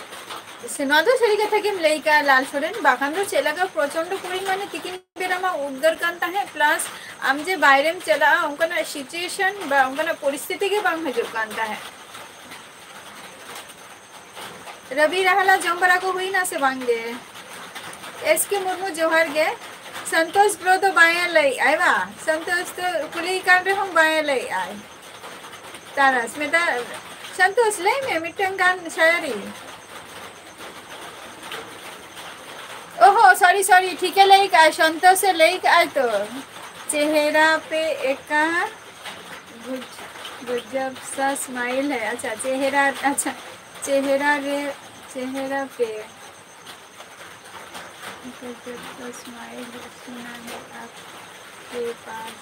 ᱥᱮ ᱱᱚᱣᱟ ᱫᱚ ᱥᱟᱹᱨᱤ ᱠᱟᱛᱷᱟ ᱜᱮᱢ ᱞᱟᱹᱭ ᱠᱟᱜᱼᱟ, ᱞᱟᱞ ᱥᱚᱨᱮᱱ, ᱵᱟᱠᱷᱟᱱ ᱫᱚ ᱪᱮᱫ ᱞᱮᱠᱟ ᱯᱨᱚᱪᱚᱱᱰᱚ ᱯᱚᱨᱤᱢᱟᱱᱮ ᱛᱤᱠᱤᱱ ᱵᱮᱲᱟ ᱢᱟ ᱩᱫᱽᱜᱟᱹᱨ ᱠᱟᱱ ᱛᱟᱦᱮᱸᱫ, plus ᱟᱢ ᱡᱮ ᱵᱟᱭᱨᱮᱢ ᱪᱟᱞᱟᱜᱼᱟ, ᱚᱱᱠᱟᱱᱟᱜ situation ᱵᱟ ᱚᱱᱠᱟᱱᱟᱜ ᱯᱚᱨᱤᱥᱛᱷᱤᱛᱤ ᱜᱮ ᱵᱟᱝ ᱦᱤᱡᱩᱜ ᱠᱟᱱ ᱛᱟᱦᱮᱸᱫ᱾ ᱨᱚᱵᱤ ᱨᱟᱦᱞᱟ, ᱡᱚᱢ ᱵᱟᱲᱟ ᱠᱚ ᱦᱩᱭᱱᱟ ᱥᱮ ᱵᱟᱝ ᱜᱮ? S K ᱢᱩᱨᱢᱩ, ᱡᱚᱦᱟᱨ ᱜᱮ᱾ ᱥᱚᱱᱛᱳᱥ bro ᱫᱚ ᱵᱟᱝ ᱮ ᱞᱟᱹᱭᱮᱜᱼᱟᱭ ᱵᱟᱝ? ᱥᱚᱱᱛᱳᱥ ᱫᱚ ᱠᱩᱞᱤ ᱠᱟᱱ ᱨᱮᱦᱚᱸ ᱵᱟᱝ ᱮ ᱞᱟᱹᱭᱮᱜᱼᱟᱭ᱾ ᱛᱟᱨᱟᱥ, ᱢᱮᱛᱟ, ᱥᱚᱱᱛᱳᱥ, ᱞᱟᱹᱭ ᱢᱮ ᱢᱤᱫᱴᱟᱝ ᱜᱟᱱ ᱥᱟᱭᱟᱨᱤ᱾ ᱚᱦᱚ, ᱥᱚᱨᱤ, ᱥᱚᱨᱤ, ᱴᱷᱤᱠᱮ ᱞᱟᱹᱭ ᱠᱟᱜᱼᱟᱭ, ᱥᱚᱱᱛᱳᱥᱮ ᱞᱟᱹᱭ ᱠᱟᱜᱼᱟᱭ ᱛᱚ᱾ ᱪᱮᱦᱨᱟ ᱯᱮ ᱮᱠᱟ ᱜᱩᱡ-, ᱜᱩᱡᱟᱵ ᱥᱟ ᱥᱢᱟᱭᱤᱞ ᱦᱮ᱾ ᱟᱪᱪᱷᱟ, ᱪᱮᱦᱨᱟ, ᱟᱪᱪᱷᱟ, ᱪᱮᱦᱨᱟ ᱨᱮ, ᱪᱮᱦᱨᱟ ᱯᱮ᱾ गजब का स्माइल सुना है आपके पास।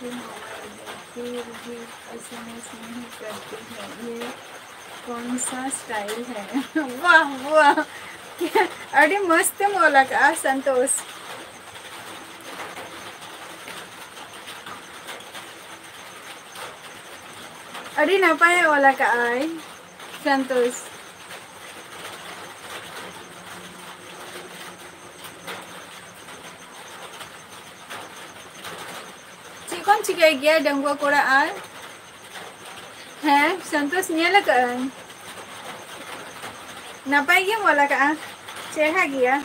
फिर मोबाइल दे, फिर भी एसएमएस नहीं करती है। ये कौन सा स्टाइल है? वाह, वाह, ᱟᱹᱰᱤ ᱢᱚᱡᱽ ᱛᱮᱢ ᱚᱞ ᱟᱠᱟᱜᱼᱟ, ᱥᱚᱱᱛᱳᱥ᱾ ᱟᱹᱰᱤ ᱱᱟᱯᱟᱭᱮ ᱚᱞ ᱟᱠᱟᱜᱼᱟᱭ᱾ ᱥᱚᱱᱛᱳᱥ᱾ ᱪᱮᱫ ᱠᱚᱢ ᱪᱤᱠᱟᱹᱭ ᱜᱮᱭᱟ, ᱰᱟᱺᱜᱩᱣᱟᱹ ᱠᱚᱲᱟ? ᱟᱨ ᱦᱮᱸ, ᱥᱚᱱᱛᱳᱥ, ᱧᱮᱞ ᱟᱠᱟᱫᱟᱹᱧ᱾ ᱱᱟᱯᱟᱭ ᱜᱮᱢ ᱚᱞ ᱟᱠᱟᱫᱼᱟ, ᱪᱮᱦᱨᱟ ᱜᱮᱭᱟ᱾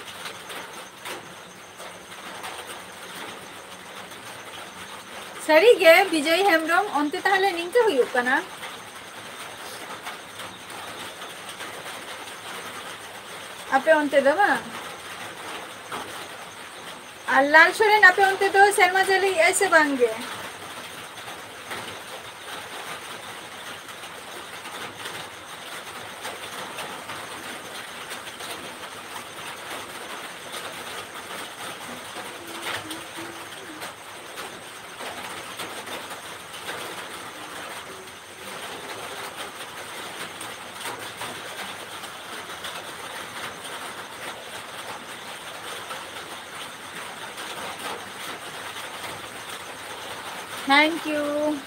ᱥᱟᱹᱨᱤᱜᱮ ᱵᱤᱡᱚᱭ ᱦᱮᱢᱵᱨᱚᱢ, ᱚᱱᱛᱮ ᱛᱟᱦᱞᱮ ᱱᱤᱝᱠᱟᱹ ᱦᱩᱭᱩᱜ ᱠᱟᱱᱟ? ᱟᱯᱮ ᱚᱱᱛᱮ ᱫᱚ ᱵᱟᱝ? ᱟᱨ ᱞᱟᱞ ᱥᱚᱨᱮᱱ, ᱟᱯᱮ ᱚᱱᱛᱮ ᱫᱚ ᱥᱮᱨᱢᱟ ᱡᱟᱹᱲᱤᱭᱮᱜᱼᱟᱭ ᱥᱮ ᱵᱟᱝ ᱜᱮ? Thank you.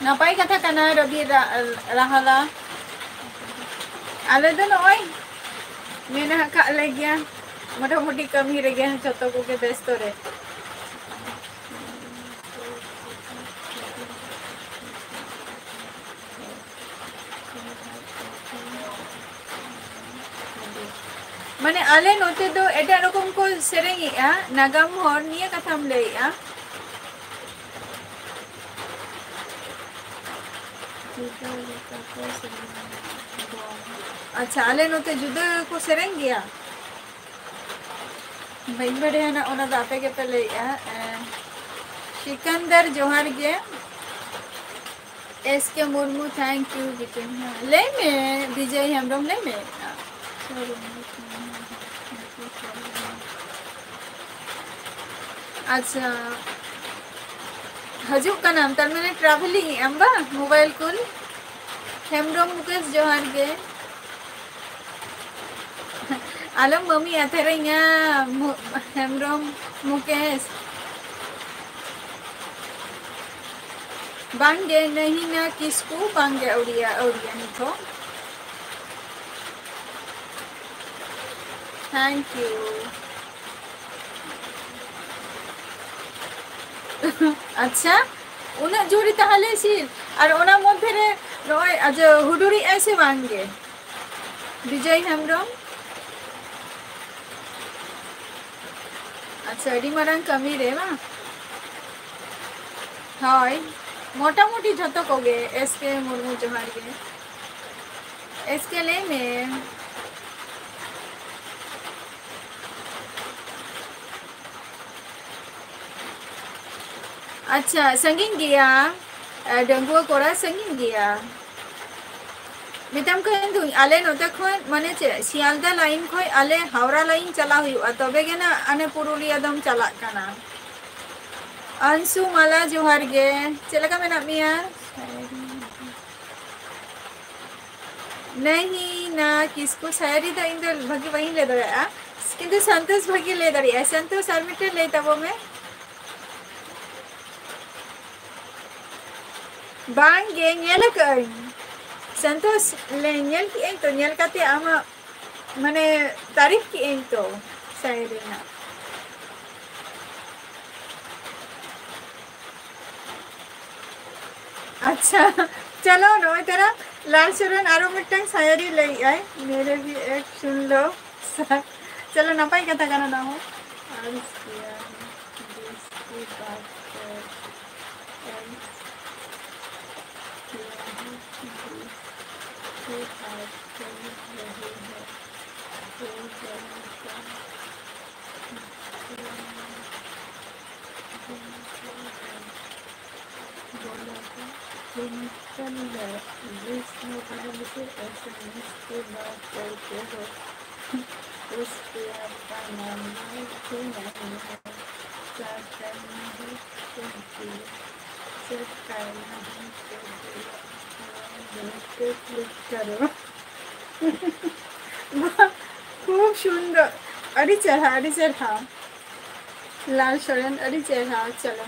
ᱱᱟᱯᱟᱭ ᱠᱟᱛᱷᱟ ᱠᱟᱱᱟ ᱨᱚᱵᱤ ᱨᱟ-, ᱨᱟᱦᱟᱞᱟ᱾ ᱟᱞᱮ ᱫᱚ ᱱᱚᱜᱼᱚᱭ ᱢᱮᱱᱟᱜ ᱟᱠᱟᱫ ᱞᱮ ᱜᱮᱭᱟ, ᱢᱚᱴᱟᱢᱩᱴᱤ ᱠᱟᱹᱢᱤ ᱨᱮᱜᱮ ᱡᱚᱛᱚ ᱠᱚᱜᱮ ᱵᱮᱥᱛᱚ ᱨᱮ᱾ ᱢᱟᱱᱮ ᱟᱞᱮ ᱱᱚᱛᱮ ᱫᱚ ᱮᱴᱟᱜ ᱨᱚᱠᱚᱢ ᱠᱚ ᱥᱮᱨᱮᱧᱮᱜᱼᱟ, ᱱᱟᱜᱟᱢ ᱦᱚᱲ ᱱᱤᱭᱟᱹ ᱠᱟᱛᱷᱟᱢ ᱞᱟᱹᱭᱮᱜᱼᱟ? ᱡᱩᱫᱟᱹ ᱞᱮᱠᱟ ᱠᱚ ᱥᱮᱨᱮᱧᱟ᱾ ᱟᱪᱪᱷᱟ, ᱟᱞᱮ ᱱᱚᱛᱮ ᱡᱩᱫᱟᱹ ᱠᱚ ᱥᱮᱨᱮᱧ ᱜᱮᱭᱟ? ᱵᱟᱹᱧ ᱵᱟᱰᱟᱭᱟ ᱱᱟᱜ, ᱚᱱᱟ ᱫᱚ ᱟᱯᱮ ᱜᱮᱯᱮ ᱞᱟᱹᱭᱮᱜᱼᱟ᱾ ᱮᱸ, ᱥᱤᱠᱟᱱᱫᱟᱨ, ᱡᱚᱦᱟᱨ ᱜᱮ᱾ S K Murmu, thank you ᱵᱤᱴᱤ᱾ ᱦᱮᱸ, ᱞᱟᱹᱭ ᱢᱮ, ᱵᱤᱡᱚᱭ ᱦᱮᱢᱵᱨᱚᱢ, ᱞᱟᱹᱭ ᱢᱮ᱾ ᱟᱪᱪᱷᱟ, ᱦᱤᱡᱩᱜ ᱠᱟᱱᱟᱢ, ᱛᱟᱨ ᱢᱟᱱᱮ travelling ᱮᱜ ᱟᱢ ᱵᱟᱝ? Mobile ᱠᱚᱞ᱾ ᱦᱮᱢᱵᱨᱚᱢ ᱢᱩᱠᱮᱥ, ᱡᱚᱦᱟᱨ ᱜᱮ᱾ ᱟᱞᱚᱢ ᱢᱟᱹᱢᱤ ᱟᱛᱷᱮᱨᱤᱧᱟ, ᱢᱩ-, ᱦᱮᱢᱵᱨᱚᱢ ᱢᱩᱠᱮᱥ᱾ ᱵᱟᱝᱜᱮ, ᱱᱟᱹᱦᱤᱱᱟ ᱠᱤᱥᱠᱩ, ᱵᱟᱝᱜᱮ ᱟᱹᱣᱲᱤᱭᱟ, ᱟᱹᱣᱲᱤᱭᱟ ᱱᱤᱛ ᱦᱚᱸ᱾ Thank you. ᱟᱪᱪᱷᱟ, ᱩᱱᱟᱹᱜ ᱡᱳᱨ ᱛᱟᱦᱞᱮ ᱥᱤᱞ, ᱟᱨ ᱚᱱᱟ ᱢᱚᱫᱽᱫᱷᱮ ᱨᱮ ᱱᱚᱜᱼᱚᱭ ᱟᱡ ᱦᱩᱰᱩᱨᱮᱜᱼᱟᱭ ᱥᱮ ᱵᱟᱝ ᱜᱮ? ᱵᱤᱡᱚᱭ ᱦᱮᱢᱵᱨᱚᱢ᱾ ᱟᱪᱪᱷᱟ, ᱟᱹᱰᱤ ᱢᱟᱨᱟᱝ ᱠᱟᱹᱢᱤ ᱨᱮ ᱵᱟᱝ? ᱦᱳᱭ, ᱢᱚᱴᱟᱢᱩᱴᱤ ᱡᱷᱚᱛᱚ ᱠᱚᱜᱮ᱾ ᱮᱥ ᱠᱮ ᱢᱩᱨᱢᱩ, ᱡᱚᱦᱟᱨ ᱜᱮ᱾ ᱮᱥ ᱠᱮ, ᱞᱟᱹᱭ ᱢᱮ᱾ ᱟᱪᱪᱷᱟ, ᱥᱟᱺᱜᱤᱧ ᱜᱮᱭᱟ᱾ ᱮ, ᱰᱟᱺᱜᱩᱣᱟᱹ ᱠᱚᱲᱟ, ᱥᱟᱺᱜᱤᱧ ᱜᱮᱭᱟ᱾ ᱢᱮᱛᱟᱢ ᱠᱟᱱ ᱫᱩᱧ, ᱟᱞᱮ ᱱᱚᱛᱮ ᱠᱷᱚᱱ, ᱢᱟᱱᱮ ᱪᱮᱫ, ᱥᱤᱭᱟᱞᱫᱟ line ᱠᱷᱚᱱ ᱟᱞᱮ ᱦᱟᱣᱲᱟ line ᱪᱟᱞᱟᱣ ᱦᱩᱭᱩᱜᱼᱟ, ᱛᱚᱵᱮ ᱜᱮ ᱱᱟᱜ ᱟᱱᱮ ᱯᱩᱨᱩᱞᱤᱭᱟ ᱫᱚᱢ ᱪᱟᱞᱟᱜ ᱠᱟᱱᱟ᱾ ᱟᱱᱥᱩ ᱢᱟᱞᱟ, ᱡᱚᱦᱟᱨ ᱜᱮ᱾ ᱪᱮᱫ ᱞᱮᱠᱟ ᱢᱮᱱᱟᱜ ᱢᱮᱭᱟ? ᱱᱟᱦᱤᱱᱟ ᱠᱤᱥᱠᱩ ᱥᱟᱭᱨᱤ ᱫᱚ ᱤᱧ ᱫᱚ ᱵᱷᱟᱹᱜᱤ ᱵᱟᱹᱧ ᱞᱟᱹᱭ ᱫᱟᱲᱮᱭᱟᱜᱼᱟ, ᱠᱤᱱᱛᱩ ᱥᱚᱱᱛᱳᱥ ᱵᱷᱟᱹᱜᱤ ᱞᱟᱹᱭ ᱫᱟᱲᱮᱭᱟᱜᱼᱟᱭ᱾ ᱥᱚᱱᱛᱳᱥ, ᱟᱨ ᱢᱤᱫᱴᱮᱱ ᱞᱟᱹᱭ ᱛᱟᱵᱚ ᱢᱮ᱾ ᱵᱟᱝ ᱜᱮ, ᱧᱮᱞ ᱟᱠᱟᱫᱟᱹᱧ᱾ ᱥᱚᱱᱛᱳᱥ, ᱞᱟᱹᱭ, ᱧᱮᱞ ᱠᱮᱫᱟᱹᱧ ᱛᱚ, ᱧᱮᱞ ᱠᱟᱛᱮ ᱟᱢᱟᱜ, ᱢᱟᱱᱮ, ᱛᱟᱹᱨᱤᱯᱷ ᱠᱮᱫᱟᱹᱧ ᱛᱚ ᱥᱟᱭᱨᱤ ᱨᱮᱱᱟᱜ᱾ ᱟᱪᱪᱷᱟ, ᱪᱚᱞᱚ, ᱱᱚᱜᱼᱚᱭ ᱛᱟᱨᱟ ᱞᱟᱞ ᱥᱚᱨᱮᱱ ᱟᱨᱚ ᱢᱤᱫᱴᱟᱝ ᱥᱟᱭᱨᱤ ᱞᱟᱹᱭᱮᱜᱼᱟᱭ, ᱢᱮᱨᱮ ᱵᱷᱤ ᱮᱠ ᱥᱩᱱ ᱞᱳ᱾ ᱥᱟᱨ᱾ ᱪᱚᱞᱚ, ᱱᱟᱯᱟᱭ ᱠᱟᱛᱷᱟ ᱠᱟᱱᱟ ᱱᱚᱣᱟ ᱦᱚᱸ᱾ अर्ज किया है, जिसकी बात कर, अर्ज किया है, जिसकी बात कर रही है, वो जगह का बोला था, प्रिंसिपल ने जिस मोबाइल से एसएमएस की बात करते हो, उस पे आपका नंबर भी नहीं है। क्या करना है, कर दिया। सब करना है, कर दिया। और पे क्लिक करो। ᱵᱟᱦ, ᱠᱷᱩᱵ ᱥᱩᱱᱫᱚᱨ᱾ ᱟᱹᱰᱤ ᱪᱮᱦᱨᱟ, ᱟᱹᱰᱤ ᱪᱮᱦᱨᱟ᱾ ᱞᱟᱞ ᱥᱚᱨᱮᱱ, ᱟᱹᱰᱤ ᱪᱮᱦᱨᱟ᱾ ᱪᱚᱞᱚ᱾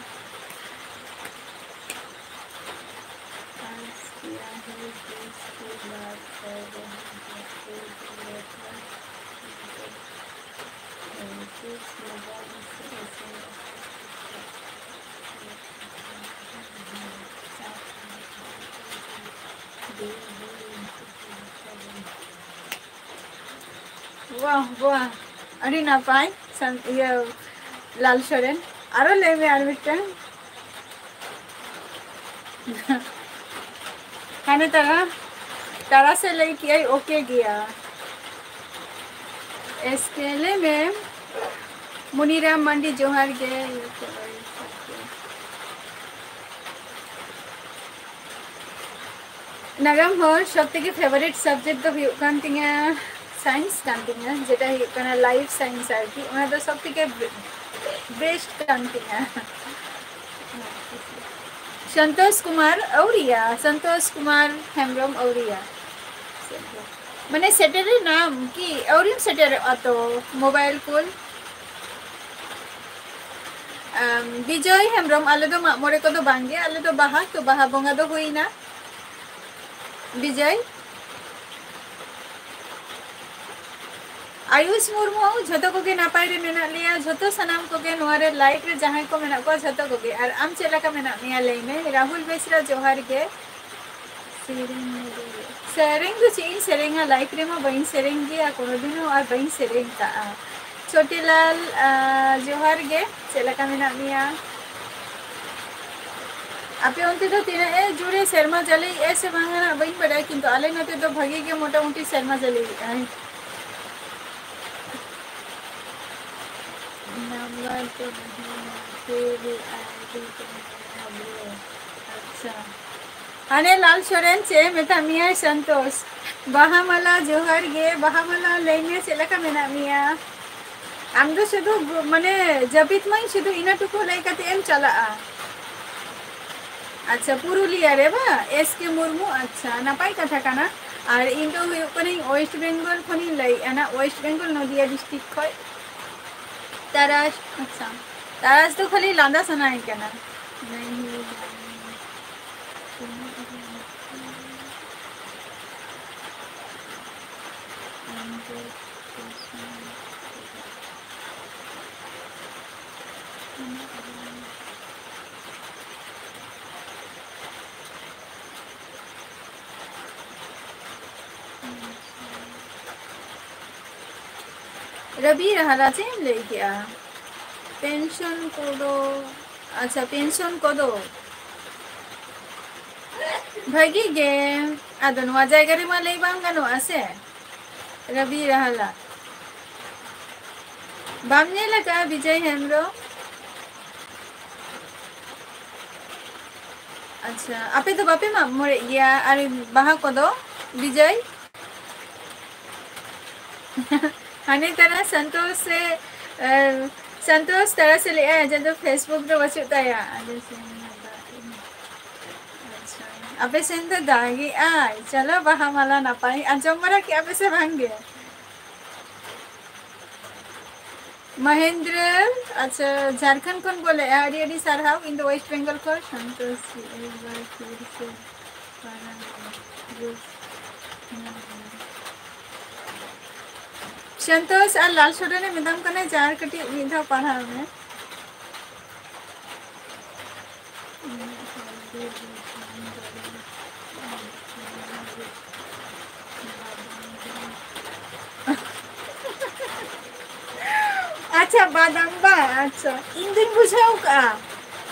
आज क्या है, किसकी बात कर रहे हैं, कोई भी लेटर नहीं, किस मोबाइल से एसएमएस। ᱵᱟᱦ, ᱵᱟᱦ, ᱟᱹᱰᱤ ᱱᱟᱯᱟᱭ᱾ ᱥᱟᱱ-, ᱤᱭᱟᱹ, ᱞᱟᱞ ᱥᱚᱨᱮᱱ, ᱟᱨᱚ ᱞᱟᱹᱭ ᱢᱮ ᱟᱨ ᱢᱤᱫᱴᱟᱝ᱾ ᱦᱟᱱᱮ ᱛᱟᱨᱟ, ᱛᱟᱨᱟ ᱥᱮ ᱞᱟᱹᱭ ᱠᱮᱜᱼᱟᱭ, ᱳᱠᱮ ᱜᱮᱭᱟ᱾ ᱮᱥᱠᱮ, ᱞᱟᱹᱭ ᱢᱮ᱾ ᱢᱩᱱᱤᱨᱟᱢ ᱢᱟᱱᱰᱤ, ᱡᱚᱦᱟᱨ ᱜᱮ᱾ ᱱᱟᱜᱟᱢ ᱦᱚᱸ ᱥᱚᱵ ᱛᱷᱮᱠᱮ favourite subject ᱫᱚ ᱦᱩᱭᱩᱜ ᱠᱟᱱ ᱛᱤᱧᱟ science ᱠᱟᱱ ᱛᱤᱧᱟ, ᱡᱮᱴᱟ ᱦᱩᱭᱩᱜ ᱠᱟᱱᱟ life science ᱟᱨᱠᱤ, ᱚᱱᱟ ᱫᱚ ᱥᱚᱵ ᱛᱷᱮᱠᱮ be-, best ᱠᱟᱱ ᱛᱤᱧᱟ᱾ ᱥᱚᱱᱛᱳᱥ ᱠᱩᱢᱟᱨ ᱟᱹᱣᱨᱤᱭᱟ, ᱥᱚᱱᱛᱳᱥ ᱠᱩᱢᱟᱨ ᱦᱮᱢᱵᱨᱚᱢ ᱟᱹᱣᱨᱤᱭᱟ᱾ ᱢᱟᱱᱮ ᱥᱮᱴᱮᱨ ᱮᱱᱟᱢ ᱠᱤ ᱟᱹᱣᱨᱤᱢ ᱥᱮᱴᱮᱨᱚᱜᱼᱟ ᱛᱚ? ᱢᱳᱵᱟᱭᱤᱞ ᱠᱚᱞ᱾ ᱟᱢ, ᱵᱤᱡᱚᱭ ᱦᱮᱢᱵᱨᱚᱢ, ᱟᱞᱮ ᱫᱚ ᱢᱟᱜ ᱢᱚᱬᱮ ᱠᱚᱫᱚ ᱵᱟᱝᱜᱮ, ᱟᱞᱮ ᱫᱚ ᱵᱟᱦᱟ, ᱛᱚ ᱵᱟᱦᱟ ᱵᱚᱸᱜᱟ ᱫᱚ ᱦᱩᱭᱱᱟ᱾ ᱵᱤᱡᱚᱭ, ᱟᱭᱩᱥ ᱢᱩᱨᱢᱩ, ᱡᱷᱚᱛᱚ ᱠᱚᱜᱮ ᱱᱟᱯᱟᱭ ᱨᱮ ᱢᱮᱱᱟᱜ ᱞᱮᱭᱟ, ᱡᱷᱚᱛᱚ ᱥᱟᱱᱟᱢ ᱠᱚᱜᱮ ᱱᱚᱣᱟ ᱨᱮ live ᱨᱮ ᱡᱟᱦᱟᱸᱭ ᱠᱚ ᱢᱮᱱᱟᱜ ᱠᱚᱣᱟ ᱡᱷᱚᱛᱚ ᱠᱚᱜᱮ᱾ ᱟᱨ ᱟᱢ ᱪᱮᱫ ᱞᱮᱠᱟ ᱢᱮᱱᱟᱜ ᱢᱮᱭᱟ ᱞᱟᱹᱭ ᱢᱮ? ᱨᱟᱦᱩᱞ ᱵᱮᱥᱨᱟ, ᱡᱚᱦᱟᱨ ᱜᱮ᱾ ᱥᱮᱨᱮᱧ ᱫᱚ ᱪᱮᱫ ᱤᱧ ᱥᱮᱨᱮᱧᱟ? ᱞᱟᱭᱤᱯᱷ ᱨᱮᱢᱟ ᱵᱟᱹᱧ ᱥᱮᱨᱮᱧ ᱜᱮᱭᱟ ᱠᱳᱱᱳ ᱫᱤᱱ ᱦᱚᱸ, ᱟᱨ ᱵᱟᱹᱧ ᱥᱮᱨᱮᱧ ᱠᱟᱜᱼᱟ᱾ ᱪᱷᱳᱴᱤᱞᱟᱞ, ᱟᱸ, ᱡᱚᱦᱟᱨ ᱜᱮ, ᱪᱮᱫ ᱞᱮᱠᱟ ᱢᱮᱱᱟᱜ ᱢᱮᱭᱟ? ᱟᱯᱮ ᱚᱱᱛᱮ ᱫᱚ ᱛᱤᱱᱟᱹᱜ ᱮ ᱡᱳᱨᱮ ᱥᱮᱨᱢᱟ ᱡᱟᱹᱲᱤᱭᱮᱜᱼᱟᱭ ᱥᱮ ᱵᱟᱝᱟ ᱱᱟᱜ ᱵᱟᱹᱧ ᱵᱟᱰᱟᱭᱟ, ᱠᱤᱱᱛᱩ ᱟᱞᱮ ᱱᱚᱛᱮ ᱫᱚ ᱵᱷᱟᱜᱤ ᱜᱮ ᱢᱚᱴᱟᱢᱩᱴᱤ ᱥᱮᱨᱢᱟ ᱡᱟᱹᱲᱤᱭᱮᱜᱼᱟᱭ᱾ ᱱᱟᱢᱵᱟᱨ ᱫᱚ ᱵᱟᱹᱱᱩᱜᱼᱟ, ᱯᱷᱤᱨ ᱟᱭᱰᱤ ᱫᱚ ᱢᱮᱱᱟᱜᱼᱟ, ᱵᱨᱳ᱾ ᱟᱪᱪᱷᱟ᱾ ᱦᱟᱱᱮ ᱞᱟᱞ ᱥᱚᱨᱮᱱ ᱪᱮᱫ ᱮ ᱢᱮᱛᱟᱜ ᱢᱮᱭᱟᱭ ᱥᱚᱱᱛᱳᱥ? ᱵᱟᱦᱟ ᱢᱟᱞᱟ, ᱡᱚᱦᱟᱨ ᱜᱮ᱾ ᱵᱟᱦᱟ ᱢᱟᱞᱟ, ᱞᱟᱹᱭ ᱢᱮ ᱪᱮᱫ ᱞᱮᱠᱟ ᱢᱮᱱᱟᱜ ᱢᱮᱭᱟ? ᱟᱢ ᱫᱚ ᱥᱩᱫᱷᱩ ᱜᱩ-, ᱢᱟᱱᱮ ᱡᱟᱹᱯᱤᱫ ᱢᱟᱹᱧ ᱥᱩᱫᱷᱩ ᱤᱱᱟᱹ ᱴᱩᱠᱩ ᱞᱟᱹᱭ ᱠᱟᱛᱮ ᱮᱢ ᱪᱟᱞᱟᱜᱼᱟ᱾ ᱟᱪᱪᱷᱟ, ᱯᱩᱨᱩᱞᱤᱭᱟ ᱨᱮ ᱵᱟ? ᱮᱥ ᱠᱮ ᱢᱩᱨᱢᱩ, ᱟᱪᱪᱷᱟ, ᱱᱟᱯᱟᱭ ᱠᱟᱛᱷᱟ ᱠᱟᱱᱟ᱾ ᱟᱨ ᱤᱧ ᱫᱚ ᱦᱩᱭᱩᱜ ᱠᱟᱹᱱᱟᱹᱧ ᱳᱭᱮᱥᱴ ᱵᱮᱝᱜᱚᱞ ᱠᱷᱚᱱᱤᱧ ᱞᱟᱹᱭᱮᱫᱼᱟ ᱱᱟ, ᱳᱭᱮᱥᱴ ᱵᱮᱝᱜᱚᱞ ᱱᱚᱫᱤᱭᱟ ᱰᱤᱥᱴᱨᱤᱠᱴ ᱠᱷᱚᱡ᱾ ᱛᱟᱨᱟᱥ, ᱟᱪᱪᱷᱟ, ᱛᱟᱨᱟᱥ ᱫᱚ ᱠᱷᱟᱹᱞᱤ ᱞᱟᱸᱫᱟ ᱥᱟᱱᱟᱭᱮ ᱠᱟᱱᱟ᱾ ᱨᱟᱵᱤ ᱨᱟᱦᱟᱞᱟ ᱪᱮᱫ ᱮᱢ ᱞᱟᱹᱭ ᱠᱮᱜᱼᱟ? ᱯᱮᱱᱥᱚᱱ ᱠᱚᱫᱚ, ᱟᱪᱪᱷᱟ, ᱯᱮᱱᱥᱚᱱ ᱠᱚᱫᱚ ᱵᱷᱟᱹᱜᱤ ᱜᱮ᱾ ᱟᱫᱚ ᱱᱚᱣᱟ ᱡᱟᱭᱜᱟ ᱨᱮᱢᱟ ᱞᱟᱹᱭ ᱵᱟᱝ ᱜᱟᱱᱚᱜᱼᱟ ᱥᱮ᱾ ᱨᱟᱵᱤ ᱨᱟᱦᱟᱞᱟ᱾ ᱵᱟᱢ ᱧᱮᱞ ᱟᱠᱟᱫᱼᱟ ᱵᱤᱡᱚᱭ ᱦᱮᱢᱵᱨᱚᱢ? ᱟᱪᱪᱷᱟ, ᱟᱯᱮ ᱫᱚ ᱵᱟᱯᱮ ᱢᱟᱜ ᱢᱚᱬᱮᱜ ᱜᱮᱭᱟ? ᱟᱨ ᱵᱟᱦᱟ ᱠᱚᱫᱚ, ᱵᱤᱡᱚᱭ? ᱦᱟᱱᱮ ᱛᱟᱨᱟ ᱥᱚᱱᱛᱳᱥ ᱥᱮ, ᱮ, ᱥᱚᱱᱛᱳᱥ ᱛᱟᱨᱟ ᱥᱮ ᱞᱟᱹᱭᱮᱜᱼᱟᱭ, ᱟᱡᱟᱜ ᱫᱚ Facebook ᱨᱮ ᱵᱟᱹᱪᱩᱜ ᱛᱟᱭᱟ᱾ ᱟᱞᱮ ᱥᱮᱱ ᱢᱟ ᱫᱟᱜ ᱮᱫ᱾ ᱟᱪᱪᱷᱟ, ᱟᱯᱮ ᱥᱮᱱ ᱫᱚ ᱫᱟᱜᱮᱜᱼᱟᱭ? ᱪᱚᱞᱚ, ᱵᱟᱦᱟ ᱢᱟᱞᱟ ᱱᱟᱯᱟᱭ᱾ ᱟᱸᱡᱚᱢ ᱵᱟᱲᱟ ᱠᱮᱜᱼᱟ ᱯᱮ ᱥᱮ ᱵᱟᱝ ᱜᱮ? ᱢᱚᱦᱮᱱᱫᱨᱚ, ᱟᱪᱪᱷᱟ, ᱡᱷᱟᱲᱠᱷᱚᱸᱰ ᱠᱷᱚᱱ ᱵᱚᱞᱮ, ᱟᱹᱰᱤ ᱟᱹᱰᱤ ᱥᱟᱨᱦᱟᱣ᱾ ᱤᱧ ᱫᱚ ᱳᱭᱮᱥᱴ ᱵᱮᱝᱜᱚᱞ ᱠᱷᱚᱱ᱾ ᱥᱚᱱᱛᱳᱥ ᱡᱤ, ᱮᱠ ᱵᱟᱨ ᱯᱷᱤᱨ ᱥᱮ ᱯᱟᱲᱦᱟᱣ ᱢᱮ᱾ ᱥᱚᱱᱛᱳᱥ ᱟᱨ ᱞᱟᱞ ᱥᱚᱨᱮᱱᱮ ᱢᱮᱛᱟᱢ ᱠᱟᱱᱟ ᱡᱮ ᱟᱨ ᱠᱟᱹᱴᱤᱡ ᱢᱤᱫ ᱫᱷᱟᱣ ᱯᱟᱲᱦᱟᱣ ᱢᱮ᱾ ᱟᱪᱪᱷᱟ, ᱵᱟᱫᱟᱢ ᱵᱟ, ᱟᱪᱪᱷᱟ, ᱤᱧ ᱫᱩᱧ ᱵᱩᱡᱷᱟᱹᱣ ᱠᱟᱜᱼᱟ᱾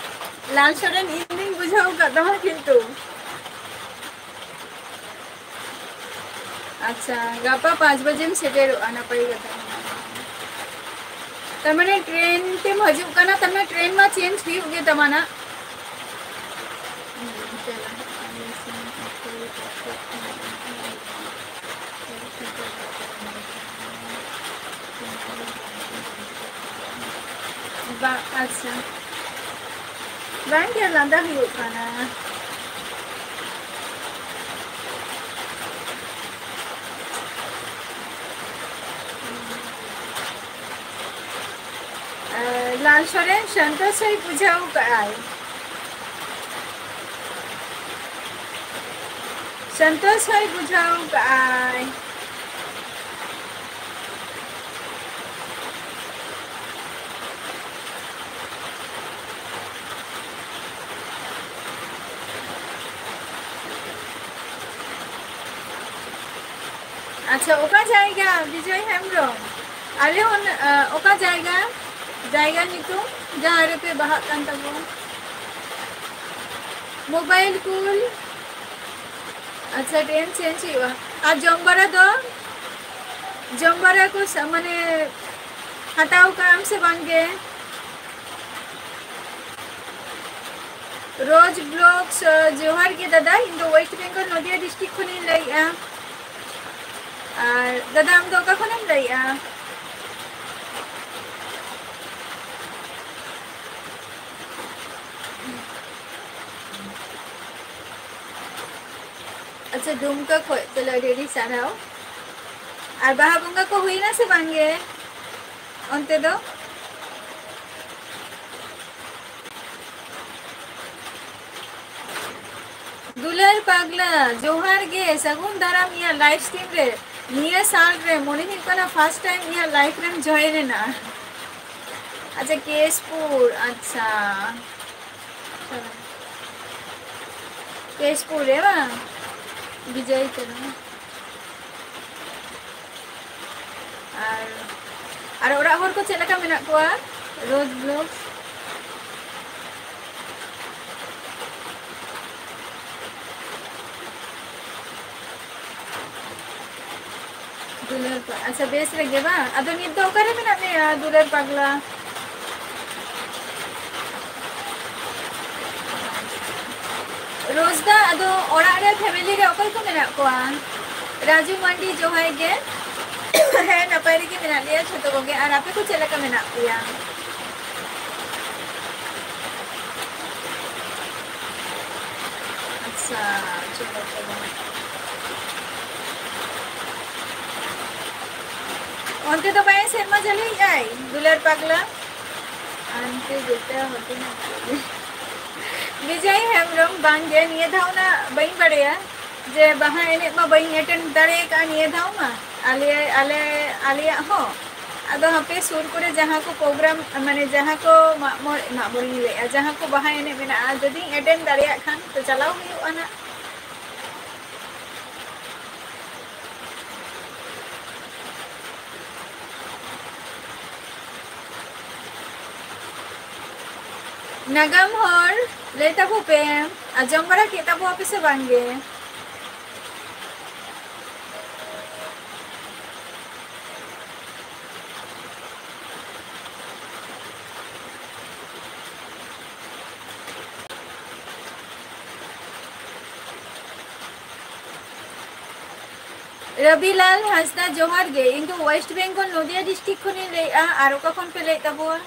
ᱞᱟᱞ ᱥᱚᱨᱮᱱ, ᱤᱧ ᱫᱩᱧ ᱵᱩᱡᱷᱟᱹᱣ ᱠᱟᱜ ᱛᱟᱢᱟ ᱠᱤᱱᱛᱩ᱾ ᱟᱪᱪᱷᱟ, ᱜᱟᱯᱟ ᱯᱟᱸᱪ ᱵᱟᱡᱮᱢ ᱥᱮᱴᱮᱨᱚᱜᱼᱟ, ᱱᱟᱯᱟᱭ ᱠᱟᱛᱷᱟ ᱠᱟᱱᱟ᱾ ᱛᱟᱨ ᱢᱟᱱᱮ ᱴᱨᱮᱱ ᱛᱮᱢ ᱦᱤᱡᱩᱜ ᱠᱟᱱᱟ, ᱛᱟᱨ ᱢᱟᱱᱮ ᱴᱨᱮᱱ ᱢᱟ ᱪᱮᱧᱡᱽ ᱦᱩᱭᱩᱜ ᱜᱮ ᱛᱟᱢᱟ ᱱᱟᱜ᱾ ᱵᱟ-, ᱟᱪᱪᱷᱟ᱾ ᱵᱟᱝ ᱜᱮ, ᱞᱟᱸᱫᱟ ᱦᱩᱭᱩᱜ ᱠᱟᱱᱟ᱾ ᱮ, ᱞᱟᱞ ᱥᱚᱨᱮᱱ ᱥᱚᱱᱛᱳᱥ ᱦᱚᱸᱭ ᱵᱩᱡᱷᱟᱹᱣ ᱠᱟᱜᱼᱟᱭ᱾ ᱥᱚᱱᱛᱳᱥ ᱦᱚᱸᱭ ᱵᱩᱡᱷᱟᱹᱣ ᱠᱟᱜᱼᱟᱭ᱾ ᱟᱪᱪᱷᱟ, ᱚᱠᱟ ᱡᱟᱭᱜᱟ, ᱵᱤᱡᱚᱭ ᱦᱮᱢᱵᱨᱚᱢ? ᱟᱞᱮ ᱦᱚᱸ, ᱟ, ᱚᱠᱟ ᱡᱟᱭᱜᱟ? ᱡᱟᱭᱜᱟ ᱧᱩᱛᱩᱢ, ᱡᱟᱦᱟᱸ ᱨᱮᱯᱮ ᱵᱟᱦᱟᱜ ᱠᱟᱱ ᱛᱟᱵᱚᱱ᱾ ᱢᱳᱵᱟᱭᱤᱞ ᱠᱩᱞ᱾ ᱟᱪᱪᱷᱟ, ᱴᱨᱮᱱ ᱪᱮᱧᱡᱽ ᱦᱩᱭᱩᱜᱼᱟ᱾ ᱟᱨ ᱡᱚᱢ ᱵᱟᱲᱟ ᱫᱚ? ᱡᱚᱢ ᱵᱟᱲᱟ ᱠᱚ ᱥᱟ-, ᱢᱟᱱᱮ, ᱦᱟᱛᱟᱣ ᱠᱟᱜ ᱟᱢ ᱥᱮ ᱵᱟᱝ ᱜᱮ? ᱨᱳᱡᱽ ᱵᱞᱚᱜᱥ, ᱡᱚᱦᱟᱨ ᱜᱮ ᱫᱟᱫᱟ, ᱤᱧ ᱫᱚ ᱳᱭᱮᱥᱴ ᱵᱮᱝᱜᱚᱞ ᱱᱚᱫᱤᱭᱟ ᱰᱤᱥᱴᱨᱤᱠᱴ ᱠᱷᱚᱱᱤᱧ ᱞᱟᱹᱭᱮᱜᱼᱟ᱾ ᱟᱨ ᱫᱟᱫᱟ, ᱟᱢ ᱫᱚ ᱚᱠᱟ ᱠᱷᱚᱱᱮᱢ ᱞᱟᱹᱭᱮᱜᱼᱟ? ᱟᱪᱪᱷᱟ, ᱫᱩᱢᱠᱟ ᱠᱷᱚᱡ ᱛᱟᱦᱞᱮ ᱟᱹᱰᱤ ᱟᱹᱰᱤ ᱥᱟᱨᱦᱟᱣ᱾ ᱟᱨ ᱵᱟᱦᱟ ᱵᱚᱸᱜᱟ ᱠᱚ ᱦᱩᱭᱱᱟ ᱥᱮ ᱵᱟᱝ ᱜᱮ ᱚᱱᱛᱮ ᱫᱚ? ᱫᱩᱞᱟᱹᱲ ᱯᱟᱜᱽᱞᱟ, ᱡᱚᱦᱟᱨ ᱜᱮ, ᱥᱟᱹᱜᱩᱱ ᱫᱟᱨᱟᱢ ᱤᱧᱟᱹᱜ live stream ᱨᱮ᱾ ᱱᱤᱭᱟᱹ ᱥᱟᱞ ᱨᱮ ᱢᱚᱱᱮ ᱦᱩᱭᱩᱜ ᱠᱟᱱᱟ first time ᱤᱧᱟᱹᱜ live ᱨᱮᱢ join ᱮᱱᱟ᱾ ᱟᱪᱪᱷᱟ, ᱠᱮᱥᱯᱩᱨ, ᱟᱪᱪᱷᱟ᱾ ᱠᱮᱥᱯᱩᱨ ᱨᱮ ᱵᱟᱝ? ᱵᱤᱡᱚᱭ ᱛᱟᱨᱟ᱾ ᱟᱨ ᱟᱨ ᱚᱲᱟᱜ ᱦᱚᱲ ᱠᱚ ᱪᱮᱫ ᱞᱮᱠᱟ ᱢᱮᱱᱟᱜ ᱠᱚᱣᱟ? ᱨᱳᱡᱽ ᱵᱞᱚᱜ᱾ ᱫᱩᱞᱟᱹᱲ ᱯᱟ-, ᱟᱪᱪᱷᱟ, ᱵᱮᱥ ᱨᱮᱜᱮ ᱵᱟᱝ? ᱟᱫᱚ ᱱᱤᱛ ᱫᱚ ᱚᱠᱟᱨᱮ ᱢᱮᱱᱟᱜ ᱢᱮᱭᱟ, ᱫᱩᱞᱟᱹᱲ ᱯᱟᱜᱽᱞᱟ? ᱨᱳᱡᱽ ᱫᱟ, ᱟᱫᱚ ᱚᱲᱟᱜ ᱨᱮ, ᱯᱷᱮᱢᱤᱞᱤ ᱨᱮ ᱚᱠᱚᱭ ᱠᱚ ᱢᱮᱱᱟᱜ ᱠᱚᱣᱟ? ᱨᱟᱡᱩ ᱢᱟᱱᱰᱤ, ᱡᱚᱦᱟᱨ ᱜᱮ᱾ ᱦᱮᱸ, ᱱᱟᱯᱟᱭ ᱨᱮᱜᱮ ᱢᱮᱱᱟᱜ ᱞᱮᱭᱟ ᱡᱷᱚᱛᱚ ᱠᱚᱜᱮ᱾ ᱟᱨ ᱟᱯᱮ ᱠᱚ ᱪᱮᱫ ᱞᱮᱠᱟ ᱢᱮᱱᱟᱜ ᱯᱮᱭᱟ? ᱟᱪᱪᱷᱟ, ᱪᱚᱞᱚ, ᱪᱚᱞᱚ᱾ ᱚᱱᱛᱮ ᱫᱚ ᱵᱟᱭ ᱥᱮᱨᱢᱟ ᱡᱟᱹᱲᱤᱭᱮᱜᱼᱟᱭ, ᱫᱩᱞᱟᱹᱲ ᱯᱟᱜᱽᱞᱟ? ᱟᱱᱛᱮ ᱡᱮᱴᱟ ᱦᱚᱴᱮ ᱱᱟ᱾ ᱵᱤᱡᱚᱭ ᱦᱮᱢᱵᱨᱚᱢ, ᱵᱟᱝ ᱜᱮ, ᱱᱤᱭᱟᱹ ᱫᱷᱟᱣ ᱚᱱᱟ ᱵᱟᱹᱧ ᱵᱟᱲᱟᱭᱟ ᱡᱮ ᱵᱟᱦᱟ ᱮᱱᱮᱡ ᱢᱟ ᱵᱟᱹᱧ ᱮᱴᱮᱱᱰ ᱫᱟᱲᱮ ᱟᱠᱟᱫᱼᱟ ᱱᱤᱭᱟᱹ ᱫᱷᱟᱣ ᱢᱟ, ᱟᱞᱮ, ᱟᱞᱮ, ᱟᱞᱮᱭᱟᱜ ᱦᱚᱸ᱾ ᱟᱫᱚ ᱦᱟᱯᱮ ᱥᱩᱨ ᱠᱚᱨᱮ ᱡᱟᱦᱟᱸ ᱠᱚ ᱯᱨᱳᱜᱨᱟᱢ, ᱢᱟᱱᱮ ᱡᱟᱦᱟᱸ ᱠᱚ ᱢᱟᱜ ᱢᱚᱬᱮ, ᱢᱟᱜ ᱢᱚᱬᱮᱧ ᱞᱟᱹᱭᱮᱫᱼᱟ, ᱡᱟᱦᱟᱸ ᱠᱚ ᱵᱟᱦᱟ ᱮᱱᱮᱡ ᱢᱮᱱᱟᱜᱼᱟ, ᱡᱩᱫᱤᱧ ᱮᱴᱮᱱᱰ ᱫᱟᱲᱮᱭᱟᱜ ᱠᱷᱟᱱ ᱛᱚ ᱪᱟᱞᱟᱣ ᱦᱩᱭᱩᱜᱼᱟ ᱱᱟᱜ᱾ ᱱᱟᱜᱟᱢ ᱦᱚᱲ, ᱞᱟᱹᱭ ᱛᱟᱵᱚ ᱯᱮ, ᱟᱸᱡᱚᱢ ᱵᱟᱲᱟ ᱠᱮᱫ ᱛᱟᱵᱚᱣᱟ ᱯᱮ ᱥᱮ ᱵᱟᱝ ᱜᱮ? ᱨᱚᱵᱤᱞᱟᱞ ᱦᱟᱸᱥᱫᱟ, ᱡᱚᱦᱟᱨ ᱜᱮ᱾ ᱤᱧ ᱫᱚ ᱳᱭᱮᱥᱴ ᱵᱮᱝᱜᱚᱞ, ᱱᱚᱫᱤᱭᱟ ᱰᱤᱥᱴᱨᱤᱠᱴ ᱠᱷᱚᱱᱤᱧ ᱞᱟᱹᱭᱮᱫᱼᱟ᱾ ᱟᱨ ᱚᱠᱟ ᱠᱷᱚᱱ ᱯᱮ ᱞᱟᱹᱭᱮᱫ ᱛᱟᱵᱚᱣᱟ?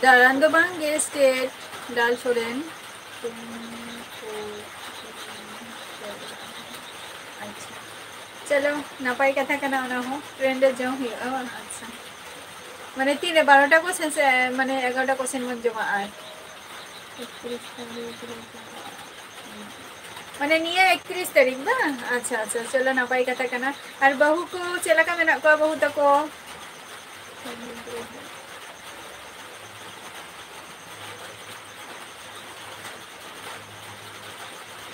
ᱫᱟᱬᱟᱱ ᱫᱚ ᱵᱟᱝ ᱜᱮ, ᱥᱴᱮᱴ ᱰᱟᱞ ᱥᱚᱨᱮᱱ᱾ ᱟᱪᱪᱷᱟ, ᱪᱚᱞᱚ, ᱱᱟᱯᱟᱭ ᱠᱟᱛᱷᱟ ᱠᱟᱱᱟ ᱚᱱᱟ ᱦᱚᱸ, ᱴᱨᱮᱱ ᱨᱮ ᱡᱚᱢ ᱦᱩᱭᱩᱜᱼᱟ ᱵᱟᱝ? ᱟᱪᱪᱷᱟ, ᱢᱟᱱᱮ ᱛᱤᱨᱮ ᱵᱟᱨᱚᱴᱟ ᱠᱚ ᱥᱮᱱ ᱥᱮ, ᱢᱟᱱᱮ ᱮᱜᱟᱨᱚᱴᱟ ᱠᱚ ᱥᱮᱱ ᱵᱚᱱ ᱡᱚᱢᱟ? ᱟᱨ ᱮᱠᱛᱨᱤᱥ ᱛᱟᱹᱨᱤᱠᱷ ᱨᱮ ᱪᱟᱞᱟᱜ᱾ ᱢᱟᱱᱮ ᱱᱤᱭᱟᱹ ᱮᱠᱛᱨᱤᱥ ᱛᱟᱹᱨᱤᱠᱷ ᱵᱟᱝ? ᱟᱪᱪᱷᱟ, ᱟᱪᱪᱷᱟ, ᱪᱚᱞᱚ, ᱱᱟᱯᱟᱭ ᱠᱟᱛᱷᱟ ᱠᱟᱱᱟ᱾ ᱟᱨ ᱵᱟᱹᱦᱩ ᱠᱚ ᱪᱮᱫ ᱞᱮᱠᱟ ᱢᱮᱱᱟᱜ ᱠᱚᱣᱟ, ᱵᱟᱹᱦᱩ ᱛᱟᱠᱚ?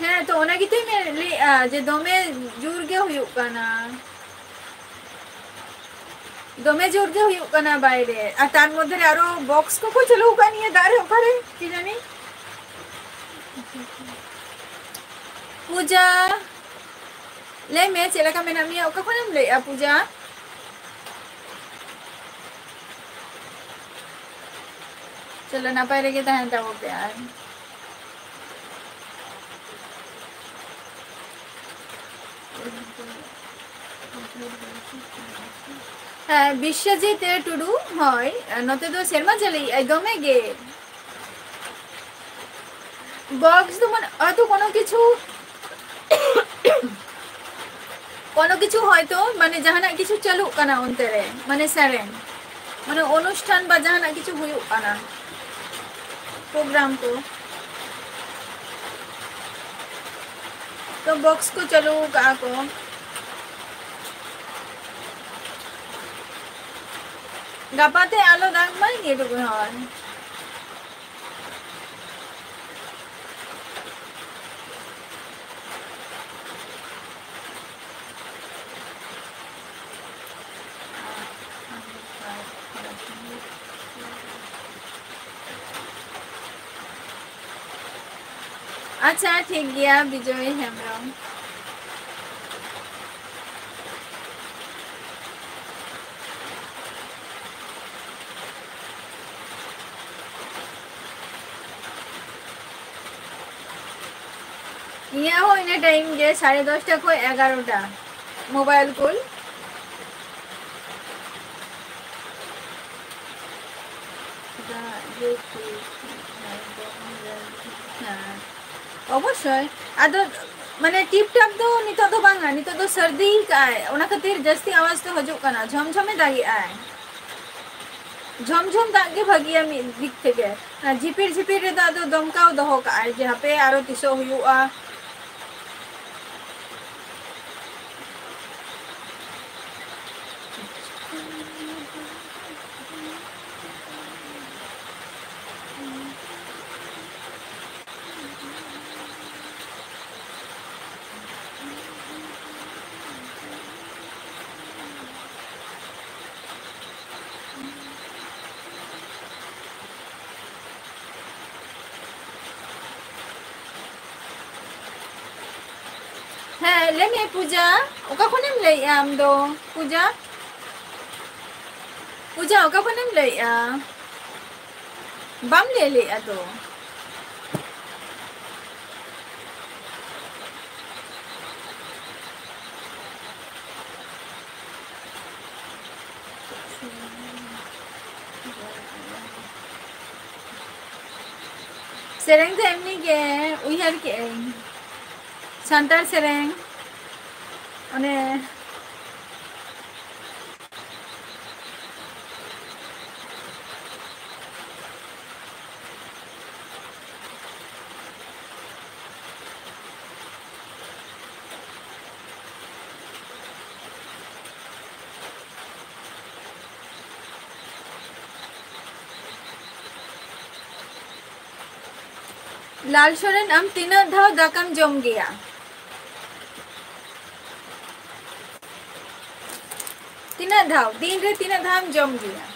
ᱦᱮᱸ, ᱛᱚ ᱚᱱᱟ ᱜᱮᱛᱚᱧ ᱢᱮᱱ, ᱞᱟᱹᱭᱮᱜᱼᱟ ᱡᱮ ᱫᱚᱢᱮ ᱡᱳᱨ ᱜᱮ ᱦᱩᱭᱩᱜ ᱠᱟᱱᱟ, ᱫᱚᱢᱮ ᱡᱳᱨ ᱜᱮ ᱦᱩᱭᱩᱜ ᱠᱟᱱᱟ ᱵᱟᱭᱨᱮ᱾ ᱟᱨ ᱛᱟᱨ ᱢᱚᱫᱽᱫᱷᱮ ᱨᱮ ᱟᱨᱚ ᱵᱚᱠᱥ ᱠᱚᱠᱚ ᱪᱟᱹᱞᱩ ᱟᱠᱟᱫ ᱱᱤᱭᱟᱹ ᱫᱟᱜ ᱨᱮ, ᱚᱠᱟᱨᱮ ᱠᱤ ᱡᱟᱹᱱᱤ᱾ ᱯᱩᱡᱟ, ᱞᱟᱹᱭ ᱢᱮ, ᱪᱮᱫ ᱞᱮᱠᱟ ᱢᱮᱱᱟᱜ ᱢᱮᱭᱟ? ᱚᱠᱟ ᱠᱷᱚᱱᱮᱢ ᱞᱟᱹᱭᱮᱜᱼᱟ, ᱯᱩᱡᱟ? ᱪᱚᱞᱚ, ᱱᱟᱯᱟᱭ ᱨᱮᱜᱮ ᱛᱟᱦᱮᱱ ᱛᱟᱵᱚ ᱯᱮ᱾ ᱟᱨ ᱦᱮᱸ, ᱵᱤᱥᱥᱚᱡᱤᱛ ᱴᱩᱰᱩ, ᱦᱳᱭ, ᱱᱚᱛᱮ ᱫᱚ ᱥᱮᱨᱢᱟ ᱡᱟᱹᱲᱤᱭᱮᱜᱼᱟᱭ ᱫᱚᱢᱮ ᱜᱮ᱾ ᱵᱚᱠᱥ ᱫᱚ ᱢᱟᱱᱮ ᱦᱚᱭᱛᱚ ᱠᱳᱱᱳ ᱠᱤᱪᱷᱩ, ᱠᱳᱱᱳ ᱠᱤᱪᱷᱩ ᱦᱚᱭᱛᱚ ᱢᱟᱱᱮ ᱡᱟᱦᱟᱱᱟᱜ ᱠᱤᱪᱷᱩ ᱪᱟᱹᱞᱩᱜ ᱠᱟᱱᱟ ᱚᱱᱛᱮ ᱨᱮ, ᱢᱟᱱᱮ ᱥᱮᱨᱮᱧ, ᱢᱟᱱᱮ ᱚᱱᱩᱥᱴᱷᱟᱱ ᱵᱟ ᱡᱟᱦᱟᱱᱟᱜ ᱠᱤᱪᱷᱩ ᱦᱩᱭᱩᱜ ᱠᱟᱱᱟ, ᱯᱨᱳᱜᱨᱟᱢ ᱠᱚ, ᱛᱚ ᱵᱚᱠᱥ ᱠᱚ ᱪᱟᱹᱞᱩ ᱠᱟᱜᱼᱟ ᱠᱚ᱾ ᱜᱟᱯᱟ ᱛᱮ ᱟᱞᱚ ᱫᱟᱜᱽ ᱢᱟᱭ, ᱱᱤᱭᱟᱹ ᱴᱩᱠᱩ ᱦᱚᱲ᱾ ᱟᱪᱪᱷᱟ, ᱴᱷᱤᱠ ᱜᱮᱭᱟ, ᱵᱤᱡᱚᱭ ᱦᱮᱢᱵᱨᱚᱢ᱾ ᱤᱧᱟᱹᱜ ᱦᱚᱸ ᱤᱱᱟᱹ ᱴᱟᱭᱤᱢ ᱜᱮ, ᱥᱟᱲᱮ ᱫᱚᱥᱴᱟ ᱠᱷᱚᱱ ᱮᱜᱟᱨᱚᱴᱟ, ᱢᱳᱵᱟᱭᱤᱞ ᱠᱚᱞ᱾ ᱫᱟᱜ ᱡᱟᱹᱯᱩᱫ ᱦᱮᱸ, ᱚᱵᱚᱥᱥᱳᱭ᱾ ᱟᱫᱚ ᱢᱟᱱᱮ ᱴᱤᱯ ᱴᱟᱯ ᱫᱚ ᱱᱤᱛᱚᱜ ᱫᱚ ᱵᱟᱝᱟ, ᱱᱤᱛᱚᱜ ᱫᱚ ᱥᱟᱹᱨᱫᱤ ᱠᱟᱜᱼᱟᱭ, ᱚᱱᱟ ᱠᱷᱟᱹᱛᱤᱨ ᱡᱟᱹᱥᱛᱤ ᱟᱣᱟᱡᱽ ᱫᱚ ᱦᱤᱡᱩᱜ ᱠᱟᱱᱟ, ᱡᱷᱚᱢ ᱡᱷᱚᱢᱮ ᱫᱟᱜᱮᱜᱼᱟᱭ᱾ ᱡᱷᱚᱢ ᱡᱷᱚᱢ ᱫᱟᱜ ᱜᱮ ᱵᱷᱟᱹᱜᱤᱭᱟ ᱢᱤᱫ ᱫᱤᱠ ᱛᱷᱮᱠᱮ᱾ ᱟᱨ ᱡᱷᱤᱯᱤᱨ ᱡᱷᱤᱯᱤᱨ ᱨᱮᱫᱚ ᱟᱫᱚ ᱫᱚᱢᱠᱟᱣ ᱫᱚᱦᱚ ᱠᱟᱜᱼᱟᱭ ᱡᱮ ᱦᱟᱯᱮ ᱟᱨᱚ ᱛᱤᱥᱚᱜ ᱦᱩᱭᱩᱜᱼᱟ᱾ ᱦᱮᱸ, ᱞᱟᱹᱭ ᱢᱮ ᱯᱩᱡᱟ, ᱚᱠᱟ ᱠᱷᱚᱱᱮᱢ ᱞᱟᱹᱭᱮᱜᱼᱟ ᱟᱢ ᱫᱚ? ᱯᱩᱡᱟ, ᱯᱩᱡᱟ, ᱚᱠᱟ ᱠᱷᱚᱱᱮᱢ ᱞᱟᱹᱭᱮᱜᱼᱟ? ᱵᱟᱢ ᱞᱟᱹᱭ ᱞᱮᱜᱼᱟ ᱛᱚ᱾ ᱥᱮᱨᱮᱧ ᱫᱚ ᱮᱢᱱᱤ ᱜᱮ ᱩᱭᱦᱟᱹᱨ ᱠᱮᱜᱼᱟᱹᱧ, ᱥᱟᱱᱛᱟᱲ ᱥᱮᱨᱮᱧ, ᱚᱱᱮ ᱞᱟᱞ ᱥᱚᱨᱮᱱ, ᱟᱢ ᱛᱤᱱᱟᱹᱜ ᱫᱷᱟᱣ ᱫᱟᱠᱟᱢ ᱡᱚᱢ ᱜᱮᱭᱟ? ᱛᱤᱱᱟᱹᱜ ᱫᱷᱟᱣ, ᱫᱤᱱ ᱨᱮ ᱛᱤᱱᱟᱹᱜ ᱫᱷᱟᱣᱮᱢ ᱡᱚᱢ ᱜᱮᱭᱟ?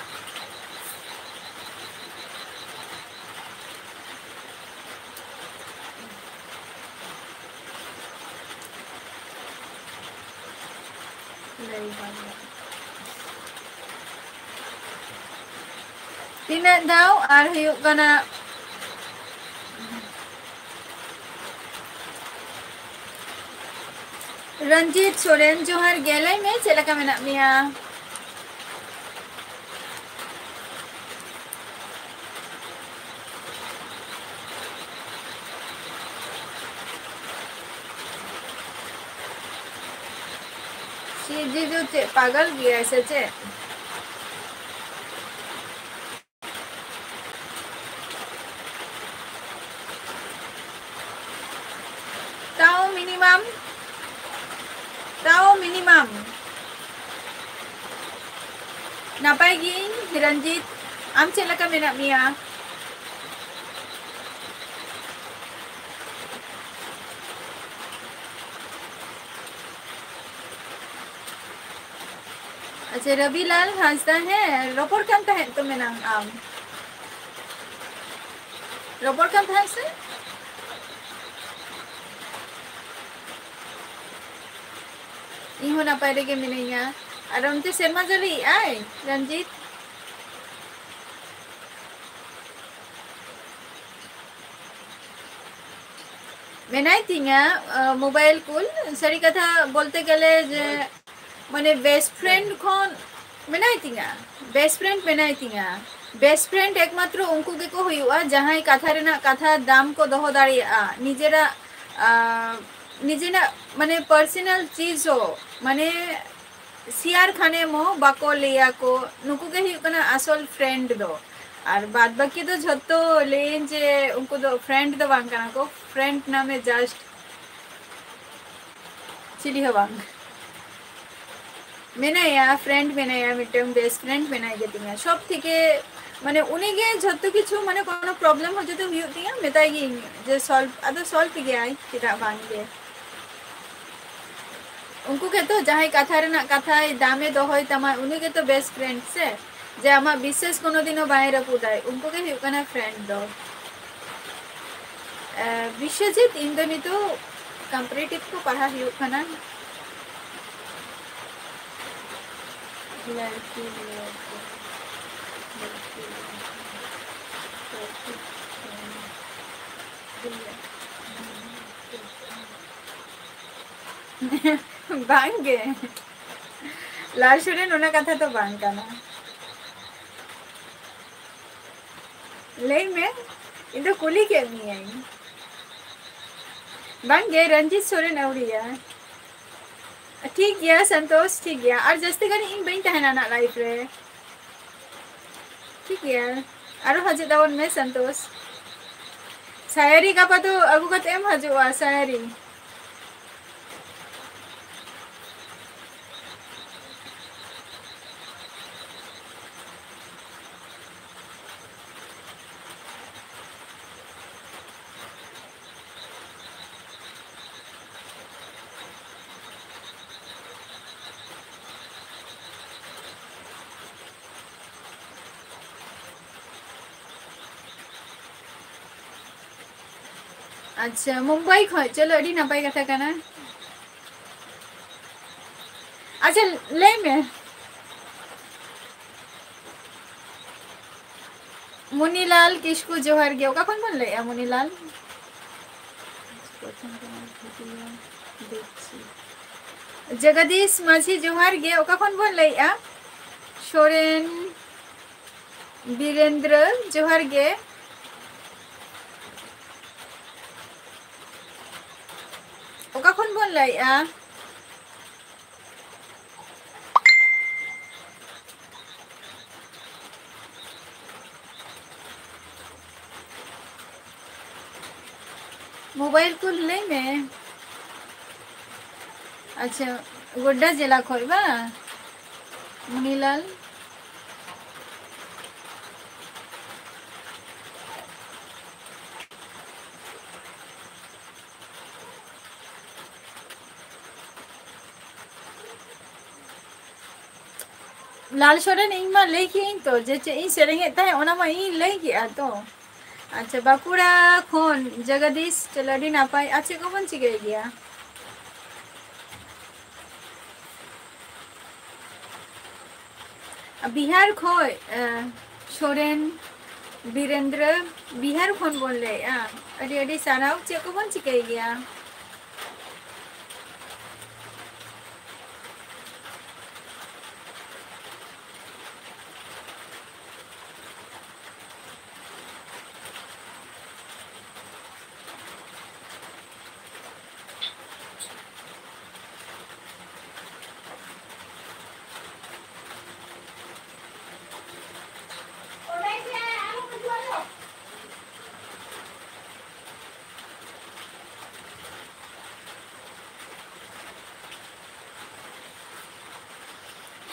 ᱞᱟᱹᱭ ᱵᱟᱝ ᱜᱟᱱᱚᱜ᱾ ᱛᱤᱱᱟᱹᱜ ᱫᱷᱟᱣ ᱟᱨ ᱦᱩᱭᱩᱜ ᱠᱟᱱᱟ, ᱨᱚᱧᱡᱤᱛ ᱥᱚᱨᱮᱱ, ᱡᱚᱦᱟᱨ ᱜᱮ᱾ ᱞᱟᱹᱭ ᱢᱮ, ᱪᱮᱫ ᱞᱮᱠᱟ ᱢᱮᱱᱟᱜ ᱢᱮᱭᱟ? ᱥᱤ ᱡᱤᱡᱩ ᱪᱮᱫ ᱯᱟᱜᱚᱞ ᱜᱮᱭᱟᱭ ᱥᱮ ᱪᱮᱫ? ᱛᱟᱣ minimum, ᱛᱟᱣ minimum᱾ ᱱᱟᱯᱟᱭ ᱜᱤᱭᱟᱹᱧ ᱨᱚᱧᱡᱤᱛ, ᱟᱢ ᱪᱮᱫ ᱞᱮᱠᱟ ᱢᱮᱱᱟᱜ ᱢᱮᱭᱟ? ᱟᱪᱪᱷᱟ, ᱨᱚᱵᱤᱞᱟᱞ ᱦᱟᱸᱥᱫᱟ, ᱦᱮᱸ, ᱨᱚᱯᱚᱲ ᱠᱟᱱ ᱛᱟᱦᱮᱸᱫ ᱛᱚ ᱢᱮᱱᱟᱝ ᱟᱢ᱾ ᱨᱚᱯᱚᱲ ᱠᱟᱱ ᱛᱟᱦᱮᱸᱫ ᱥᱮ? ᱤᱧ ᱦᱚᱸ ᱱᱟᱯᱟᱭ ᱨᱮᱜᱮ ᱢᱤᱱᱟᱹᱧᱟ᱾ ᱟᱨ ᱚᱱᱛᱮ ᱥᱮᱨᱢᱟ ᱡᱟᱹᱲᱤᱭᱮᱜᱼᱟᱭ, ᱨᱚᱧᱡᱤᱛ? ᱢᱮᱱᱟᱭ ᱛᱤᱧᱟ, ᱟ, ᱢᱳᱵᱟᱭᱤᱞ ᱠᱩᱞ᱾ ᱥᱟᱹᱨᱤ ᱠᱟᱛᱷᱟ ᱵᱚᱞᱛᱮ ᱜᱮᱞᱮ ᱡᱮ, ᱢᱟᱱᱮ, ᱵᱮᱥᱴ ᱯᱷᱨᱮᱱᱰ ᱠᱷᱚᱱ ᱢᱮᱱᱟᱭ ᱛᱤᱧᱟ, ᱵᱮᱥᱴ ᱯᱷᱨᱮᱱᱰ ᱢᱮᱱᱟᱭ ᱛᱤᱧᱟ᱾ ᱵᱮᱥᱴ ᱯᱷᱨᱮᱱᱰ ᱮᱠᱢᱟᱛᱨᱚ ᱩᱱᱠᱩ ᱜᱮᱠᱚ ᱦᱩᱭᱩᱜᱼᱟ, ᱡᱟᱦᱟᱸᱭ ᱠᱟᱛᱷᱟ ᱨᱮᱱᱟᱜ ᱠᱟᱛᱷᱟ ᱫᱟᱢ ᱠᱚ ᱫᱚᱦᱚ ᱫᱟᱲᱮᱭᱟᱜᱼᱟ, ᱱᱤᱡᱮᱨᱟᱜ, ᱟ, ᱱᱤᱡᱮᱨᱟᱜ, ᱢᱟᱱᱮ, ᱯᱟᱨᱥᱚᱱᱟᱞ ᱪᱤᱡᱽ ᱦᱚᱸ, ᱢᱟᱱᱮ, ᱥᱮᱭᱟᱨ ᱠᱷᱟᱱᱮᱢ ᱦᱚᱸ ᱵᱟᱠᱚ ᱞᱟᱹᱭᱟᱠᱚ, ᱱᱩᱠᱩ ᱜᱮ ᱦᱩᱭᱩᱜ ᱠᱟᱱᱟ ᱟᱥᱚᱞ ᱯᱷᱨᱮᱱᱰ ᱫᱚ᱾ ᱟᱨ ᱵᱟᱫ ᱵᱟᱹᱠᱤ ᱫᱚ ᱡᱷᱚᱛᱚ ᱞᱟᱹᱭᱟᱹᱧ ᱡᱮ ᱩᱱᱠᱩ ᱫᱚ ᱯᱷᱨᱮᱱᱰ ᱫᱚ ᱵᱟᱝ ᱠᱟᱱᱟ ᱠᱚ, ᱯᱷᱨᱮᱱᱰ ᱱᱟᱢᱮ ᱡᱟᱥᱴ ᱪᱤᱞᱤ ᱦᱚᱸ ᱵᱟᱝ᱾ ᱢᱮᱱᱟᱭᱟ, ᱯᱷᱨᱮᱱᱰ ᱢᱮᱱᱟᱭᱟ, ᱢᱤᱫᱴᱟᱝ ᱵᱮᱥᱴ ᱯᱷᱨᱮᱱᱰ ᱢᱮᱱᱟᱭ ᱜᱮᱛᱤᱧᱟ᱾ ᱥᱚᱵ ᱛᱷᱮᱠᱮ, ᱢᱟᱱᱮ, ᱩᱱᱤ ᱜᱮ ᱡᱷᱚᱛᱚ ᱠᱤᱪᱷᱩ, ᱢᱟᱱᱮ, ᱠᱳᱱᱳ ᱯᱨᱚᱵᱞᱮᱢ ᱦᱚᱸ ᱡᱩᱫᱤ ᱦᱩᱭᱩᱜ ᱛᱤᱧᱟ, ᱢᱮᱛᱟᱭ ᱜᱤᱭᱟᱹᱧ ᱡᱮ ᱥᱚᱞᱵᱷ, ᱟᱫᱚ ᱥᱚᱞᱵᱷ ᱜᱮᱭᱟᱭ, ᱪᱮᱫᱟᱜ ᱵᱟᱝ ᱜᱮ᱾ ᱩᱱᱠᱩ ᱜᱮᱛᱚ ᱡᱟᱦᱟᱸᱭ ᱠᱟᱛᱷᱟ ᱨᱮᱱᱟᱜ ᱠᱟᱛᱷᱟᱭ ᱫᱟᱢᱮ ᱫᱚᱦᱚᱭ ᱛᱟᱢᱟ, ᱩᱱᱤ ᱜᱮᱛᱚ ᱵᱮᱥᱴ ᱯᱷᱨᱮᱱᱰ ᱥᱮ, ᱡᱮ ᱟᱢᱟᱜ ᱵᱤᱥᱥᱟᱹᱥ ᱠᱳᱱᱳ ᱫᱤᱱ ᱦᱚᱸ ᱵᱟᱭ ᱨᱟᱹᱯᱩᱫᱟᱭ, ᱩᱱᱠᱩ ᱜᱮ ᱦᱩᱭᱩᱜ ᱠᱟᱱᱟ ᱯᱷᱨᱮᱱᱰ ᱫᱚ᱾ ᱮ, ᱵᱤᱥᱥᱚᱡᱤᱛ, ᱤᱧ ᱫᱚ ᱱᱤᱛᱚᱜ ᱠᱚᱢᱯᱤᱴᱤᱴᱤᱵᱷ ᱠᱚ ᱯᱟᱲᱦᱟᱣ ᱦᱩᱭᱩᱜ ᱠᱟᱱᱟ᱾ ᱞᱟᱹᱲᱠᱤ ᱞᱟᱹᱲᱠᱤ ᱞᱟᱹᱲᱠᱤ ᱞᱟᱹᱲᱠᱤ ᱞᱟᱹᱲᱠᱤ ᱵᱟᱝ ᱜᱮ, ᱞᱟᱞ ᱥᱚᱨᱮᱱ ᱚᱱᱟ ᱠᱟᱛᱷᱟ ᱫᱚ ᱵᱟᱝ ᱠᱟᱱᱟ᱾ ᱞᱟᱹᱭ ᱢᱮ, ᱤᱧ ᱫᱚ ᱠᱩᱞᱤ ᱠᱮᱫ ᱢᱤᱭᱟᱹᱧ᱾ ᱵᱟᱝ ᱜᱮ, ᱨᱚᱧᱡᱤᱛ ᱥᱚᱨᱮᱱ ᱟᱹᱣᱲᱤᱭᱟ᱾ ᱴᱷᱤᱠ ᱜᱮᱭᱟ ᱥᱚᱱᱛᱳᱥ, ᱴᱷᱤᱠ ᱜᱮᱭᱟ, ᱟᱨ ᱡᱟᱹᱥᱛᱤ ᱜᱷᱟᱹᱲᱤᱡ ᱤᱧ ᱵᱟᱹᱧ ᱛᱟᱦᱮᱱᱟ ᱱᱟᱜ ᱞᱟᱭᱤᱵᱷ ᱨᱮ᱾ ᱴᱷᱤᱠ ᱜᱮᱭᱟ, ᱟᱨᱚ ᱦᱤᱡᱩᱜ ᱛᱟᱵᱚᱱ ᱢᱮ ᱥᱚᱱᱛᱳᱥ᱾ ᱥᱟᱭᱟᱨᱤ ᱜᱟᱯᱟ ᱫᱚ ᱟᱹᱜᱩ ᱠᱟᱛᱮ ᱮᱢ ᱦᱤᱡᱩᱜᱼᱟ, ᱥᱟᱭᱟᱨᱤ᱾ ᱟᱪᱪᱷᱟ, ᱢᱩᱢᱵᱟᱭ ᱠᱷᱚᱱ, ᱪᱚᱞᱚ, ᱟᱹᱰᱤ ᱱᱟᱯᱟᱭ ᱠᱟᱛᱷᱟ ᱠᱟᱱᱟ᱾ ᱟᱪᱪᱷᱟ, ᱞᱟᱹᱭ ᱢᱮ᱾ ᱢᱩᱱᱤᱞᱟᱞ ᱠᱤᱥᱠᱩ, ᱡᱚᱦᱟᱨ ᱜᱮ᱾ ᱚᱠᱟ ᱠᱷᱚᱱ ᱵᱚᱱ ᱞᱟᱹᱭᱮᱜᱼᱟ, ᱢᱩᱱᱤᱞᱟᱞ? ᱡᱚᱜᱚᱫᱤᱥ ᱢᱟᱹᱡᱷᱤ, ᱡᱚᱦᱟᱨ ᱜᱮ᱾ ᱚᱠᱟ ᱠᱷᱚᱱ ᱵᱚᱱ ᱞᱟᱹᱭᱮᱜᱼᱟ? ᱥᱚᱨᱮᱱ ᱵᱤᱨᱮᱱᱫᱨᱚ, ᱡᱚᱦᱟᱨ ᱜᱮ᱾ ᱚᱠᱟ ᱠᱷᱚᱱ ᱵᱚᱱ ᱞᱟᱹᱭᱮᱜᱼᱟ? ᱢᱳᱵᱟᱭᱤᱞ ᱠᱚ ᱞᱟᱹᱭ ᱢᱮ᱾ ᱟᱪᱪᱷᱟ, ᱜᱳᱰᱰᱟ ᱡᱮᱞᱟ ᱠᱷᱚᱡ ᱵᱟ, ᱢᱩᱱᱤᱞᱟᱞ? ᱞᱟᱞ ᱥᱚᱨᱮᱱ, ᱤᱧ ᱢᱟ ᱞᱟᱹᱭ ᱠᱮᱜ ᱟᱹᱧ ᱛᱚ, ᱡᱮ ᱪᱮᱫ ᱤᱧ ᱥᱮᱨᱮᱧᱮᱫ ᱛᱟᱦᱮᱸᱫ, ᱚᱱᱟ ᱢᱟ ᱤᱧ ᱞᱟᱹᱭ ᱠᱮᱜᱼᱟ ᱛᱚ᱾ ᱟᱪᱪᱷᱟ, ᱵᱟᱸᱠᱩᱲᱟ ᱠᱷᱚᱱ ᱡᱚᱜᱚᱫᱤᱥ, ᱪᱚᱞᱚ, ᱟᱹᱰᱤ ᱱᱟᱯᱟᱭ᱾ ᱟᱨ ᱪᱮᱫ ᱠᱚᱵᱚᱱ ᱪᱤᱠᱟᱹᱭ ᱜᱮᱭᱟ? ᱵᱤᱦᱟᱨ ᱠᱷᱚᱡ, ᱮ, ᱥᱚᱨᱮᱱ ᱵᱤᱨᱮᱱᱫᱨᱚ, ᱵᱤᱦᱟᱨ ᱠᱷᱚᱱ ᱵᱚᱱ ᱞᱟᱹᱭᱮᱜᱼᱟ᱾ ᱟᱹᱰᱤ ᱟᱹᱰᱤ ᱥᱟᱨᱦᱟᱣ᱾ ᱪᱮᱫ ᱠᱚᱵᱚᱱ ᱪᱤᱠᱟᱹᱭ ᱜᱮᱭᱟ?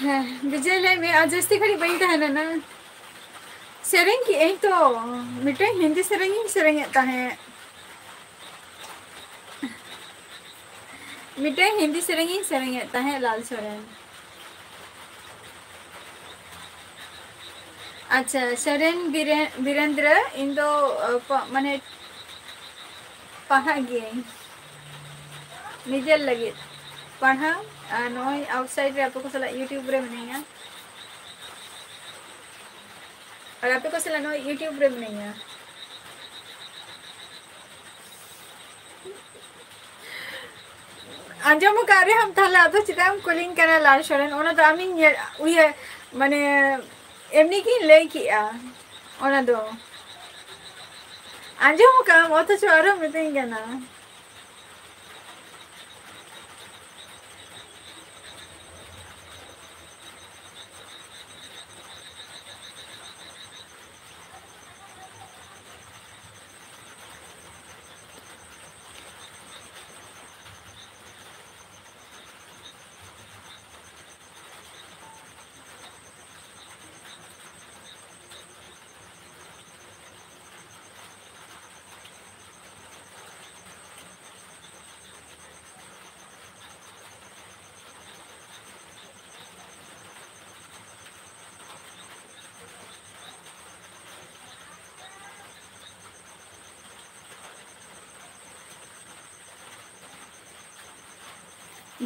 ᱦᱮᱸ, ᱵᱤᱡᱚᱭ, ᱞᱟᱹᱭ ᱢᱮ, ᱟᱨ ᱡᱟᱹᱥᱛᱤ ᱜᱷᱟᱹᱲᱤᱡ ᱵᱟᱹᱧ ᱛᱟᱦᱮᱱᱟ ᱱᱟ᱾ ᱥᱮᱨᱮᱧ ᱠᱮᱜ ᱟᱹᱧ ᱛᱚ, ᱢᱤᱫᱴᱟᱝ ᱦᱤᱱᱫᱤ ᱥᱮᱨᱮᱧ ᱤᱧ ᱥᱮᱨᱮᱧᱮᱫ ᱛᱟᱦᱮᱸᱫ᱾ ᱢᱤᱫᱴᱟᱝ ᱦᱤᱱᱫᱤ ᱥᱮᱨᱮᱧ ᱤᱧ ᱥᱮᱨᱮᱧᱮᱫ ᱛᱟᱦᱮᱸᱫ, ᱞᱟᱞ ᱥᱚᱨᱮᱱ᱾ ᱟᱪᱪᱷᱟ, ᱥᱚᱨᱮᱱ ᱵᱤᱨᱮ-, ᱵᱤᱨᱮᱱᱫᱨᱚ, ᱤᱧ ᱫᱚ, ᱚ, ᱯᱟ-, ᱢᱟᱱᱮ, ᱯᱟᱲᱦᱟᱜ ᱜᱤᱭᱟᱹᱧ ᱱᱤᱡᱮᱨ ᱞᱟᱹᱜᱤᱫ᱾ ᱯᱟᱲᱦᱟᱣ, ᱟᱨ ᱱᱚᱜᱼᱚᱭ outside ᱨᱮ ᱟᱯᱮ ᱠᱚ ᱥᱟᱞᱟᱜ YouTube ᱨᱮ ᱢᱤᱱᱟᱹᱧᱟ᱾ ᱟᱨ ᱟᱯᱮ ᱠᱚ ᱥᱟᱞᱟᱜ ᱱᱚᱜᱼᱚᱭ YouTube ᱨᱮ ᱢᱤᱱᱟᱹᱧᱟ᱾ ᱟᱸᱡᱚᱢ ᱟᱠᱟᱫ ᱨᱮᱦᱚᱸᱢ, ᱛᱟᱦᱞᱮ ᱟᱫᱚ ᱪᱮᱫᱟᱜ ᱮᱢ ᱠᱩᱞᱤᱧ ᱠᱟᱱᱟ ᱞᱟᱞ ᱥᱚᱨᱮᱱ? ᱚᱱᱟ ᱫᱚ ᱟᱢᱤᱧ ᱧᱮᱞ, ᱩᱭᱦᱟᱹᱨ, ᱢᱟᱱᱮ, ᱮᱢᱱᱤ ᱜᱤᱧ ᱞᱟᱹᱭ ᱠᱮᱜᱼᱟ᱾ ᱚᱱᱟ ᱫᱚ ᱟᱸᱡᱚᱢ ᱟᱠᱟᱫ ᱟᱢ, ᱚᱛᱷᱚᱪᱚ ᱟᱨᱦᱚᱸ ᱢᱤᱛᱟᱹᱧ ᱠᱟᱱᱟ᱾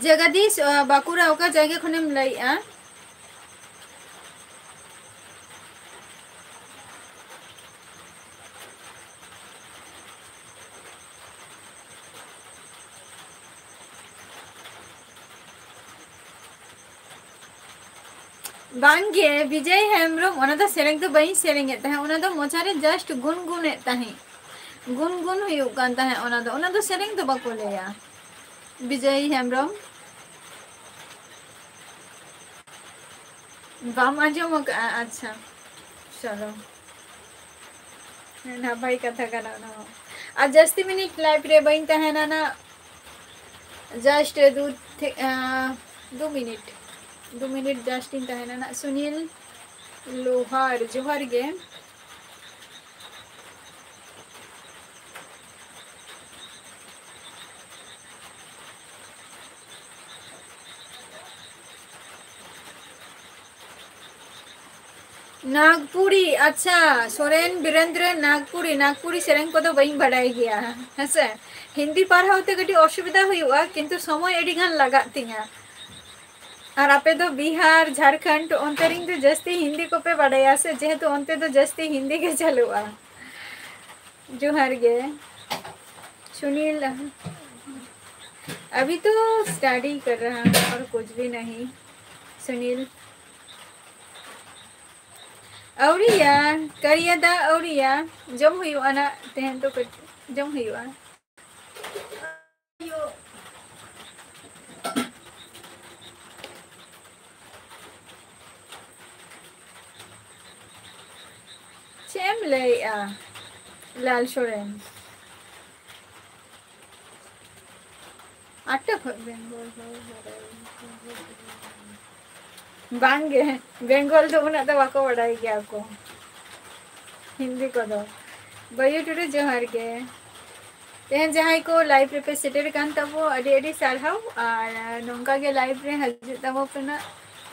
ᱡᱚᱜᱚᱫᱤᱥ, ᱟᱸ, ᱵᱟᱸᱠᱩᱲᱟ ᱚᱠᱟ ᱡᱟᱭᱜᱟ ᱠᱷᱚᱱᱮᱢ ᱞᱟᱹᱭᱮᱜᱼᱟ? ᱵᱟᱝᱜᱮ, ᱵᱤᱡᱚᱭ ᱦᱮᱢᱵᱨᱚᱢ, ᱚᱱᱟ ᱫᱚ ᱥᱮᱨᱮᱧ ᱫᱚ ᱵᱟᱹᱧ ᱥᱮᱨᱮᱧᱮᱫ ᱛᱟᱦᱮᱸᱫ, ᱚᱱᱟ ᱫᱚ ᱢᱚᱪᱟᱨᱮ just ᱜᱩᱱᱜᱩᱱᱮᱫ ᱛᱟᱦᱮᱸᱫ, ᱜᱩᱱᱜᱩᱱ ᱦᱩᱭᱩᱜ ᱠᱟᱱ ᱛᱟᱦᱮᱸᱫ ᱚᱱᱟ ᱫᱚ, ᱚᱱᱟ ᱫᱚ ᱥᱮᱨᱮᱧ ᱫᱚ ᱵᱟᱠᱚ ᱞᱟᱹᱭᱟ᱾ ᱵᱤᱡᱚᱭ ᱦᱮᱢᱵᱨᱚᱢ, ᱵᱟᱢ ᱟᱸᱡᱚᱢ ᱟᱠᱟᱫᱼᱟ? ᱟᱪᱪᱷᱟ, ᱪᱚᱞᱚ, ᱦᱮᱸ, ᱱᱟᱯᱟᱭ ᱠᱟᱛᱷᱟ ᱠᱟᱱᱟ ᱚᱱᱟ ᱦᱚᱸ᱾ ᱟᱨ ᱡᱟᱹᱥᱛᱤ ᱢᱤᱱᱤᱴ live ᱨᱮ ᱵᱟᱹᱧ ᱛᱟᱦᱮᱱᱟ ᱱᱟᱜ, just ᱫᱩ ᱛᱷᱮ-, ᱟᱸ, ᱫᱩ ᱢᱤᱱᱤᱴ, ᱫᱩ ᱢᱤᱱᱤᱴ just ᱤᱧ ᱛᱟᱦᱮᱱᱟ ᱱᱟᱜ᱾ ᱥᱩᱱᱤᱞ ᱞᱳᱦᱟᱨ, ᱡᱚᱦᱟᱨ ᱜᱮ᱾ ᱱᱟᱜᱽᱯᱩᱨᱤ, ᱟᱪᱪᱷᱟ, ᱥᱚᱨᱮᱱ ᱵᱤᱨᱮᱱᱫᱨᱚ ᱱᱟᱜᱽᱯᱩᱨᱤ, ᱱᱟᱜᱽᱯᱩᱨᱤ ᱥᱮᱨᱮᱧ ᱠᱚᱫᱚ ᱵᱟᱹᱧ ᱵᱟᱰᱟᱭ ᱜᱮᱭᱟ, ᱦᱮᱸᱥᱮ᱾ ᱦᱤᱱᱫᱤ ᱯᱟᱲᱦᱟᱣ ᱛᱮ ᱠᱟᱹᱴᱤᱡ ᱚᱥᱩᱵᱤᱫᱷᱟ ᱦᱩᱭᱩᱜᱼᱟ, ᱠᱤᱱᱛᱩ ᱥᱚᱢᱚᱭ ᱟᱹᱰᱤ ᱜᱟᱱ ᱞᱟᱜᱟᱜ ᱛᱤᱧᱟ᱾ ᱟᱨ ᱟᱯᱮ ᱫᱚ ᱵᱤᱦᱟᱨ, ᱡᱷᱟᱲᱠᱷᱚᱸᱰ ᱚᱱᱛᱮ ᱨᱮᱱ ᱫᱚ ᱡᱟᱹᱥᱛᱤ ᱦᱤᱱᱫᱤ ᱠᱚᱯᱮ ᱵᱟᱰᱟᱭᱟ ᱥᱮ, ᱡᱮᱦᱮᱛᱩ ᱚᱱᱛᱮ ᱫᱚ ᱡᱟᱹᱥᱛᱤ ᱦᱤᱱᱫᱤ ᱜᱮ ᱪᱟᱹᱞᱩᱜᱼᱟ᱾ ᱡᱚᱦᱟᱨ ᱜᱮ᱾ सुनील, अभी तो स्टडी कर रहा हूँ और कुछ भी नहीं। सुनील, ᱟᱹᱣᱨᱤᱭᱟ, ᱠᱟᱨᱤᱭᱟ ᱫᱟ ᱟᱹᱣᱨᱤᱭᱟ᱾ ᱡᱚᱢ ᱦᱩᱭᱩᱜᱼᱟ ᱱᱟᱜ, ᱛᱮᱦᱮᱧ ᱫᱚ ᱠᱟᱹᱴᱤᱡ ᱡᱚᱢ ᱦᱩᱭᱩᱜᱼᱟ᱾ ᱪᱮᱫ ᱮᱢ ᱞᱟᱹᱭᱮᱜᱼᱟ ᱞᱟᱞ ᱥᱚᱨᱮᱱ? ᱟᱴᱴᱟ ᱠᱷᱚᱱ ᱵᱮᱝᱜᱚᱞ ᱦᱚᱲ ᱵᱟᱰᱟᱭ ᱵᱟᱝᱜᱮ, ᱵᱮᱝᱜᱚᱞ ᱫᱚ ᱩᱱᱟᱹᱜ ᱫᱚ ᱵᱟᱠᱚ ᱵᱟᱰᱟᱭ ᱜᱮᱭᱟ ᱠᱚ ᱦᱤᱱᱫᱤ ᱠᱚᱫᱚ᱾ ᱵᱟᱹᱭᱩ ᱴᱩᱰᱩ, ᱡᱚᱦᱟᱨ ᱜᱮ᱾ ᱛᱮᱦᱮᱧ ᱡᱟᱦᱟᱸᱭ ᱠᱚ ᱞᱟᱭᱤᱵᱷ ᱨᱮᱯᱮ ᱥᱮᱴᱮᱨ ᱟᱠᱟᱱ ᱛᱟᱵᱚ, ᱟᱹᱰᱤ ᱟᱹᱰᱤ ᱥᱟᱨᱦᱟᱣ᱾ ᱟᱨ ᱱᱚᱝᱠᱟ ᱜᱮ ᱞᱟᱭᱤᱵᱷ ᱨᱮ ᱦᱤᱡᱩᱜ ᱛᱟᱵᱚ ᱯᱮ ᱱᱟᱜ᱾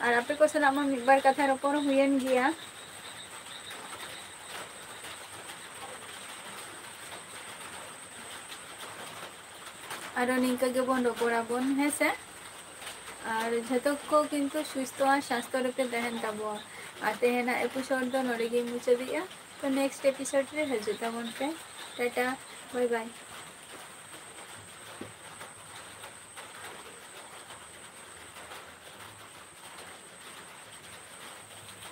ᱟᱨ ᱟᱯᱮ ᱠᱚ ᱥᱟᱞᱟᱜ ᱢᱟ ᱢᱤᱫ ᱵᱟᱨ ᱠᱟᱛᱷᱟ ᱨᱚᱯᱚᱲ ᱦᱩᱭᱮᱱ ᱜᱮᱭᱟ᱾ ᱟᱨᱚ ᱱᱤᱝᱠᱟᱹ ᱜᱮᱵᱚᱱ ᱨᱚᱯᱚᱲᱟᱵᱚᱱ, ᱦᱮᱸ ᱥᱮ? ᱟᱨ ᱡᱷᱚᱛᱚ ᱠᱚ ᱠᱤᱱᱛᱩ ᱥᱩᱥᱛᱷᱚ ᱟᱨ ᱥᱟᱥᱛᱷᱚ ᱨᱮᱯᱮ ᱛᱟᱦᱮᱱ ᱛᱟᱵᱚᱱ᱾ ᱟᱨ ᱛᱮᱦᱮᱧᱟᱜ ᱮᱯᱤᱥᱳᱰ ᱫᱚ ᱱᱚᱰᱮ ᱜᱤᱧ ᱢᱩᱪᱟᱹᱫᱮᱜᱼᱟ᱾ ᱛᱚ, ᱱᱮᱠᱥᱴ ᱮᱯᱤᱥᱳᱰ ᱨᱮ ᱦᱤᱡᱩᱜ ᱛᱟᱵᱚᱱ ᱯᱮ᱾ ᱴᱟᱴᱟ, ᱵᱟᱭ ᱵᱟᱭ᱾